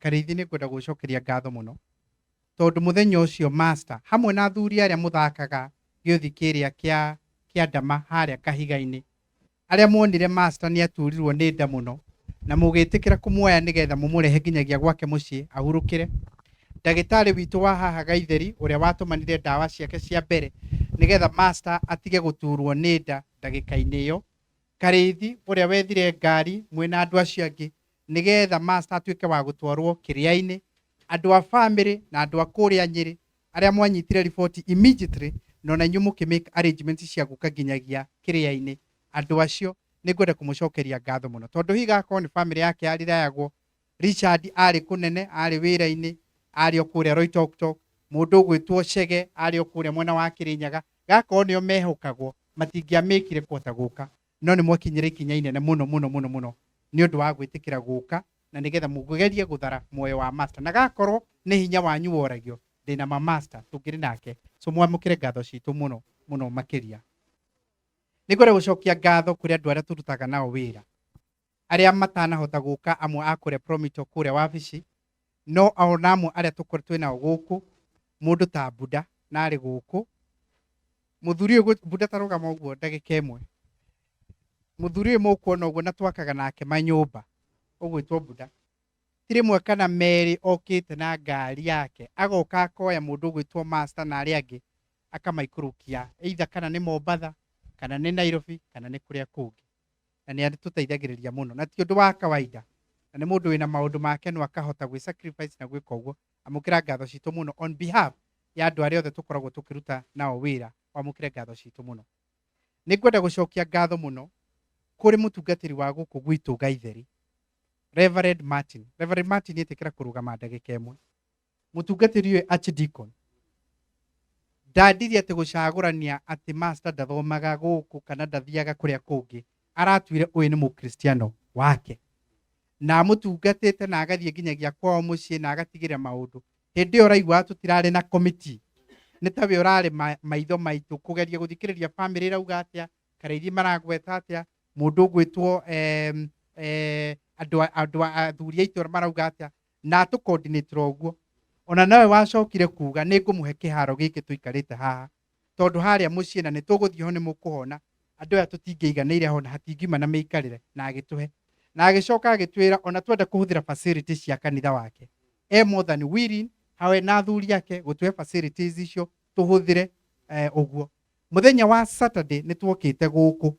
Karĩithi, nĩ ngwenda gũcokeria ngatho mũno, tondũ mũthenya ũcio master hamwe na athuri arĩa mũthakaga gĩũthi kĩrĩa kĩa ndama harĩa kahiga-inĩ, arĩa muonire master nĩ aturirwo nĩ nda mũno na mũgĩtĩkĩra kũmuoya nĩgetha mũmũrehe nginyagia gwake mũciĩ ahurũkĩre. Ndagĩtarĩ witũ wa haha Gaitheri, ũrĩa watũmanire ndawa ciake cia mbere nĩgetha master atige gũturwo nĩ nda ndagĩka-inĩ ĩyo. Karĩithi ũrĩa wethire ngari mwĩna andũ acio angĩ nĩgetha master atuĩke wa gũtwarwo kĩrĩa-inĩ. Andũ a family na andũ a kũrĩa Nyĩrĩ arĩa mwanyitire riboti immediately, na ona inyuĩ mũkĩ make arrangements cia gũka nginyagia kĩrĩa-inĩ. Andũ acio nĩ ngwenda kũmũcokeria ngatho mũno, tondũ hihi gakorwo nĩ family yake yarirayagwo. Richard arĩ kũnene, arĩ wĩra-inĩ, arĩ o kũrĩa Loitoktok. Mũndũ ũgwĩtwo Chege arĩ o kũrĩa mwena wa Kĩrĩnyaga. Gakorwo nĩo mehokagwo, matingĩamĩkire kũhota gũka, no nĩ mwakinyire ikinya inene mũno mũno mũno mũno nĩ ũndũ wa gwĩtĩkĩra gũka na nĩgetha mũgerie gũthara muoyo wa master. Na gakorwo nĩ hinya wanyu woragio, ndĩna ma master tũngĩrĩ nake. So mwamũkĩre ngatho citũ mũno mũno makĩria. Nĩ ngwenda gũcokia ngatho kũrĩ andũ arĩa tũrutaga nao wĩra, arĩa matanahota gũka, amwe a kũrĩa Promito kũrĩa wabici, no ona amwe arĩa tũkoretwo twĩ nao gũkũ, mũndũ ta Buda na arĩ gũkũ. Mũthuri ũyũ Buda, ta rũgama ũguo ndagĩka ĩmwe. Mũthuri ũyũ mũkuona ũguo na twakaga nake manyũmba, ũgwĩtwo Buda, ti rĩmwe kana merĩ okĩte na ngari yake, agoka akoya mũndũ ũgwĩtwo master na arĩa angĩ akamaikũrũkia, either kana nĩ Mombatha kana nĩ Nairobi kana nĩ kũrĩa kũngĩ, na nĩ atũteithagĩrĩria mũno na ti ũndũ wa kawaida, na nĩ mũndũ wĩna maũndũ make no akahota gwĩ sacrifice na gwĩka ũguo. Amũkĩra ngatho citũ mũno on behalf ya andũ arĩa othe tũkoragwo tũkĩruta nao wĩra. Wamũkĩre ngatho citũ mũno. Nĩ ngwenda gũcokia ngatho mũno kũrĩ mũtungatĩri wa gũkũ gwitũ Gaitheri, Reverend Martin. Reverend Martin, ĩtĩkĩra kũrũgama ndagĩka ĩmwe. Mũtungatĩri ũyũ archdeacon ndandirie atĩ gũcagũrania atĩ master ndathomaga gũkũ kana ndathiaga kũrĩa kũngĩ, aratuire ũyũ nĩ mũkristiano wake na amũtungatĩte na agathiĩ nginyagia kwao mũciĩ na agatigĩrĩra maũndũ. Hĩndĩ ĩyo ũraigua tũtirarĩ na komiti, nĩ tawe ũrarĩ maitho maitũ kũgeria gũthikĩrĩria famĩlĩ ĩrauga atĩa, Karĩithi maragweta atĩa, mũndũ ũgwĩtwo andũ athuri a itũra marauga atĩa, na atũcoordinatĩra ũguo. Ona nawe wacokire kuga nĩ ngũmũhe kĩharo gĩkĩ tũikarĩte haha, tondũ harĩa mũciĩ na nĩ tũgũthiĩ ho nĩ mũkũhona andũ aya tũtingĩiganĩire ho na hatingiuma na mĩikarĩre, na agĩtũhe na agĩcoka agĩtwĩra ona twenda kũhũthĩra facilities cia kanitha wake e more than willing hawe na athuri ake gũtũhe facilities icio tũhũthĩre. Ũguo mũthenya wa Saturday nĩ tuokĩte gũkũ,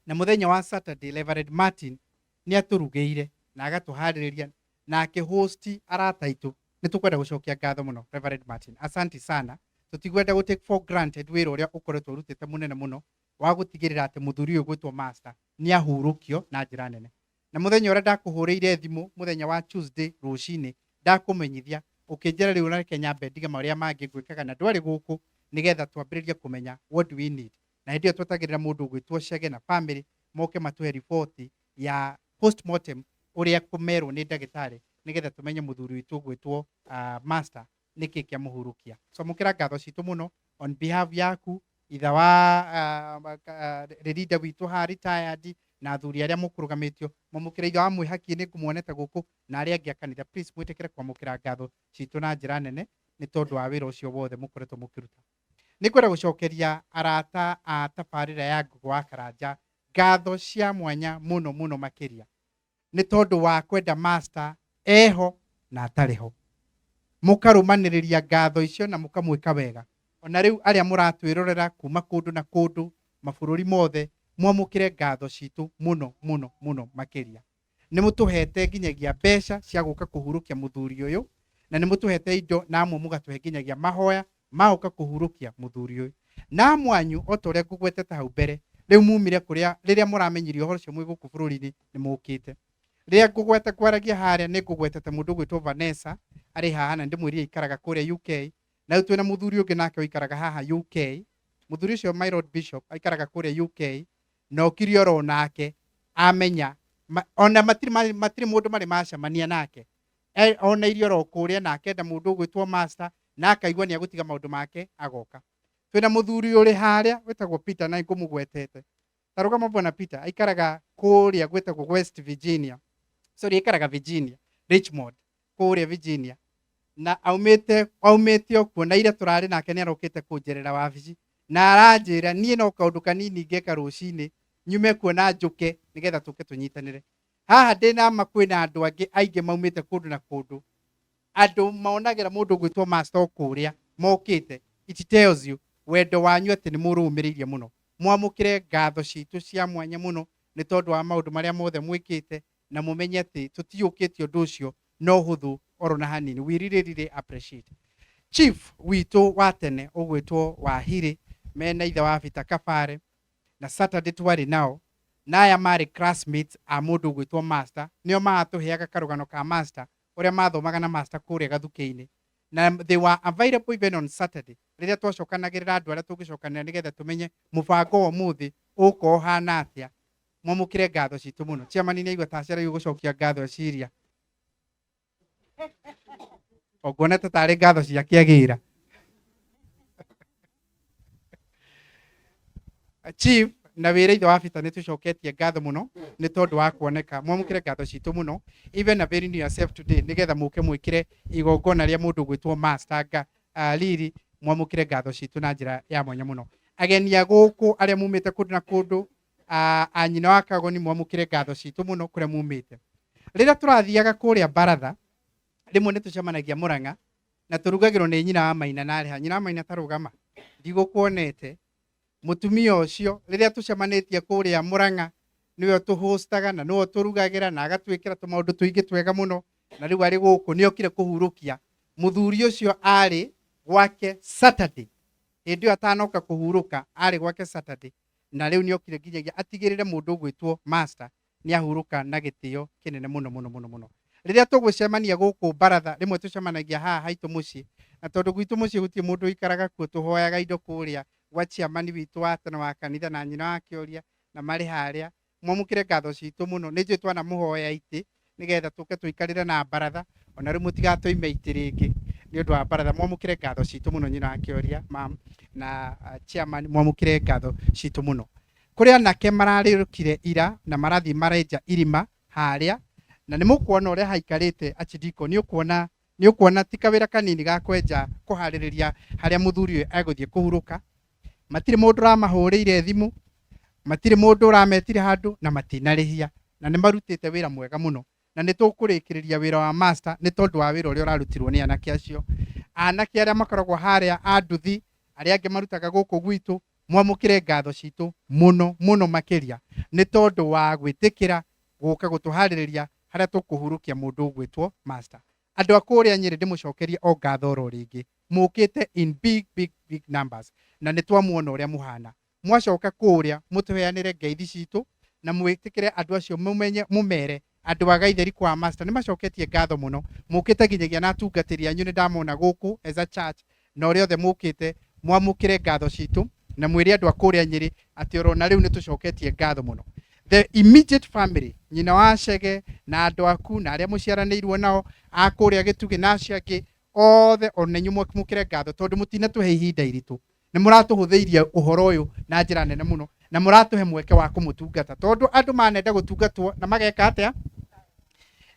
na mũthenya wa Saturday Reverend Martin nĩ atũrugĩire na agatũharĩrĩria na akĩhost arata aitũ. Nĩ tũkwenda gũcokia ngatho mũno, Reverend Martin, asanti sana. Tũtigwenda gũ take for granted wĩra ũrĩa ũkoretwo ũrutĩte mũnene mũno wa gũtigĩrĩra atĩ mũthuri ũyũ gwĩtwo master nĩ ahurũkio na njĩra nene. Na mũthenya ũrĩa ndakũhũrĩire thimũ mũthenya wa Tuesday rũcinĩ ndakũmenyithia, ũkĩnjĩra rĩu reke nyambe ndige marĩa mangĩ ngwĩkaga na ndwarĩ gũkũ nĩgetha twambĩrĩrie kũmenya what do we need. Na hĩndĩ ĩyo twetagĩrĩra mũndũ ũgwĩtwo Chege na family moke matũhe riboti ya postmortem ũrĩa kũmerwo nĩ ndagĩtarĩ. Nĩgetha tũmenye mũthuri witũ ũgwĩtwo master nĩkĩ kĩamũhurũkia. So amũkĩra ngatho citũ mũno on behalf yaku, itha wa rĩrinda witũ haha retired, na athuri arĩa mũkũrũgamĩtio. Mwamũkĩra ithe wa mwĩhaki nĩ ngũmuonete gũkũ na arĩa angĩ a kanitha. Please mwĩtĩkĩre kwamũkĩra ngatho citũ na njĩra nene nĩ tondũ wa wĩra ũcio wothe mũkoretwo mũkĩruta. Nĩ ngwenda gũcokeria arata a tabarĩra ya Ngũgũ wa Karanja ngatho cia mwanya mũno mũno makĩria nĩ tondũ wa kwenda master eho na atarĩ ho. Mũkarũmanĩrĩria ngatho icio na mũkamwĩka wega. Ona rĩu arĩa mũratwĩrorera kuma kũndũ na kũndũ mabũrũri mothe, mwamũkĩre ngatho citũ mũno mũno mũno makĩria. Nĩ mũtũhete nginyagia mbeca cia gũka kũhurũkia mũthuri ũyũ, na nĩ mũtũhete indo, na amwe mũgatũhe nginyagia mahoya ma gũka kũhurũkia mũthuri ũyũ. Na amwe anyu o ta ũrĩa ngũgwetete hau mbere, rĩu mumire kũrĩa rĩrĩa mũramenyirio ũhoro ũcio mwĩ gũkũ bũrũri-inĩ nĩ mũkĩte. Rĩrĩa ngũgweta ngwaragia harĩa nĩ ngũgwetete mũndũ ũgwĩtwo Vanessa arĩ haha, na ndĩmwĩrire aikaraga kũrĩa UK, na rĩu twĩna mũthuri ũngĩ nake ũikaraga haha UK. Mũthuri ũcio my Lord Bishop aikaraga kũrĩa UK, na okire oro nake amenya ona matirĩ mũndũ marĩ macemania nake. Ona irio oro kũrĩa na akenda mũndũ ũgwĩtwo master, na akaigua nĩ agũtiga maũndũ make agoka. Twĩna mũthuri ũrĩ harĩa wĩtagwo Peter na ngũmũgwetete. Ta rũgama bwana Peter, aikaraga kũrĩa gwĩtagwo West Virginia. Sorry, aikaraga Virginia, Richmond, kũrĩa Virginia. Na aumĩte o kuo, na ira tũrarĩ nake nĩ arokĩte kũnjerera wabici. Na aranjĩra niĩ no kaũndũ kanini ngeka rũcinĩ, nyume kuo na njũke nĩgetha tũke tũnyitanĩre. Haha ndĩna ma kwĩna andũ angĩ aingĩ maumĩte kũndũ na kũndũ. Andũ monagĩra mũndũ ũgwĩtwo master o kũrĩa mokĩte. It tells you wendo wanyu atĩ nĩ mũrũmĩrĩirie mũno. Mwamũkĩre ngatho citũ cia mwanya mũno nĩ tondũ wa maũndũ marĩa mothe mwĩkĩte, na mũmenye atĩ tũtiyũkĩtie ũndũ ũcio no ũhũthũ oro na hanini. We really, really appreciate. Chief witũ wa tene ũgwĩtwo Wahirĩ mena ithe wa Peter Kabare, na Saturday twarĩ nao, na aya marĩ classmates a mũndũ ũgwĩtwo master, nĩo maratũheaga karũgano ka master ũrĩa mathomaga na master kũrĩa gathukĩ-inĩ. Na they were available even on Saturday rĩrĩa twacokanagĩrĩra andũ arĩa tũngĩcokanĩra nĩgetha tũmenye mũbango wa ũmũthĩ ũgũkorwo ũhana atĩa. Mwamũkĩre ngatho citũ mũno. Chairman nĩ aigua ta acereirwo gũcokia ngatho eciria. Onguona ta tarĩ ngatho cia kĩagĩra. Chief na wĩra ithe wa Peter nĩ tũcoketie ngatho mũno nĩ tondũ wa kuoneka. Mwamũkĩre ngatho citũ mũno. Even availing yourself today nĩgetha mũke mwĩkĩre igongona rĩa mũndũ ũgwĩtwo master nga riri, mwamũkĩre ngatho citũ na njĩra ya mwanya mũno. Ageni a gũkũ arĩa mumĩte kũndũ na kũndũ, a nyina wa Kagoni, mwamũkĩre ngatho citũ mũno kũrĩa mumĩte. Rĩrĩa tũrathiaga kũrĩa baratha, rĩmwe nĩ tũcemanagia Mũrang'a na tũrugagĩrwo nĩ nyina wa Maina na arĩ haha. Nyina wa Maina ta rũgama, ndigũkuonete. Mũtumia ũcio rĩrĩa tũcemanĩtie kũrĩa Mũrang'a nĩwe ũtũhostaga na nĩwe ũtũrugagĩra na agatwĩkĩra tũmaũndũ tũingĩ twega mũno, na rĩu arĩ gũkũ nĩ okire kũhurũkia. Mũthuri ũcio arĩ gwake Saturday, hĩndĩ ĩyo atanoka kũhurũka arĩ gwake Saturday, na rĩu nĩ okire nginyagia atigĩrĩre mũndũ ũgwĩtwo master nĩ ahurũka na gĩtĩo kĩnene mũno mũno mũno mũno. Rĩrĩa tũgũcemania gũkũ baratha, rĩmwe tũcemanagia haha haitũ mũciĩ, na tondũ gwitũ mũciĩ gũtirĩ mũndũ ũikaraga kuo, tũhoyaga indo kũrĩa gwa chairman witũ wa tene wa kanitha na nyina wa Kĩoria, na marĩ harĩa. Mwamũkĩre ngatho citũ mũno. Nĩ njũĩ twanamũhoya itĩ nĩgetha tũke tũikarĩre na baratha, ona rĩu mũtigatũime itĩ rĩngĩ nĩ ũndũ wa baratha. Mwamũkĩre ngatho citũ mũno nyina wa Kĩoria mam na chairman, mwamũkĩre ngatho citũ mũno. Kũrĩ anake mararĩrũkire ira na marathiĩ marenja irima harĩa, na nĩ mũkuona ũrĩa haikarĩte Achidiko, nĩ ũkuona ti kawĩra kanini ga kwenja kũharĩrĩria harĩa mũthuri ũyũ egũthiĩ kũhurũka. Matirĩ mũndũ ũramahũrĩire thimũ, matirĩ mũndũ ũrametire handũ, na matinarĩhia, na nĩ marutĩte wĩra mwega mũno. Na nĩ tũkũrĩkĩrĩria wĩra wa master nĩ tondũ wa wĩra ũrĩa ũrarutirwo nĩ anake acio. Anake arĩa makoragwo harĩa a nduthi, arĩa angĩ marutaga gũkũ gwitũ, mwamũkĩre ngatho citũ mũno mũno makĩria nĩ tondũ wa gwĩtĩkĩra gũka gũtũharĩrĩria harĩa tũkũhurũkia mũndũ ũgwĩtwo master. Andũ a kũrĩa Nyĩrĩ ndĩmũcokerie o ngatho oro rĩngĩ, mũkĩte in big big big numbers, na nĩ twamuona ũrĩa mũhana. Mwacoka kũrĩa mũtũheanĩre ngeithi citũ na mwĩtĩkĩre andũ acio, mũmenye mũmere andũ a Gaitheri kwa master nĩ macoketie ngatho mũno. Mũkĩte nginyagia na atungatĩri anyu nĩ ndamona gũkũ as a church, na ũrĩa othe mũkĩte mwamũkĩre ngatho citũ na mwĩre andũ a kũrĩa Nyĩrĩ atĩ oro na rĩu nĩ tũcoketie ngatho mũno. The immediate family, nyina wa Chege na andũ aku na arĩa mũciaranĩirwo nao a kũrĩa Gĩtugĩ na acio angĩ othe, ona inyuĩ mũkĩre ngatho tondũ mũtinatũhe ihinda iritũ. Nĩ mũratũhũthĩirie ũhoro ũyũ na njĩra nene mũno na mũratũhe mweke wa kũmũtungata tondũ andũ manenda gũtungatwo na mageka atĩa?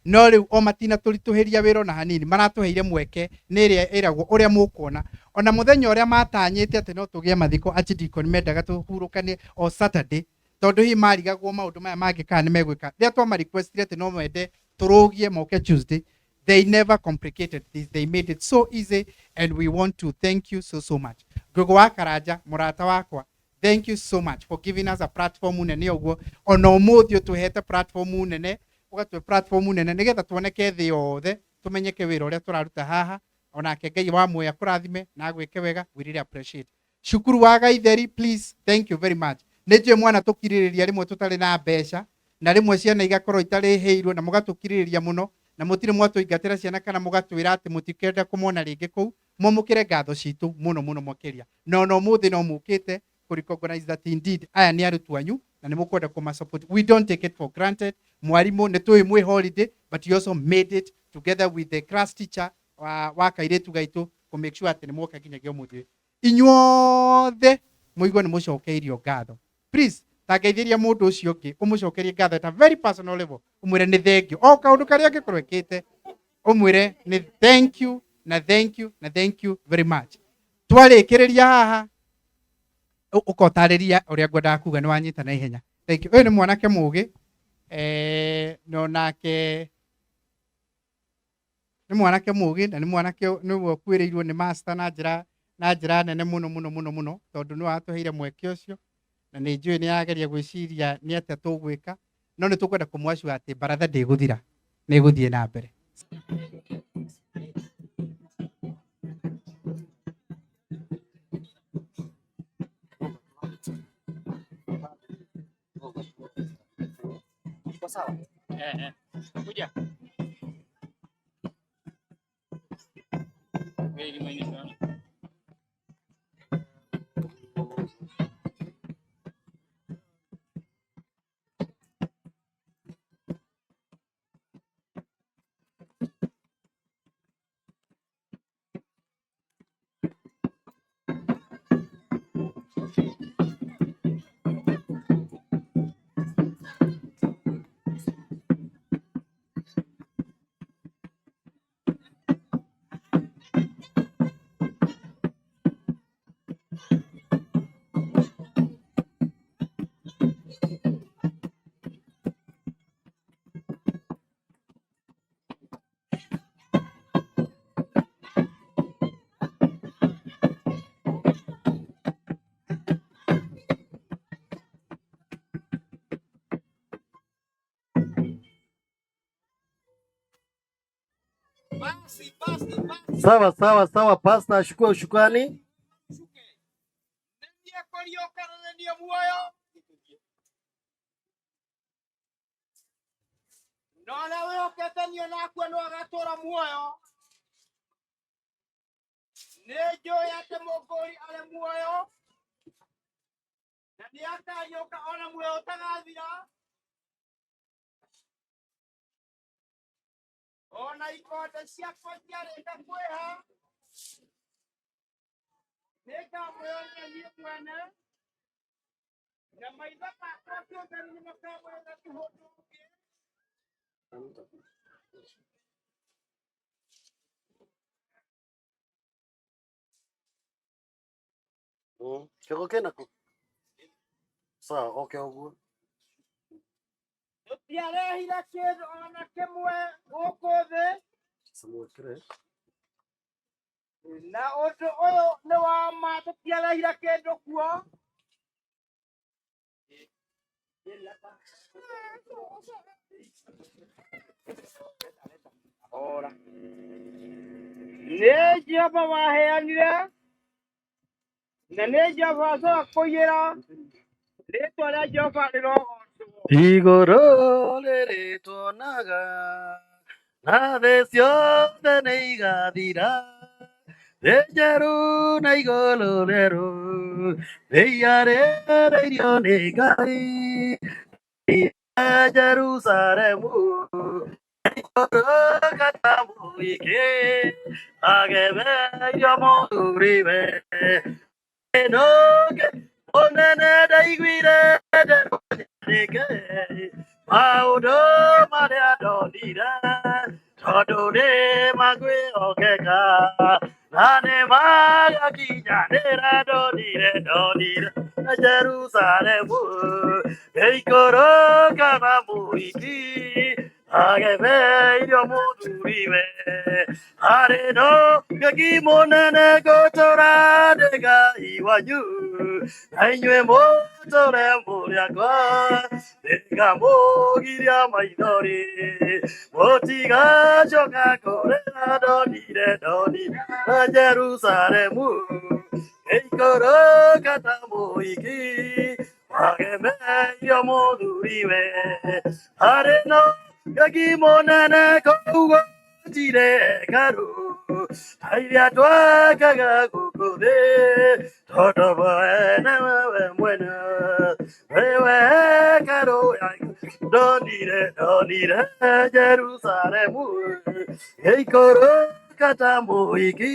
No rĩu o matinatũritũhĩria wĩra ona hanini, maratũheire mweke nĩ ĩrĩa ĩragwo ũrĩa mũkuona. Ona mũthenya ũrĩa matanyĩte atĩ no tũgĩe mathiko, archdeacon mendaga tũhurũkanie o Saturday tondũ hihi marigagwo maũndũ maya mangĩ kana nĩ megwĩka. Rĩrĩa twama requestire atĩ no mende tũrũgie moke Tuesday, they never complicated this, they made it so easy, and we want to thank you so so much. Ngũgũ wa Karanja, mũrata wakwa, thank you so much for giving us a platform nene ũguo. Ona ũmũthĩ ũtũhete platform nene, ũgatũhe platform nene nĩgetha tuoneke thĩ yothe, tũmenyeke wĩra ũrĩa tũraruta haha. Onake Ngai wa muoyo akũrathime na agwĩke wega, we really appreciate. Cukuru wa Gaitheri, please, thank you very much. Nĩ njũĩ mwana tũkirĩrĩria rĩmwe tũtarĩ na mbeca na rĩmwe ciana igakorwo itarĩhĩirwo na mũgatũkirĩrĩria mũno na mũtirĩ mwatũingatĩra ciana kana mũgatwĩra atĩ mũtikenda kũmona rĩngĩ kũu. Mwamũkĩre ngatho citũ mũno mũno makĩria. Na ona ũmũthĩ no mũkĩte kũ recognize that indeed aya nĩ arutwo anyu na nĩ mũkwenda kũma support. We don't take it for granted. Mwarimũ nĩ tũĩ mwĩ holiday, but you also made it together with the class teacher wa kairĩtu gaitũ kũ make sure atĩ nĩ mwoka nginyagia ũmũthĩ. Inyuothe mũigue nĩ mũcokeirio ngatho. Please tangeithĩria mũndũ ũcio ũngĩ, ũmũcokerie ngatho at a very personal level, ũmwĩre nĩ thank you o kaũndũ karĩa angĩkorwo ekĩte, ũmwĩre nĩ thank you na thank you na thank you very much. Twarĩkĩrĩria haha ũkotarĩria ũrĩa ngwendaga kuga, nĩ wanyita na ihenya. Thank you. Ũyũ nĩ mwanake mũgĩ, no nake nĩ mwanake mũgĩ na nĩ mwanake nĩwe ũkuĩrĩirwo nĩ master na njĩra nene mũno mũno mũno mũno tondũ nĩwe watũheire mweke ũcio na nĩ njũĩ nĩ arageria gwĩciria nĩ atĩa tũgwĩka, no nĩ tũkwenda kũmwacua atĩ baratha ndĩgũthira, nĩ ĩgũthiĩ na mbere. Sawa? Kuja. Very minus sana. Sawa sawa sawa, pastor ashukue ushukani. Na ũrĩa wĩhokete niĩ onakue no agatũũra muoyo. Nĩ njũĩ atĩ Mũngũri arĩ muoyo na nĩ akariũka ona muoyo ũtagathira. Ona ikonde ciakwa ciarĩka kwĩha, nĩngamwĩonera niĩ mwene, na maitho makwa kĩũmbe nĩmakamwĩona ti ũndũ ũngĩ. Kĩongo kĩna kũ? Sawa, oke ũguo. Tũtiarehire kĩndũ ona kĩmwe gũkũ thĩ, Samwĩkĩre. na ũndũ ũyũ nĩ wa ma, tũtiarehire kĩndũ kuo. Ora. Nĩ Jehova waheanire na nĩ Jehova wacoka kũiyĩra, rĩtwa rĩa Jehova rĩrogocwo. Igũrũ rĩrĩtuonaga na thĩ ciothe nĩ igathira, thĩ njerũ na igũrũ rĩerũ nĩ iarĩrĩirio nĩ Ngai. Jerusalemu ikũrũka mũingĩ agemeirio mũthuriwe ĩnũke mũnene ndaiguire ndĩrũnyarĩke maũndũ marĩa ndonire tondũ nĩ makwĩhokeka na nĩ magakinyanĩra ndonire ndonire Jerusalemu ĩikũrũka na mũhiki agemeirio mũthuriwe arĩ no ngeki mũnene ngũtũra ndĩ Ngai wanyu na inyuĩ mũtũre mũrĩ akwa nĩngamũgiria maithori mũtigacoka kũrĩra ndonire ndonire Jerusalemu ĩikũrũka ta mũhiki agemeirio mũthuriwe arĩ no ngeki mũnene kũu gũtirĩ hekarũ ta iria twakaga gũkũ thĩ tondũ mwene we mwene wewe hekarũ ya ndonire ndonire Jerusalemu ĩikũrũka ta mũhiki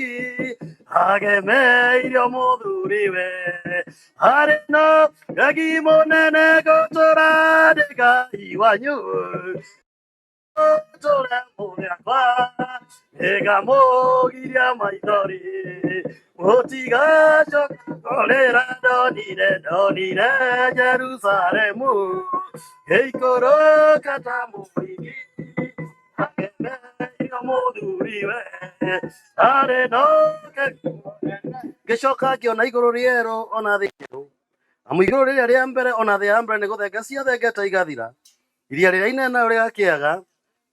agemeirio mũthuriwe arĩ no ngeki mũnene gũtũra ndĩ Ngai wanyu tũre mũrĩ akwa nĩngamũgiria maithori mũtigacoka kũrĩra ndonire ndonire Jerusalemu ĩikũrũka ta mũhiki agemeirio mũthuriwe arĩ no ngĩcoka ngĩona igũrũ rĩerũ ona thĩ njerũ amu igũrũ rĩrĩa rĩa mbere ona thĩ ya mbere nĩ gũthenga ciathengete igathira iria rĩrĩa inene narĩo rĩgakĩaga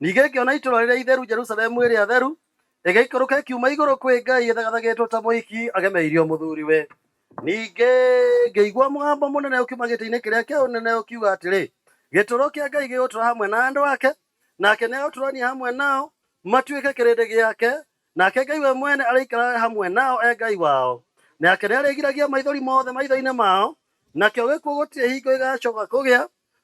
ningĩ ngĩona itũũra rĩrĩa itheru Jerusalemu ĩrĩa theru ĩgĩikũrũka ĩkiuma igũrũ kwĩ Ngai ĩthagathagĩtwo ta mũhiki agemeirio mũthuriwe ningĩ ngĩigua mũgambo mũnene ũkiuma gĩtĩ-inĩ kĩrĩa kĩa ũnene ũkiuga atĩrĩ gĩtũũro kĩa Ngai gĩgũtũũra hamwe na andũ ake nake nĩegũtũũrania hamwe nao matuĩke kĩrĩndĩ gĩake nake Ngai we mwene arĩikaraga hamwe nao e Ngai wao nake nĩarĩgiragia maithori mothe maitho-inĩ mao nakĩo gĩkuũ gũtirĩ hingo gĩgacoka kũgĩa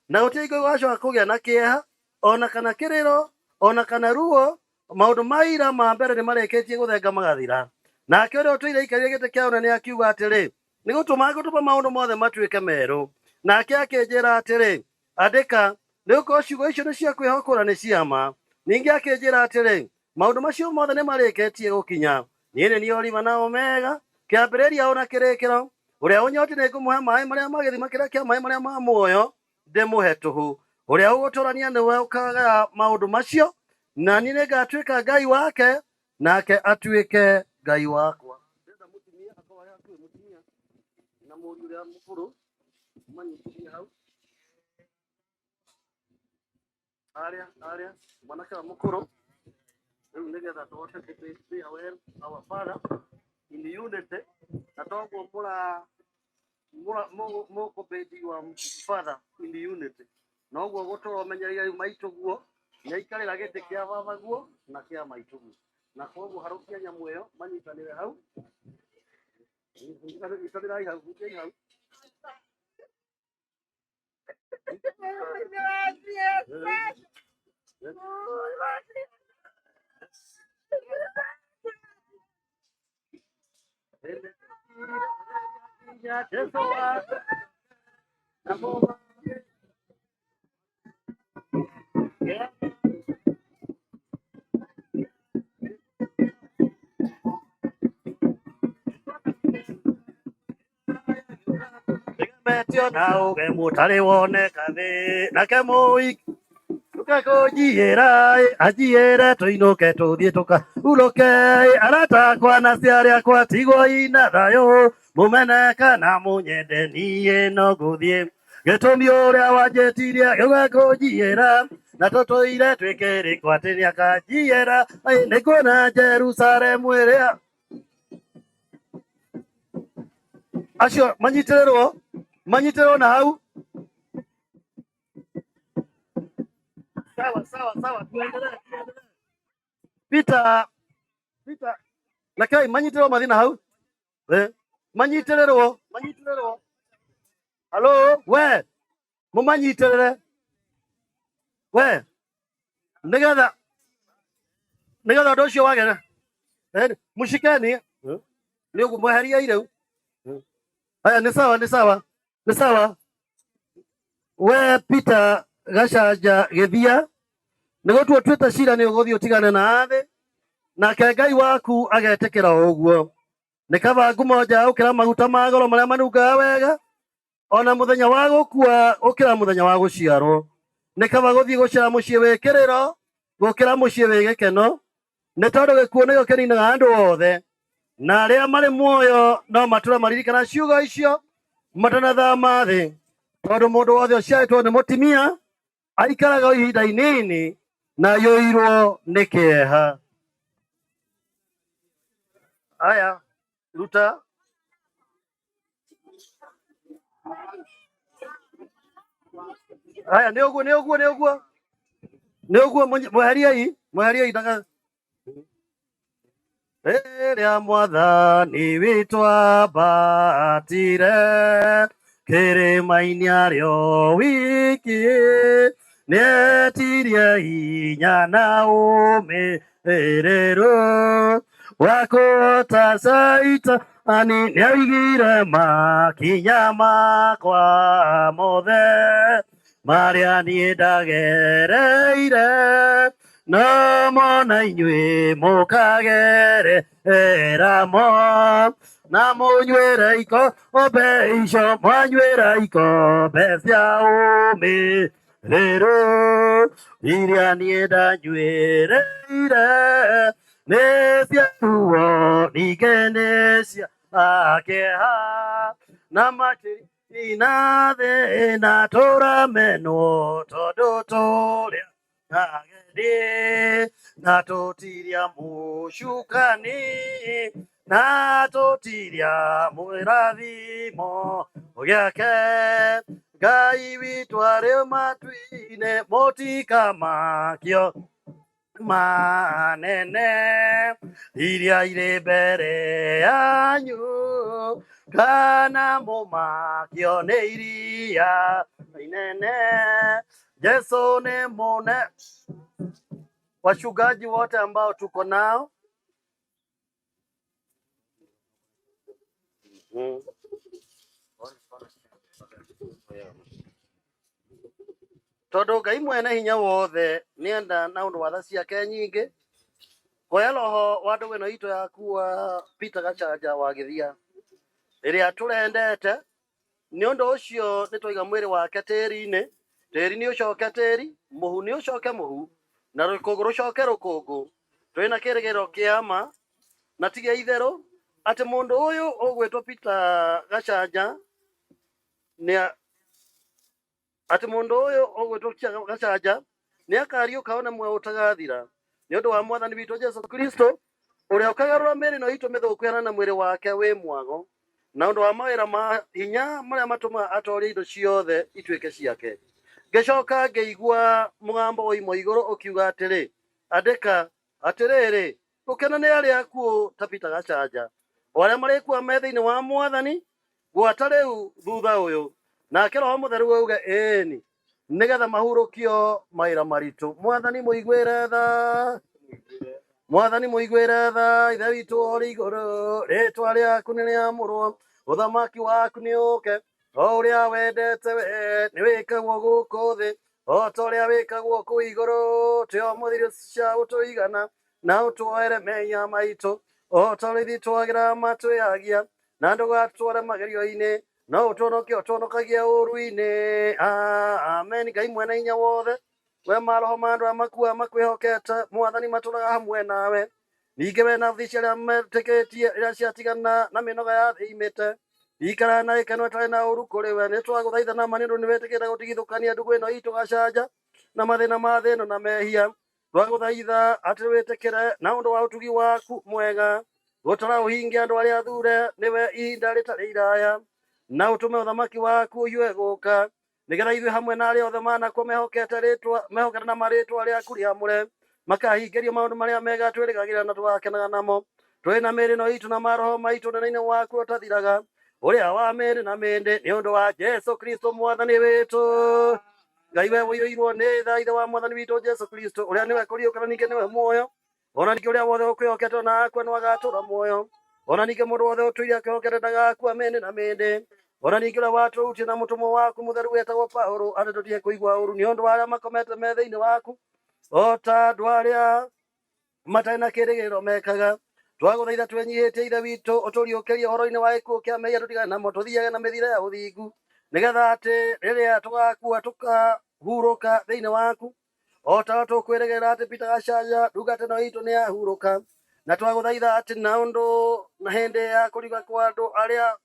na gũtirĩ hingo gĩgacoka kũgĩa na kĩeha ona kana kĩrĩro ona kana ruo maũndũ ma ira ma mbere nĩ marĩkĩtie gũthenga magathira nake ũrĩa ũtũire aikarĩire gĩtĩ kĩa ũnene akiuga atĩrĩ nĩ gũtũma ngũtũma maũndũ mothe matuĩke merũ nake akĩnjĩra atĩrĩ andĩka nĩ gũkorwo ciugo icio nĩ cia kwĩhokwo na nĩ cia ma ningĩ akĩnjĩra atĩrĩ maũndũ macio mothe nĩ marĩkĩtie gũkinya niĩ nĩ niĩ Oliva na Omega kĩambĩrĩria ona kĩrĩkĩro ũrĩa ũnyoti nĩ ngũmũhe maaĩ marĩa ma gĩthima kĩrĩa kĩa maaĩ marĩa ma muoyo ndĩmũhe tũhũ ũrĩa ũgũtũrania nĩwe ũkagaya maũndũ macio na niĩ nĩngatuĩka Ngai wake nake atuĩke Ngai wakwa ndĩrenda mũtumia akorwo arĩ hakuhĩ mũtumia na mũriũ ũrĩa mũkũrũ manyitithie hau arĩa arĩa mwanake ũrĩa mũkũrũ rĩu nĩgetha tũhote well our father in unity na toguo mũra mũkũbĩndi wa father in unity noguo gũtũra ũmenyereire rĩu maitũguo nĩaikarĩra gĩtĩ kĩa babaguo na kĩa maitũguo na koguo harũkia nyamũ ĩyo manyitanĩre hau nyitanĩrai hau hutiai hau Jesu wa Metio na ũgemu ũtarĩ woneka thĩ nake mũhiki ũkakũnjiĩra anjiĩre tũinũke tũthiĩ tũkahurũke arata akwa na aciari akwa tigwo ina thayũ mũmene kana mũnyende niĩ no ngũthiĩ gĩtũmi ũrĩa wanjĩtirie gĩũgakũnjiĩra na tũtũire twĩkĩrĩkwo atĩ nĩakanjiĩra nĩkuona Jerusalemu ĩrĩa acio manyitĩrĩrwo manyitĩrĩrwo na hau sawa sawa sawa tuendelee tuendelee Peter Peter Rekei manyitĩrĩrwo mathiĩ na hau eh manyitĩrĩrwo manyitĩrĩrwo halo we mũmanyitĩrĩre We nigetha nigetha ũndũ ũcio wagĩre. Mũcikeni nĩ ũguo mweheriei rĩu. Haya, nĩ sawa, nĩ sawa, nĩ sawa. We Peter Gacanja Gĩthia, nĩ gũtua tuĩte cira nĩ ũgũthiĩ ũtigane na thĩ, nake Ngai waku agetĩkĩra o ũguo. Nĩ kaba ngumo njega gũkĩra maguta ma goro marĩa manungaga wega, ona mũthenya wa gũkua gũkĩra mũthenya wa gũciarwo. Nĩ kaba gũthiĩ gũcera mũciĩ wĩ kĩrĩro gũkĩra mũciĩ wĩ gĩkeno, nĩ tondũ gĩkuũ nĩkĩo kĩninaga andũ othe, na arĩa marĩ muoyo no matũre maririkana ciugo icio matanathama thĩ, tondũ mũndũ wothe ũciarĩtwo nĩ mũtumia aikaraga o ihinda inini na aiyũirwo nĩ kĩeha. Aya, ruta. Aya, nĩ ũguo, nĩ ũguo, nĩ ũguo, nĩ ũguo, mweheriei, mweheriei ndaka. Rĩrĩa mwathani witũ ambatire kĩrĩma-inĩ arĩ o wiki, nĩetirie hinya na ũmĩrĩru wa kũhota Caitani, nĩaigire makinya makwa mothe marĩa niĩ ndagereire, no mona inyuĩ mũkagerera mo, na mũnywĩre ikombe icio, mwanyuĩra ikombe cia ũmĩrĩru iria niĩ ndanyuĩrĩire, nĩ cia ruo ningĩ nĩ cia kĩeha, na makĩrina thĩna tũramenwo tondũ tũrĩa ageni, na tũtiria mũcukani, na tũtiria mwĩrathimo gĩake. Ngai witũ arĩ matu-inĩ, mũtikamakio manene iria irĩ mbere yanyu, kana mũmakio nĩ iria inene. Jesu nĩ mũne. Wachungaji wote ambao tuko nao tondũ Ngai mwene hinya wothe nĩenda na ũndũ wa tha ciake nyingĩ kuoya roho wa ndũgũ ĩno itũ yaku wa Peter Gachanja wa Gĩthia ĩrĩa tũrendete. Nĩ ũndũ ũcio nĩ twaiga mwĩrĩ wake tĩri-inĩ, tĩri nĩ ũcoke tĩri, mũhu nĩ ũcoke mũhu, na rũkũngũ rũcoke rũkũngũ. Twĩna kĩrĩgĩrĩro kĩa ma na ti gĩa itherũ atĩ mũndũ ũyũ ũgwĩtwo Peter Gachanja nĩ atĩ mũndũ ũyũ ũgwĩtwo Gachanja nĩ akariũka one muoyo ũtagathira, nĩ ũndũ wa mwathani witũ Jesu Kristo, ũrĩa ũkagarũra mĩĩrĩ ĩno itũ mĩthũku ĩhaane na mwĩrĩ wake wĩ mwago, na ũndũ wa mawĩra ma hinya marĩa matũmaga atoorie indo ciothe ituĩke ciake. Ngĩcoka ngĩigua mũgambo woima igũrũ ũkiuga atĩrĩ, andĩka atĩrĩrĩ, gũkena nĩ arĩa akuũ ta Peter Gachanja, o arĩa marĩkua me thĩinĩ wa mwathani gwata rĩu thutha ũyũ. Nake Roho Mũtheru auge ĩĩni, nĩgetha mahurũkio mawĩra maritũ. Mwathani mũiguĩre tha, mwathani mũiguĩre tha, Ithe witũ ũrĩ igũrũ, rĩtwa rĩaku nĩ rĩamũrwo, ũthamaki waku nĩ ũke, o ũrĩa wendete we nĩ wĩkagwo gũkũ thĩ o ta ũrĩa wĩkagwo kũu igũrũ. Tũhe ũmũthĩ irio cia gũtũigana, na ũtuoere mehia maitũ o ta ũrĩa ithuĩ twagĩra matwĩhagia, na ndũgatware magerio-inĩ, no ũtũhonokie ũtũhonokagie ũũru-inĩ. Amen. Ngai mwene hinya wothe, we maroho ma andũ arĩa makua makwĩhokete, mwathani matũraga hamwe nawe. Ningĩ we nathi cia arĩa metĩkĩtie rĩrĩa ciatigana na mĩnoga ya thĩ imĩte ikara na gĩkeno ĩtarĩ na ũũru kũrĩ we. Nĩ twagũthaitha na ma nĩ ũndũ nĩ wĩtĩkĩte gũtigithũkania ndũgũ ĩno itũ Gacanja na mathĩna ma thĩ ĩno na mehia. Twagũthaitha atĩ wĩtĩkĩre na ũndũ wa ũtugi waku mwega gũtara ũhinge andũ arĩa athure nĩwe ihinda rĩtarĩ iraya, na ũtũme ũthamaki waku ũhiũhe gũka, nĩgetha ithuĩ hamwe na arĩa othe manakua mehokete rĩtwa mehokete na marĩtwa rĩaku rĩamũre makahingĩrio maũndũ marĩa mega twĩrĩgagĩrĩra na tũgakenaga namo, twĩ na mĩĩrĩ ĩno itũ na maroho maitũ ũnene-inĩ waku ũtathiraga, ũrĩa wa mĩĩrĩ na mĩndĩ, nĩ ũndũ wa Jesu Kristo mwathani witũ. Ngai we ũiyũirwo nĩ tha, Ithe wa Mwathani witũ Jesũ Kristo, ũrĩa nĩwe kũriũka na ningĩ nĩwe muoyo. Ona ningĩ ũrĩa wothe ũkwĩhokete ona akua no agatũũra muoyo. Ona ningĩ mũndũ wothe ũtũire akwĩhokete ndagakua mĩndĩ na mĩndĩ. Ona ningĩ ũrĩa watũrutire na mũtũmwo waku mũtheru wetagwo Paũlũ, atĩ tũtige kũigua ũũru nĩ ũndũ wa arĩa makomete me thĩinĩ waku, o ta andũ arĩa matarĩ na kĩĩrĩgĩrĩro mekaga. Twagũthaitha twenyihĩtie Ithe witũ, ũtũriũkĩrie ũhoro-inĩ wa gĩkuũ kĩa mehia tũtigane namo, tũthiage na mĩthiĩre ya ũthingu, nĩgetha atĩ rĩrĩa tũgakua tũkahurũka thĩinĩ waku, o ta ũrĩa tũkwĩrĩgĩrĩra atĩ Peter Gachanja ndungata ĩno itũ nĩ yahurũka. Na twagũthaitha atĩ na ũndũ na hĩndĩ ya kũriũka kwa andũ arĩa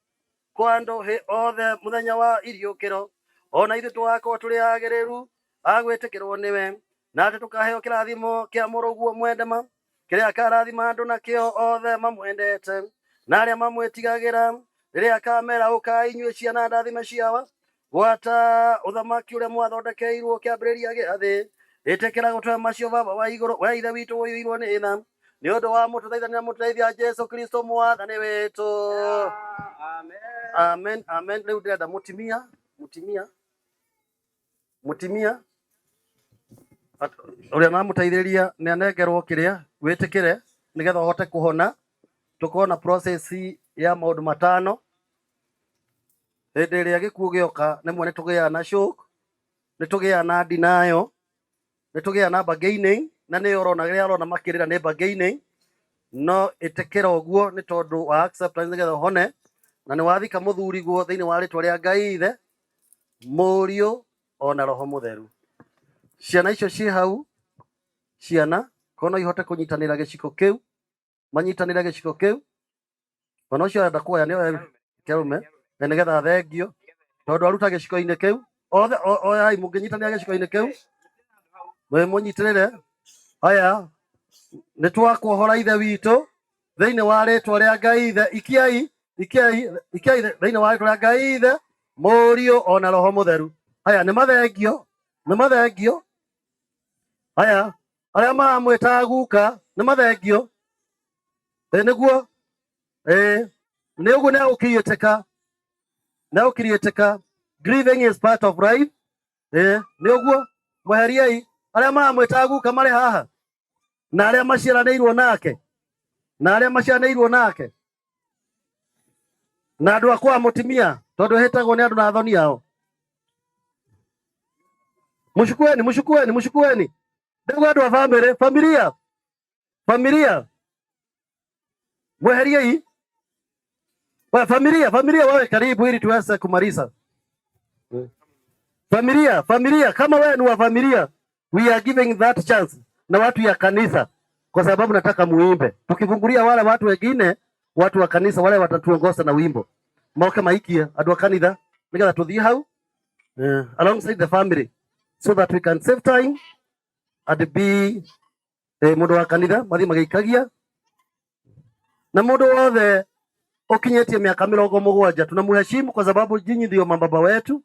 kwa andũ othe mũthenya wa iriũkĩro, ona ithuĩ tũgakorwo tũrĩ agĩrĩru a gwĩtĩkĩrwo nĩwe, na atĩ tũkaheo kĩrathimo kĩa mũrũguo mwendema, kĩrĩa akarathima andũ nakĩo othe mamwendete na arĩa mamwĩtigagĩra, rĩrĩa akamera, ũkai inyuĩ ciana ndathime ciawa, gwata ũthamaki ũrĩa mwathondekeirwo kĩambĩrĩria gĩa thĩ. Ĩtĩkĩra gũtũhe macio Baba wa igũrũ, we Ithe witũ ũiyũirwo nĩ tha, nĩ ũndũ wa mũtũthaithani na mũtũteithia Jesũ Kristo Mwathani witũ. Amen, amen. Rĩu ndĩrenda mũtimia, mũtimia, mũtimia ũrĩa namũteithĩrĩria nĩ anengerwo kĩrĩa wĩtĩkĩre nĩgetha ũhote kũhona. Tũkorwo na process ya maũndũ matano. Hĩndĩ ĩrĩa gĩkuũ gĩoka, rĩmwe nĩ tũgĩaga na shock, nĩ tũgĩaga na denial, nĩ tũgĩaga na bargaining, na nĩyo ũrona rĩrĩa ũrona makĩrĩra nĩ bargaining, no ĩtĩkĩra ũguo nĩ tondũ wa acceptance nĩgetha ũhone, na nĩ wathika mũthuriguo thĩinĩ wa rĩtwa rĩa Ngai Ithe, Mũriũ ona Roho Mũtheru. Ciana icio ciĩ hau, ciana korwo no ihote kũnyitanĩra gĩciko kĩu, manyitanĩre gĩciko kĩu, ona ũcio arenda kuoya nĩ oe kĩarume na nĩgetha athengio, tondũ aruta gĩciko-inĩ kĩu othe oyai, mũngĩnyitanĩra gĩciko-inĩ kĩu mũnyitĩrĩre. Haya, nĩ twakuohora Ithe witũ thĩinĩ wa rĩtwa rĩa Ngai Ithe, ikiai, ikiai, ikiai thĩinĩ wa rĩtwa rĩa Ngai Ithe, Mũriũ ona Roho Mũtheru. Haya, nĩ mathengio, nĩ mathengio. Haya, arĩa maramwĩtaga guka nĩ mathengio. Ĩ nĩguo, ĩ nĩ ũguo, nĩ agũkiriĩtĩka, nĩ agũkiriĩtĩka. Grieving is part of life. Ĩ nĩ ũguo, mweheriei arĩa maramwĩtaga guka marĩ haha, na arĩa maciaranĩirwo nake, na arĩa maciaranĩirwo nake, na andũ akwa mũtimia, tondũ hĩtagwo nĩ andũ na athoni ao. Mũcukueni, mũcukueni, mũcukueni. Ndĩguo andũ a bamĩrĩ, familia, familia, mweheriei. Wa familia, familia wawe karibu ili tuweze kumaliza. Familia, familia, kama wewe ni wa familia, we are giving that chance na watu ya kanisa, kwa sababu nataka muimbe. Tukifungulia wale watu wengine, watu wa kanisa wale watatuongoza na wimbo. Moke maikie andu a kanitha nigetha tuthie hau alongside the family so that we can save time and be mundu wa kanitha mathie magĩikagia na mundu wothe ukinyĩtie miaka 70 tunamheshimu kwa sababu nyinyi ndio mababa wetu,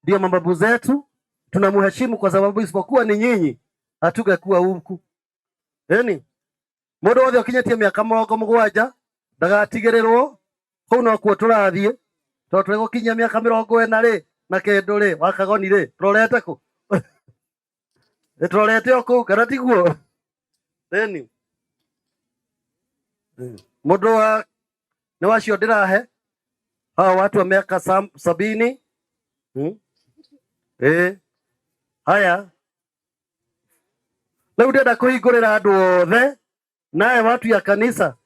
ndio mababu zetu. Tunamheshimu kwa sababu isipokuwa ni nyinyi hatungekuwa huku. Eni mundu wothe ukinyĩtie miaka 70 ndagatigĩrĩrwo kũu nokuo tũrathiĩ, tondũ tũrĩ gũkinyia mĩaka 40 rĩ na kĩndũ rĩ wakagoni rĩ tũrorete kũ? Nĩ tũrorete o kũu kana tiguo? Eni mũndũ wa nĩ wacio ndĩrahe hawa watu wa miaka 70. Haya, rĩu ndĩrenda kũhingũrĩra andũ othe naye watu ya kanisa.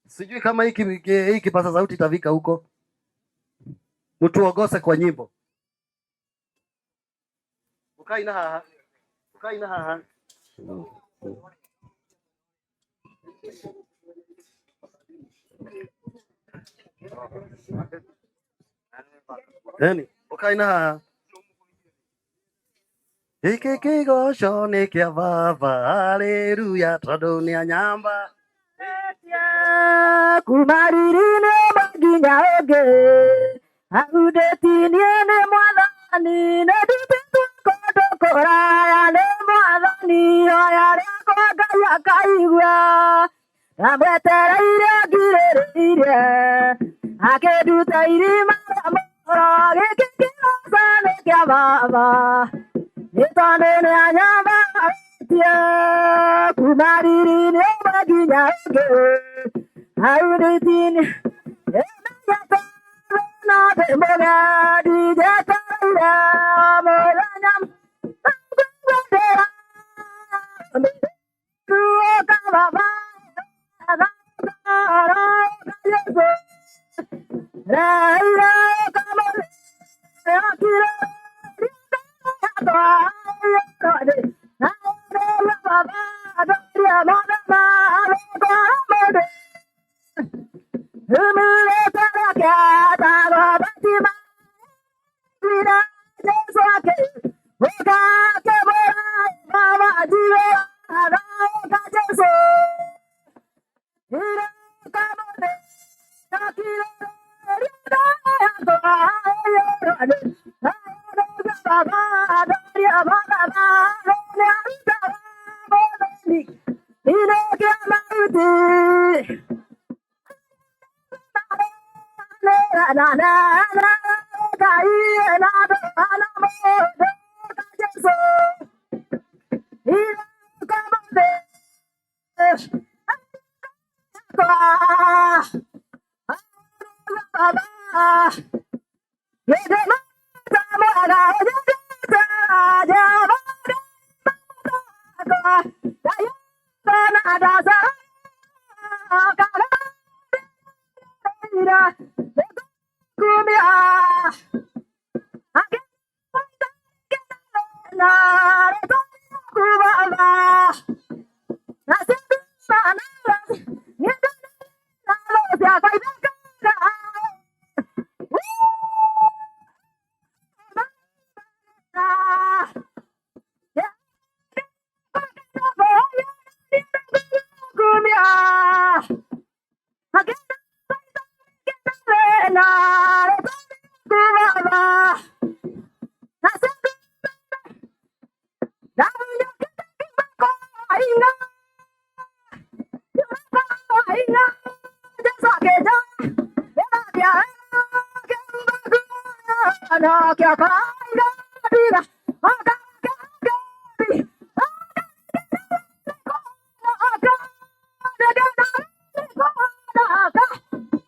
Sijui kama hiki kipaza sauti itafika huko. Mtuongoze kwa nyimbo. Ukai na haha. Ukai na haha. Yani, ukai na haha. Gĩkĩ kĩgoco nĩ kĩa baba, haleluya, tondũ nĩ anyamba. Kuma riri-inĩ ũmwe nginya ũngĩ, ahundĩtinie nĩ Mwathani, nĩ ndutĩtwo kũndũ kũraya nĩ Mwathani, hoya rĩakwa Ngai akaigua, ndamwetereire ngirĩrĩirie, akĩnduta irima rĩa muoyo, gĩkĩ kĩgoco nĩ kĩa baba nĩ tondũ nĩ anyambarĩtie kuma riri-inĩ ũmwe nginya ũngĩ hau nditi-inĩ ĩmenyete na ndĩ mũgendi njetereire mũthenya ngwendera ruoka baba